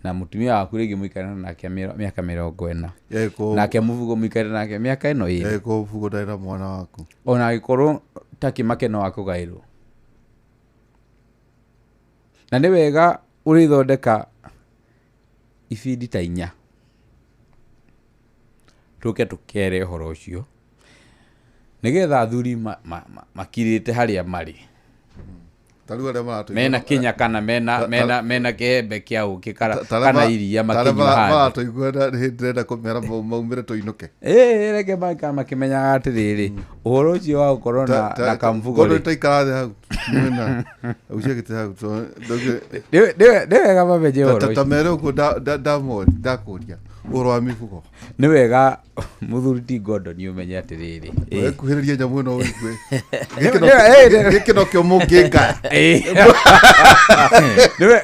na mũtumia waku rĩngĩ mũikarana nake mĩaka 40, nake mũbugo mũikare nake mĩaka ĩno ĩrĩ. Eko bugo ndarĩ na mwana waku. Ona angĩkorwo ta kĩmake no akũgaĩrwo. Na nĩ wega ũrĩthondeka ibindi ta inya, tũke tũkere ũhoro ũcio, nĩgetha athuri makirĩte harĩa marĩ, Ta rĩu arĩa maratũigua mena kĩnya kana mena kĩembe kĩa ũkĩ kana iria, makĩnyua handũ. Maratũigua na hĩndĩ ndĩrenda kũmera maumĩre tũinũke. Ĩĩ, reke maikara makĩmenyaga atĩrĩrĩ, ũhoro ũcio wa gũkorwo na kambugo Kondo rĩ, taikara thĩ hau. Mwena uciagĩte hau to Nĩ wega mamenye ũhoro ta ũcio. mere ũguo ndamũria ũhoro wa mĩbugo. Nĩ wega mũthuri ti Gordon ũmenye atĩrĩrĩ. Wekuhĩrĩria nyamũ ĩno ũigue. Nĩ- Gĩkĩ nokĩo mũngĩngaya.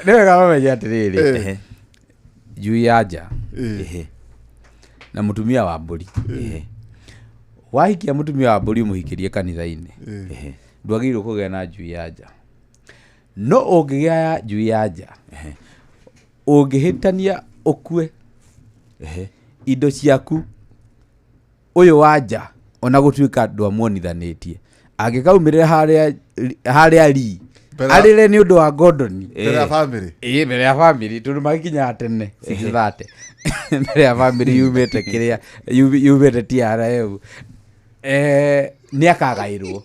Nĩ wega mamenye atĩrĩrĩ, njui ya nja na mũtumia wa mbũri, wahikia mũtumia wa mbũri ũmũhikĩrie kanitha-inĩ, ndwagĩrĩirwo kũgĩa na njui ya nja. No ũngĩgĩa ya njui ya nja, ũngĩhĩtania ũkue, indo ciaku ũyũ wa nja ona gũtuĩka ndwamuonithanĩtie angĩkaumĩrĩra harĩa ri Mbere ya- arĩre nĩ ũndũ wa Gordon Mbere ya bamĩrĩ. Ĩĩ, mbere ya bamĩrĩ tondũ magĩkinyaga tene 6:30 mbere ya bamĩrĩ yumĩte kĩrĩa yumĩte TRM, nĩ akagaĩrwo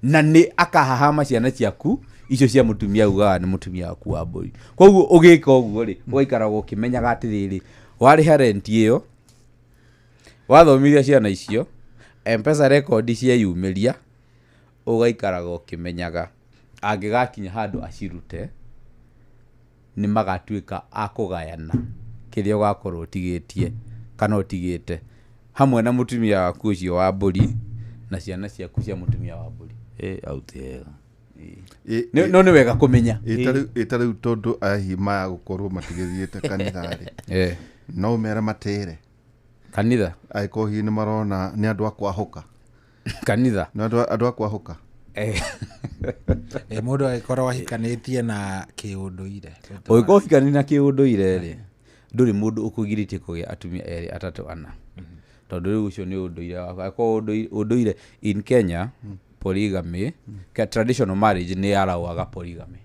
na nĩ akahahama ciana ciaku icio cia mũtumia ugaga nĩ mũtumia waku wa mbũri. Koguo ũgĩka ũguo rĩ, ũgaikaraga ũkĩmenyaga atĩrĩrĩ, warĩha rent ĩyo, wathomithia ciana icio, Mpesa rekondi cieyumĩria, ũgaikaraga ũkĩmenyaga angĩgakinya handũ acirute nĩ magatuĩka a kũgayana kĩrĩa ũgakorwo ũtigĩtie kana ũtigĩte hamwe na mũtumia waku ũcio wa mbũri na ciana ciaku cia mũtumia wa mbũri. Auti hega. No nĩ wega kũmenya. Ĩ ta rĩu tondũ ahi maya gũkorwo matigĩthiĩte kanitha-rĩ, no ũmere matĩre Kanitha. Angĩkorwo hihi nĩ marona nĩ andũ a kwahũka. Kanitha. Nĩ andũ a kwahũka. Mũndũ agĩkorwo ahikanĩtie na kĩũndũire. Ũngĩkorwo ũhikanĩtie na kĩũndũire rĩ, ndũrĩ mũndũ ũkũgirĩtie kũgĩa atumia erĩ atatũ ana, tondũ rĩu ũcio nĩ ũndũire waku. Angĩkorwo ũndũire in Kenya, polygamy, traditional marriage nĩ yaraũaga polygamy.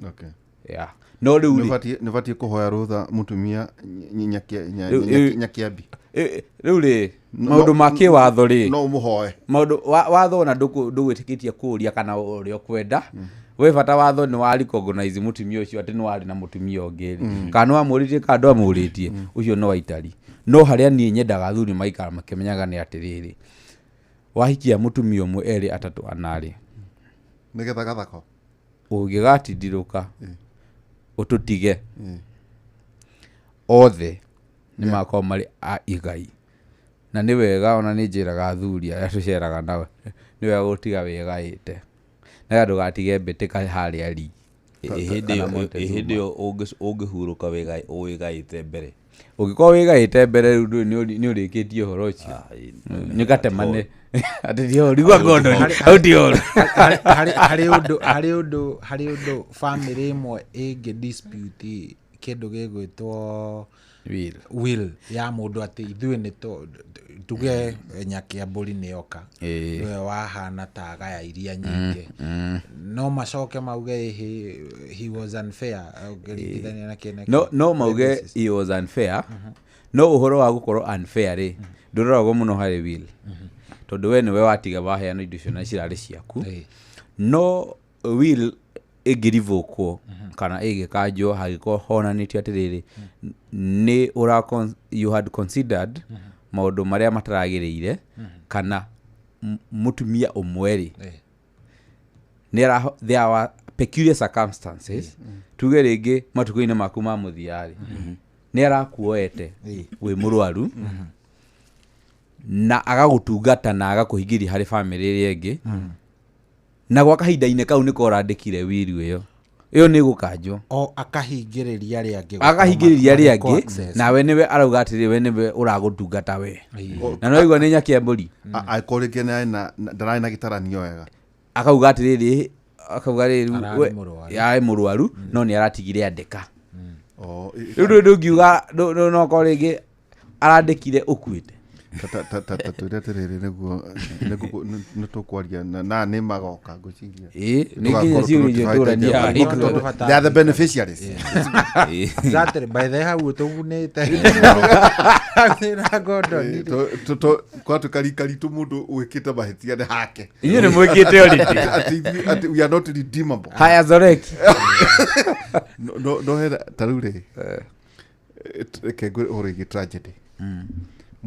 Okay. Yeah. No rĩu rĩ, Nĩ ũbatiĩ kũhoya rũtha mũtumia Nyakiambi. Rĩu rĩ, maũndũ ma kĩwatho rĩ, No ũmũhoe. Maũndũ watho ona ndũgwĩtĩkĩtie kũũria kana ũrĩa ũkwenda. We bata watho nĩ wa recognize mũtumia ũcio atĩ nĩ warĩ na mũtumia ũngĩ rĩ, kana nĩ wamũrĩtie kana ndwamũrĩtie, ũcio nĩ waitari. No harĩa niĩ nyendaga athuri maikara makĩmenyaga nĩ atĩrĩrĩ, wahikia mũtumia ũmwe erĩ atatũ ana rĩ, Nĩgetha gathako. Ũngĩgatindirũka ũtũtige, othe nĩ makorwo marĩ a igai. Na nĩ wega ona nĩ njĩraga athuri arĩa tũceraga nao, nĩ wega gũtiga wĩgaĩte nĩgetha ndũgatige mbĩtĩka harĩa ri. Hĩndĩ ĩyo ũngĩhurũka wĩgaĩte mbere. Ũngĩkorwo wĩgaĩte mbere rĩu ndũĩ nĩ ũrĩkĩtie ũhoro ũcio. Nĩ gatemane atĩ ti ũru igua Gordon hau ti ũru. Harĩ ũndũ bamĩrĩ ĩmwe ĩngĩ dispute kĩndũ gĩgwĩtwo Will. Will ya mũndũ atĩ ithuĩ nĩ tuge Nyakiambũri nĩ oka nĩwe wahana ta agaya iria nyingĩ, no macoke mauge he was unfair ũngĩringithania na kĩna. No mauge he was unfair, no ũhoro wa gũkorwo unfair rĩ, ndũroragwo mũno harĩ will, tondũ we nĩwe watiga waheana indo icio na cirarĩ ciaku. No will ĩngĩrivũkwo kana ĩgĩkanjwo hangĩkorwo honanĩtio atĩrĩrĩ, nĩ ũra you had considered maũndũ marĩa mataragĩrĩire kana mũtumia ũmwe rĩ, nĩ there were peculiar circumstances, tuge rĩngĩ matukũ-inĩ maku ma mũthia rĩ, nĩ arakuoete wĩ mũrwaru na agagũtungata na agakũhingĩria harĩ bamĩrĩ ĩrĩa ĩngĩ, na gwa kahinda-inĩ kau nĩko ũrandĩkire will ĩyo, ĩyo nĩ ĩgũkanjwo. O akahingĩrĩria arĩa angĩ. Akahingĩrĩria arĩa Gũkorwo angĩ access. Nawe nĩwe arauga atĩrĩ, we nĩwe ũragũtungata we na no igua nĩ Nyakiambũri. Angĩkorwo rĩngĩ ndararĩ na gĩtaranio wega. Akauga atĩrĩrĩ, akauga rĩrĩ, Ararĩ mũrwaru. Ararĩ mũrwaru no nĩ aratigire andĩka. O, Rĩu ndũ ndũngiuga no korwo rĩngĩ arandĩkire ũkuĩte. Ta twĩre atĩrĩrĩ, nĩguo nĩ tũkwaria na nĩ magoka ngwĩciria. Ĩĩ, nĩ nginya ciũria tũrania. Tũgakorwo They are the beneficiaries. Exactly, by the way, hau tũgunĩte na Gordon. Kwatuĩka rika ritũ mũndũ wĩkĩte mahĩtia nĩ hake. Inyuĩ nĩ mwĩkĩte already. Atĩ we are not redeemable. Haya zoreki. No hena ta rĩu rĩ, reke ngwĩre ũhoro wĩgiĩ tragedy.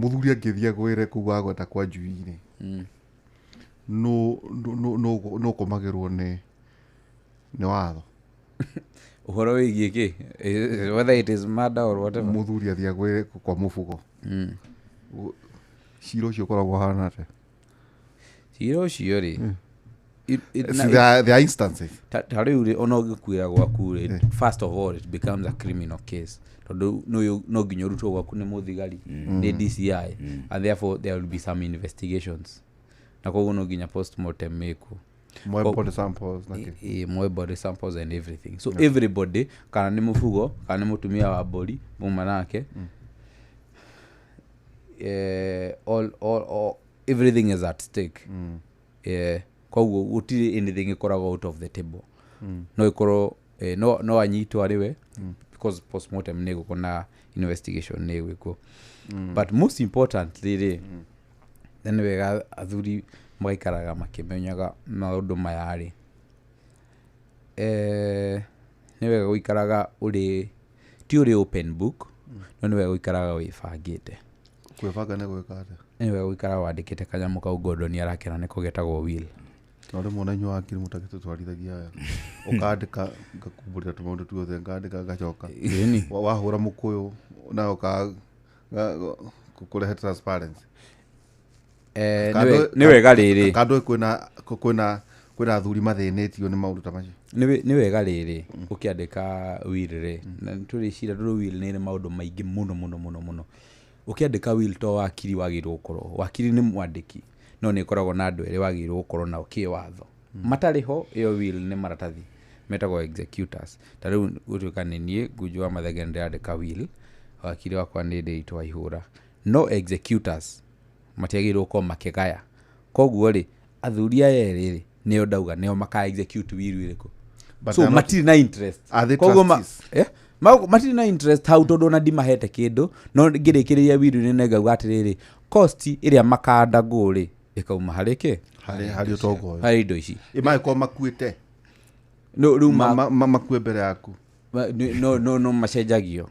Mũthuri angĩthiĩ agwĩre kũu wagweta kwa njui-rĩ, No no komagĩrwo nĩ watho. Ũhoro wĩgiĩ kĩ? Whether it is murder or whatever. Mũthuri athiĩ kwa mũbugo. Cira ũcio ũkoragwo ũhana atĩa? Cira ũcio rĩ, There are instances. Ta rĩu rĩ, ona ũngĩkuĩra gwaku rĩ, first of all it becomes a criminal case, tondũ no nginya ũrutwo gwaku nĩ mũthigari, nĩ DCI, and therefore there will be some investigations, na koguo no nginya postmortem ĩkwo. More body samples na kĩ. More body samples and everything, so everybody, kana nĩ mũbugo kana nĩ mũtumia wa mbũri muma nake, all everything is at stake. Koguo gũtirĩ anything ĩkoragwo out of the table. No ĩkorwo no anyitwo arĩ we, because postmortem nĩ ĩgũkwo na investigation nĩ ĩgwĩkwo. But most importantly rĩ, nĩ wega athuri magaikaraga makĩmenyaga maũndũ maya rĩ, nĩ wega gũikaraga ũrĩ ti ũrĩ open book, no nĩ wega gũikaraga wĩbangĩte. Kwĩbanga nĩ gwĩka atĩa? Nĩ wega gũikaraga wandĩkĩte kanyamũ kau Gordon arakena nĩko getagwo will. No rĩmwe na inyuĩ wakiri mũtagĩtũtwarithagia wega. Ũkandĩka ngakumbũrĩra tũmaũndũ tuothe, ngandĩka ngacoka. Wahũra mũkũyũ na kũrehe transparency. Nĩ wega rĩrĩ. Kando kwĩna athuri mathĩnĩtio nĩ maũndũ ta macio. Nĩ wega rĩrĩ ũkĩandĩka will rĩ, na nĩtũrĩciria tondũ will nĩ ĩrĩ maũndũ maingĩ mũno mũno mũno mũno. Ũkĩandĩka will to wakiri wagĩrĩirwo gũkorwo, wakiri nĩ mwandĩki, no nĩ ĩkoragwo na andũ erĩ wagĩrĩirwo gũkorwo nao kĩwatho. Matarĩ ho ĩyo will nĩ maratathi metagwo executors. Ta rĩu gũtuĩka nĩ niĩ Ngunjũ wa Mathenge nĩndĩrandĩka will, wakiri wakwa nĩ Ndĩritũ wa Ihũra, no executors matiagĩrĩirwo gũkorwo makĩgaya. Koguo rĩ, athuri aya erĩ rĩ, nĩo ndauga nĩo maka execute will ĩrĩkũ. So matirĩ na interest. Koguo matirĩ na interest hau, tondũ ona ndimahete kĩndũ, no ngĩrĩkĩrĩria will nĩ ngauga atĩrĩrĩ, cost ĩrĩa makandagwo rĩ ĩkauma harĩ kĩ? Harĩ ũtonga ũyũ. Harĩ indo ici. Ĩ mangĩkorwo makuĩte? No, rĩu makue mbere yaku. No macenjagio.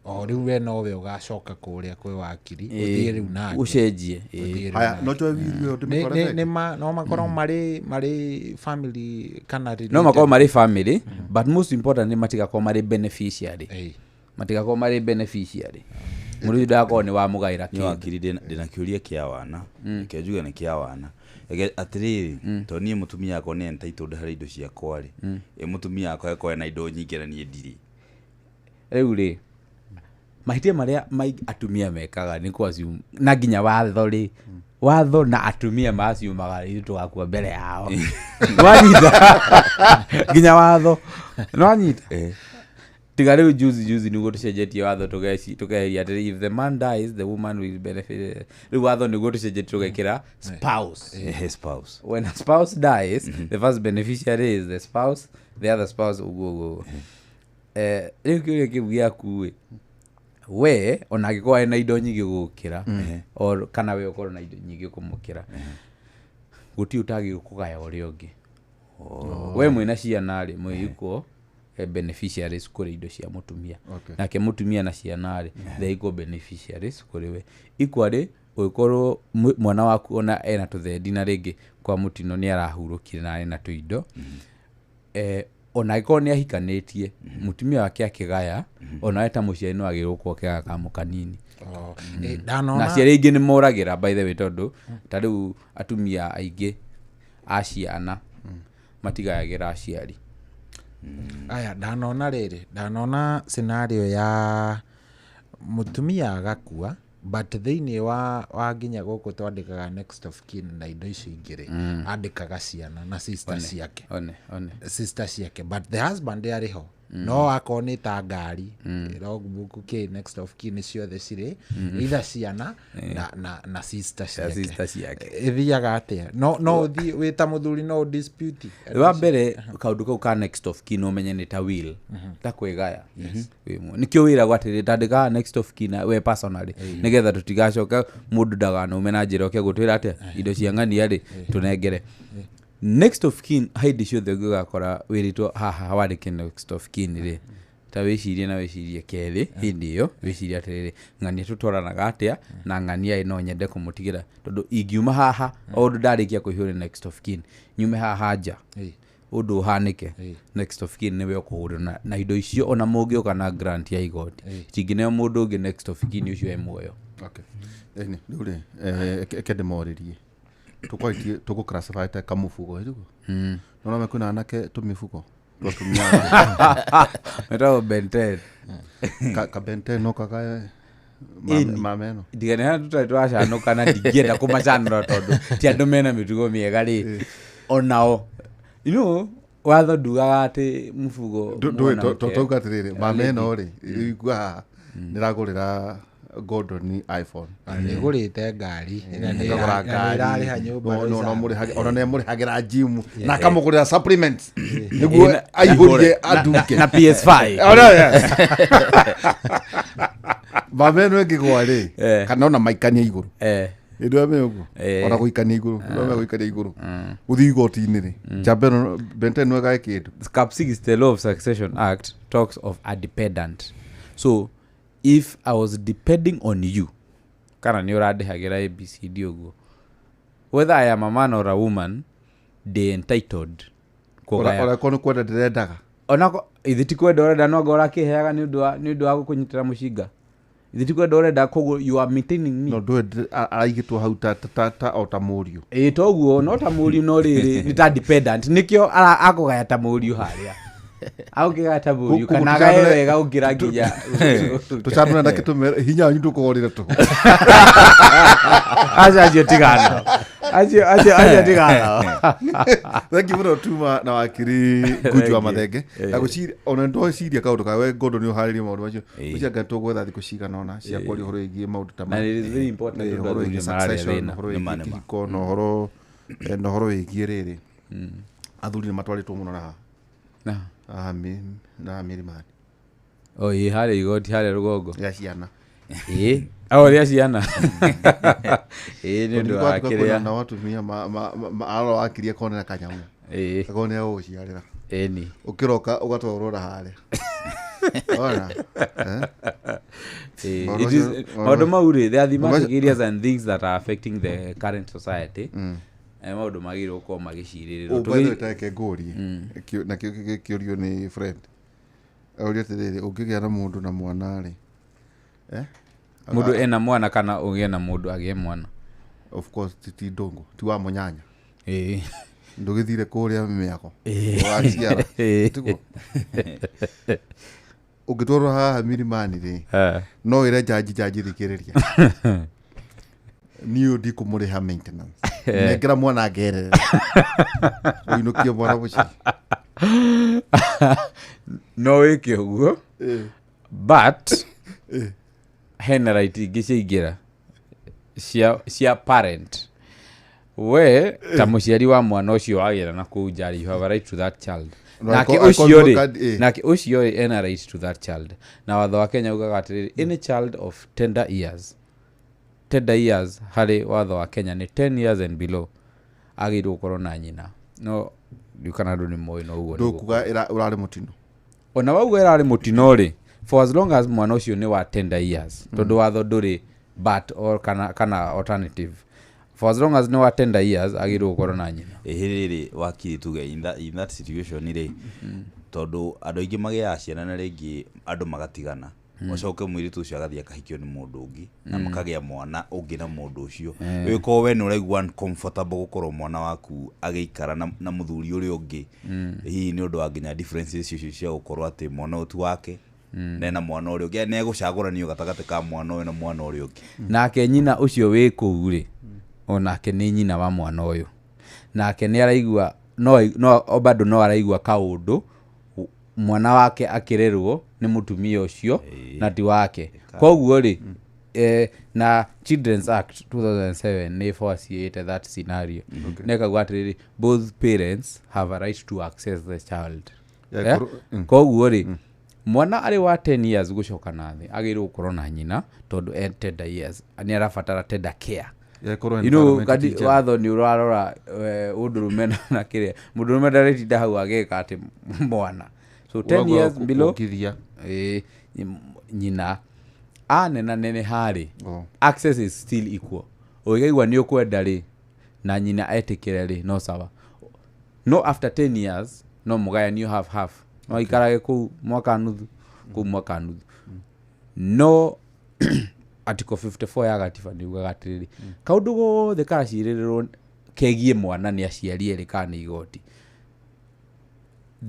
O rĩu we nowe ũgacoka kũrĩa kwĩ wakiri, ũthiĩ rĩu nake. Ũcenjie. Haya, no njoe will ĩyo ndĩmĩtware bengi? No makorwo marĩ family kana related. No makorwo marĩ family, but most important nĩ matigakorwo marĩ beneficiary. Matigakorwo marĩ beneficiary. Mũndũ ũcio ndagakorwo nĩ wamũgaĩra kĩndũ. Nĩ wakiri ndĩna kĩũria kĩa wana. Reke njuge nĩ kĩa wana. Atĩrĩrĩ, tondũ niĩ mũtumia wakwa nĩ entitled harĩ indo ciakwa rĩ, mũtumia wakwa akorwo ena indo nyingĩ na niĩ ndirĩ. Rĩu rĩ, mahĩtia marĩa maingĩ atumia mekaga nĩ kũ assume, na nginya watho rĩ, watho na atumia maciumaga ithuĩ tũgakua mbere yao. Nĩwanyita? Nginya watho. Nĩwanyita? Tiga rĩu juzi nĩguo tũcenjetie watho tũkeheria atĩrĩ, if the man dies the woman will benefit. Rĩu watho nĩguo tũcenjetie tũgekĩra spouse. Spouse. When a spouse dies, the first beneficiary is the spouse, the other spouse ũguo ũguo. Rĩu kĩũria kĩu gĩaku ĩ, we ona angĩkorwo ena indo nyingĩ gũgũkĩra, or kana we ũkorwo na indo nyingĩ kũmũkĩra, gũtirĩ ũtagĩrĩirwo kũgaya ũrĩa ũngĩ. We mwĩna ciana rĩ, mwĩ equal beneficiaries kũrĩ indo cia mũtumia. Nake mũtumia na ciana rĩ, they equal beneficiaries kũrĩ we. Equally, ũngĩkorwo mwana waku ona ena tũthendi na rĩngĩ kwa mũtino nĩ arahurũkire na ena tũindo, ona angĩkorwo nĩ ahikanĩtie, mũtumia wake akĩgaya, ona we ta mũciari no agĩrĩirwo gũkorwo akĩgaya kamũ kanini. Na aciari aingĩ nĩ moragĩra by the way, tondũ ta rĩu atumia aingĩ a ciana matigayagĩra aciari. Aya, ndanona rĩrĩ, ndanona scenario ya mũtumia agakua, but thĩinĩ wa nginya gũkũ twandĩkaga next of kin na indo icio ingĩ rĩ, andĩkaga ciana na sister ciake. One. Sister ciake, but the husband arĩ ho. No akorwo nĩ ta ngari, logbook kĩ, next of kin ciothe cirĩ, either ciana na sister ciake. Sister ciake. Ĩthiaga atĩa? No ũthiĩ wĩ ta mũthuri no dispute. Wa mbere kaũndũ kau ka next of kin ũmenye nĩ ta will, ta kwĩgaya. Nĩkĩo wĩragwo atĩrĩ, tandĩkaga next of kin we personally, nĩgetha tũtigacoke mũndũ ndaganaume na njĩra oke gũtwĩra atĩa indo cia ng'ania rĩ tũnengere. Next of kin hĩndĩ ciothe ũngĩgakora wĩrĩtwo haha wandĩke next of kin rĩ, Ta wĩcirie na wĩcirie kerĩ hĩndĩ ĩyo wĩcirie atĩrĩrĩ, ng'ania tũtwaranaga atĩa na ng'ania ĩ no nyende kũmũtigĩra, tondũ ingiuma haha o ũndũ ndarĩkia kũihũria next of kin, nyume haha nja ũndũ ũhanĩke, next of kin nĩwe ũkũhũrwo na indo icio, ona mũngĩũka na grant ya igoti itingĩneo mũndũ ũngĩ next of kin ũcio e muoyo. Okay. Ĩni, rĩu rĩ, eke ndĩmorĩrie. Tũkwaitie tũgũ classify ta kamũbugo ĩrĩguo. Nona kwĩna anake tũmĩbugo twatumia. Metagwo Ben 10. Ka Ben 10 no kagae mameno. Ndigane hana tũtarĩ tũracanũka na ndingĩenda kũmacanũra tondũ ti andũ mena mĩtugo mĩega rĩ, onao you know, watho ndugaga atĩ mũbugo tauga atĩrĩrĩ, mameno rĩ, igua haha nĩragũrĩra Gordon iPhone. Nĩgũrĩte ngari na Akagũra ngari. nĩrarĩha nyũmba. Ona nĩamũrĩhagĩra gym na akamũgũrĩra supplements nĩguo aihũrie andunge na PS5. Mameno ĩngĩgwa rĩ, kana ona maikanie igũrũ. Ĩndũ ame ũguo ona gũikania igũrũ, ame gũikania igũrũ gũthiĩ igoti-inĩ rĩ, njamba ĩno Ben 10 no ĩgae kĩndũ. Cap 6, the Law of Succession Act, talks of a dependent. So if I was depending on you, kana nĩ ũrandĩhagĩra ABCD ũguo, whether I am a man or a woman, they entitled kũgaya. Ona korwo nĩ kwenda ndĩrendaga. Ona ithe ti kwenda ũrenda, no anga ũrakĩheaga nĩ ũndũ wa gũkũnyitĩra mũcinga. Ithe ti kwenda ũrenda, koguo you are maintaining me. No ndũĩ araigĩtwo hau ta o ta mũriũ. Ĩĩ toguo, no ta mũriũ, no rĩrĩ nĩ ta dependent, nĩkĩo akũgaya ta mũriũ harĩa. Agũkĩgaya ta mũriũ kana agae wega gũkĩra nginya. Tũcanũre na kĩtũme hinya wanyu ndũkũgũrĩre tũhũ. Acio acio tigana. Acio tigana. Thank you mũno tuma na wakiri Nguju wa Mathenge. Na gũciria ona ndociria kaũndũ ka we Gordon nĩ ũharĩrie maũndũ macio. Ũcio anga tũgwetha thikũ cigana ũna cia kwaria ũhoro wĩgiĩ maũndũ ta maya. Na it is very important tondũ ũhoro wĩgiĩ succession, ũhoro wĩgiĩ kĩhiko na ũhoro wĩgiĩ rĩrĩ. Athuri nĩ matwarĩtwo mũno na haha. Na mĩrĩmani. O ĩ harĩa igoti harĩa rũgongo. Ya ciana. Ĩ o rĩa ciana. Ĩ nĩ ũndũ wa kĩrĩa. Na watumia arora wakirie konera kanyamũ. Ĩ. Gakonera gũgũciarĩra. Ĩni. Ũkĩroka ũgatwarwo na harĩa. Ona. It is maũndũ mau rĩ, they are thematic areas and things that are affecting the current society. Maũndũ magĩrĩirwo gũkorwo magĩcirĩrĩrwo. Ũbethe tareke ngũrie na kĩo kĩũrio nĩ friend. Auria atĩrĩrĩ, ũngĩgĩa na mũndũ na mwana rĩ, mũndũ ena mwana kana ũgĩe na mũndũ agĩe mwana? Of course ti ndũngũ, ti wa mũnyanya. Ĩĩ. Ndũgĩthire kũrĩa mĩako ũgaciara, tiguo? Ũngĩtwarwo haha mirimani rĩ, no ĩre njanji thikĩrĩria. Niĩ ndikũmũrĩha maintenance. Nengera mwana ngerere. Ũinũkie mwana mũciĩ. No wĩke ũguo, but hena right ingĩ ciaingĩra cia parent. We ta mũciari wa mwana ũcio wagĩra na kũu nja, you have a right to that child. Nake ũcio rĩ, nake ũcio rĩ ena right to that child. Na watho wa Kenya ugaga atĩrĩrĩ, any child of tender years, tender years harĩ watho wa Kenya nĩ 10 years and below, agĩrĩirwo gũkorwo na nyina. No kana andũ nĩ moĩ no ũguo. Ndũkuga ũrarĩ mũtino. Ona wauga ĩrarĩ mũtino rĩ, for as long as mwana ũcio nĩ wa tender years, tondũ watho ndũrĩ but or kana alternative. For as long as nĩ wa tender years agĩrĩirwo gũkorwo na nyina. Ĩhĩ rĩrĩ wakiri tuge in that situation rĩ, tondũ andũ aingĩ magĩaga ciana na rĩngĩ andũ magatigana. Ũcoke mũirĩtu ũcio agathiĩ akahikio nĩ mũndũ ũngĩ na makagĩa mwana ũngĩ na mũndũ ũcio. Ũgĩkorwo we nĩ ũraigua uncomfortable gũkorwo mwana waku agĩikara na mũthuri ũrĩa ũngĩ, hihi nĩ ũndũ wa nginya differences icio cia gũkorwo atĩ mwana ũyũ ti wake nena mwana ũrĩa ũngĩ, nĩ egũcagũranio gatagatĩ ka mwana ũyũ na mwana ũrĩa ũngĩ. Nake nyina ũcio wĩ kũu rĩ, onake nĩ nyina wa mwana ũyũ. Nake nĩ araigua no bado no araigua kaũndũ mwana wake akĩrerwo nĩ mũtumia ũcio na ti wake. Koguo rĩ, na Children's Act 2007 nĩ foreseeĩte that scenario. Nĩkauga atĩrĩrĩ, both parents have a right to access the child. Koguo rĩ, mwana arĩ wa 10 years gũcoka na thĩ agĩrĩirwo gũkorwo na nyina tondũ e tender years nĩ arabatara tender care. You know, kadi watho nĩ ũrarora ũndũrũme na kĩrĩa mũndũrũme ndarĩtinda hau agĩka atĩ mwana. So 10 years below Ũngithia. Nyina anena harĩ Oh. access is still equal. Ũngĩkaigua nĩ ũkwenda rĩ na nyina etĩkĩre rĩ, no sawa. No after 10 years no mũgayanio half half, no aikarage kũu mwaka nuthu, kũu mwaka nuthu. No article 54 ya gatiba nĩ ugaga atĩrĩrĩ, kaũndũ gothe karacirĩrĩrwo kegiĩ mwana nĩ aciari erĩ kana nĩ igoti,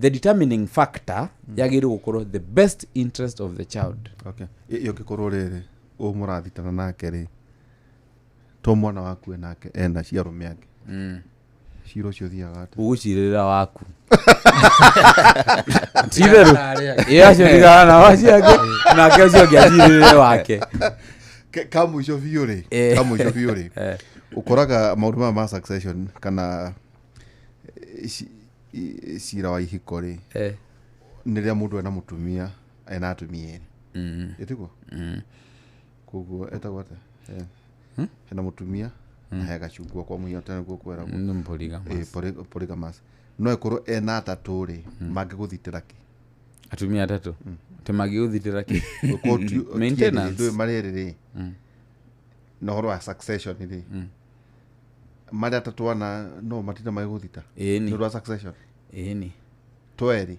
the determining factor yagĩrĩirwo gũkorwo the best interest of the child. Okay. Ĩ ũngĩkorwo rĩrĩ ũũ mũrathitana nake rĩ, to mwana waku enake ena cia arũme angĩ, cira ũcio ũthiaga atĩa? Ũgũcirĩrĩra waku titherũ ĩ acio tigana nao acio angĩ, nake ũcio ũngĩ acirĩrĩre wake. Ka mũico biũ rĩ, ka mũico biũ rĩ, ũkoraga maũndũ maya ma succession kana cira wa ihiko rĩ, nĩ rĩrĩa mũndũ ena mũtumia, ena atumia erĩ, ĩtiguo? Koguo etagwo atĩa? Hena mũtumia na he gacungwa kwa mũhiano tene guo kweragwo. Nĩ polygamous. Polygamous. No ĩkorwo ena atatũ rĩ, mangĩgũthitĩra kĩ? Atumia atatũ te mangĩgũthitĩra kĩ? Ũkorwo Maintenance. ndũĩ marĩa erĩ rĩ, na ũhoro wa succession rĩ, marĩa atatũ ana no matinda magĩgũthita Ĩni. nĩ ũndũ wa succession? Ĩni. Twerĩ.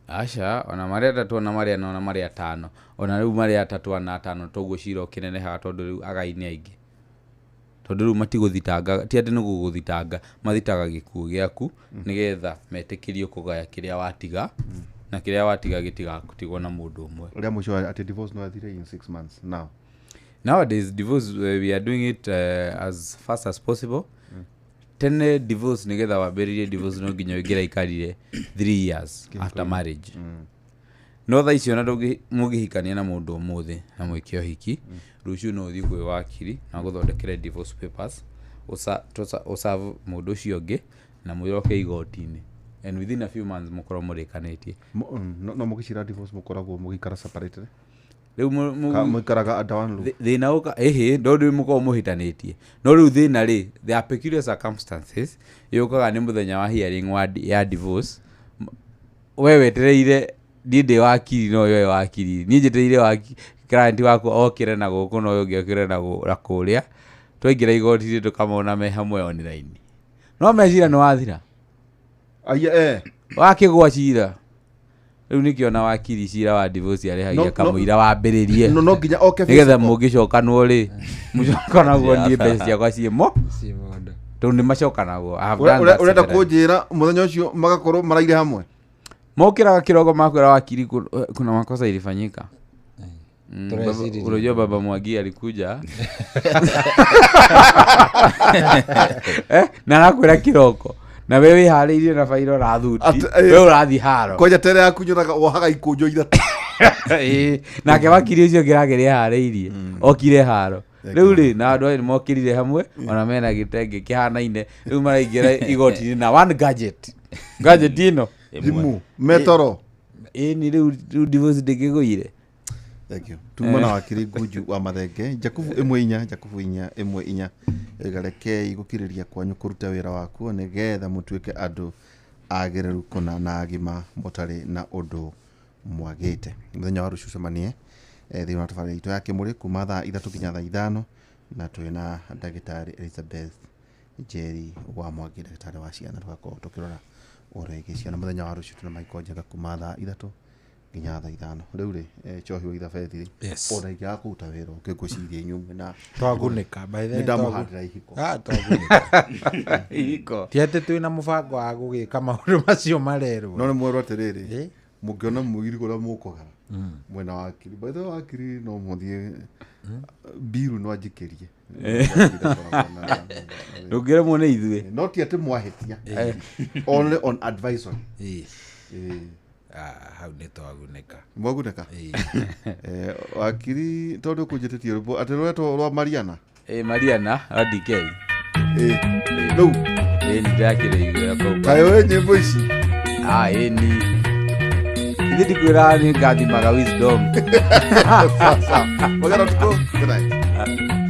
Aca, ona marĩa atatũ, ona marĩa ana, ona marĩa atano, ona rĩu marĩa atatũ, ana, atano, toguo cira ũkĩnenehaga, tondũ rĩu agai nĩ aingĩ, tondũ rĩu matigũthitanga, ti atĩ nĩ gũgũthitanga mathitaga gĩkuũ gĩaku nĩgetha metĩkĩrio kũgaya kĩrĩa watiga, na kĩrĩa watiga gĩtigagũtigwo na mũndũ ũmwe. Rĩa mũico, atĩ divorce no ĩthire in 6 months now? Nowadays divorce, we are doing it as fast as possible. Tene divorce, nĩgetha wambĩrĩrie divorce no nginya ũingĩraikarire 3 years after marriage. No thaa ici ona mũngĩhikania na mũndũ ũmũthĩ na mwĩke ũhiki, rũciũ no ũthiĩ kwĩ wakiri na gũthondekere divorce papers, ũserve mũndũ ũcio ũngĩ na mũcoke igoti-inĩ, and within a few months mũkorwo mũrĩkanĩtie. No mũgĩcira divorce mũkoragwo mũgĩikara separated? Rĩu Ka mũikaraga under one roof? Thĩna ũka ĩhĩ ndo rĩu mũkorwo mũhĩtanĩtie, no rĩu thĩna rĩ, there are peculiar circumstances yũkaga nĩ mũthenya wa hearing ya divorce. We wetereire niĩ ndĩ wakiri, no we wakiri, niĩ njetereire client wakwa okĩre na gũkũ, no ũyũ ũngĩ okĩre na kũrĩa. Twaingĩra igoti-inĩ tũkamona me hamwe online, no mecira nĩ wathira. Aya, Wakĩgwa cira rĩu nĩkĩo na wakiri cira wa divorce arĩhagia kamũira wambĩrĩrie No nginya oke nĩgetha physical. mũngĩcokanwo rĩ, mũcokanagwo, niĩ mbeca ciakwa ciĩmo Ciĩmondo. tondũ nĩ macokanagwo. I have done that Ũrenda severally. kũnjĩra mũthenya ũcio magakorwo maraire hamwe? Mokĩraga kĩroko makwĩra wakiri, kuna makosa ilifanyika. Tunasiri. Unajua baba Mwangi alikuja na arakwĩra kĩroko na we wĩharĩirie na bairo na thuti, we ũrathiĩ haro. Kwanja tere yaku nyonaga wohaga ikũnjo ithatũ. Ĩĩ, nake wakiri ũcio ũngĩ nake nĩeharĩirie okire haro rĩu rĩ, na andũ aya nĩmokĩrire hamwe ona mena gĩtenge kĩhanaine, rĩu maraingĩra igoti-inĩ na one gadget, gadget ĩno. Thimũ metoro. Ĩni rĩu divorce ndĩngĩgũire. Thank you. Tuma na wakiri Ngunju wa Mathenge, Jakubu 1 4, Jakubu 4 1 4. Ĩgarekei gũkirĩria kwanyu kũrute wĩra wakuo nĩgetha mũtuĩke andũ agĩrĩru kũna na agima mũtarĩ na ũndũ mwagĩte. Mũthenya wa rũciũ cemanie thĩinĩ wa tabarĩra itũ ya Kĩmũrĩ kuma thaa 3 nginya thaa 5, na twĩna ndagĩtarĩ Elizabeth Njeri wa Mwangi, ndagĩtarĩ wa ciana, tũgakorwo tũkĩrora ũhoro wĩgiĩ ciana. Mũthenya wa rũciũ twĩna Michael Njenga kuma thaa 3 nginya thaa 5. Rĩu rĩ, chohi wa ithabethi rĩ, ona ingĩaga kũruta wĩra ũngĩ, ngwĩciria inyuĩ na Twagunĩka by the way, nĩ ndamũhandĩra ihiko. Ah, twagunĩka. Ihiko. Ti atĩ twĩna mũbango wa gũgĩka maũndũ macio marerwo. No nĩ mwerwo atĩrĩrĩ, mũngĩona mũgiri kũrĩa mũkũgara mwena wa wakiri, by the way, wakiri no mũthiĩ mbiru no anjikĩrie. Ndũngĩremwo nĩ ithuĩ. No ti atĩ mwahĩtia, only on advisory. Ĩĩ. Ah, hau nĩ twagunĩka. Mwagunĩka. Wakiri, tondũ ũkũnjĩtĩtie rwĩmbo atĩ rwetwo rwa Mariana. Ĩ Mariana wa DK. Ĩĩ. Rĩu Ĩ nĩndĩrakĩrĩ igũrũ kũu. Kaĩ wĩ nyĩmbo ici? Ah, ĩni ithuĩ ndikwĩraga nĩ ngathimaga wisdom. Sawa sawa. Magana tuko. Good night.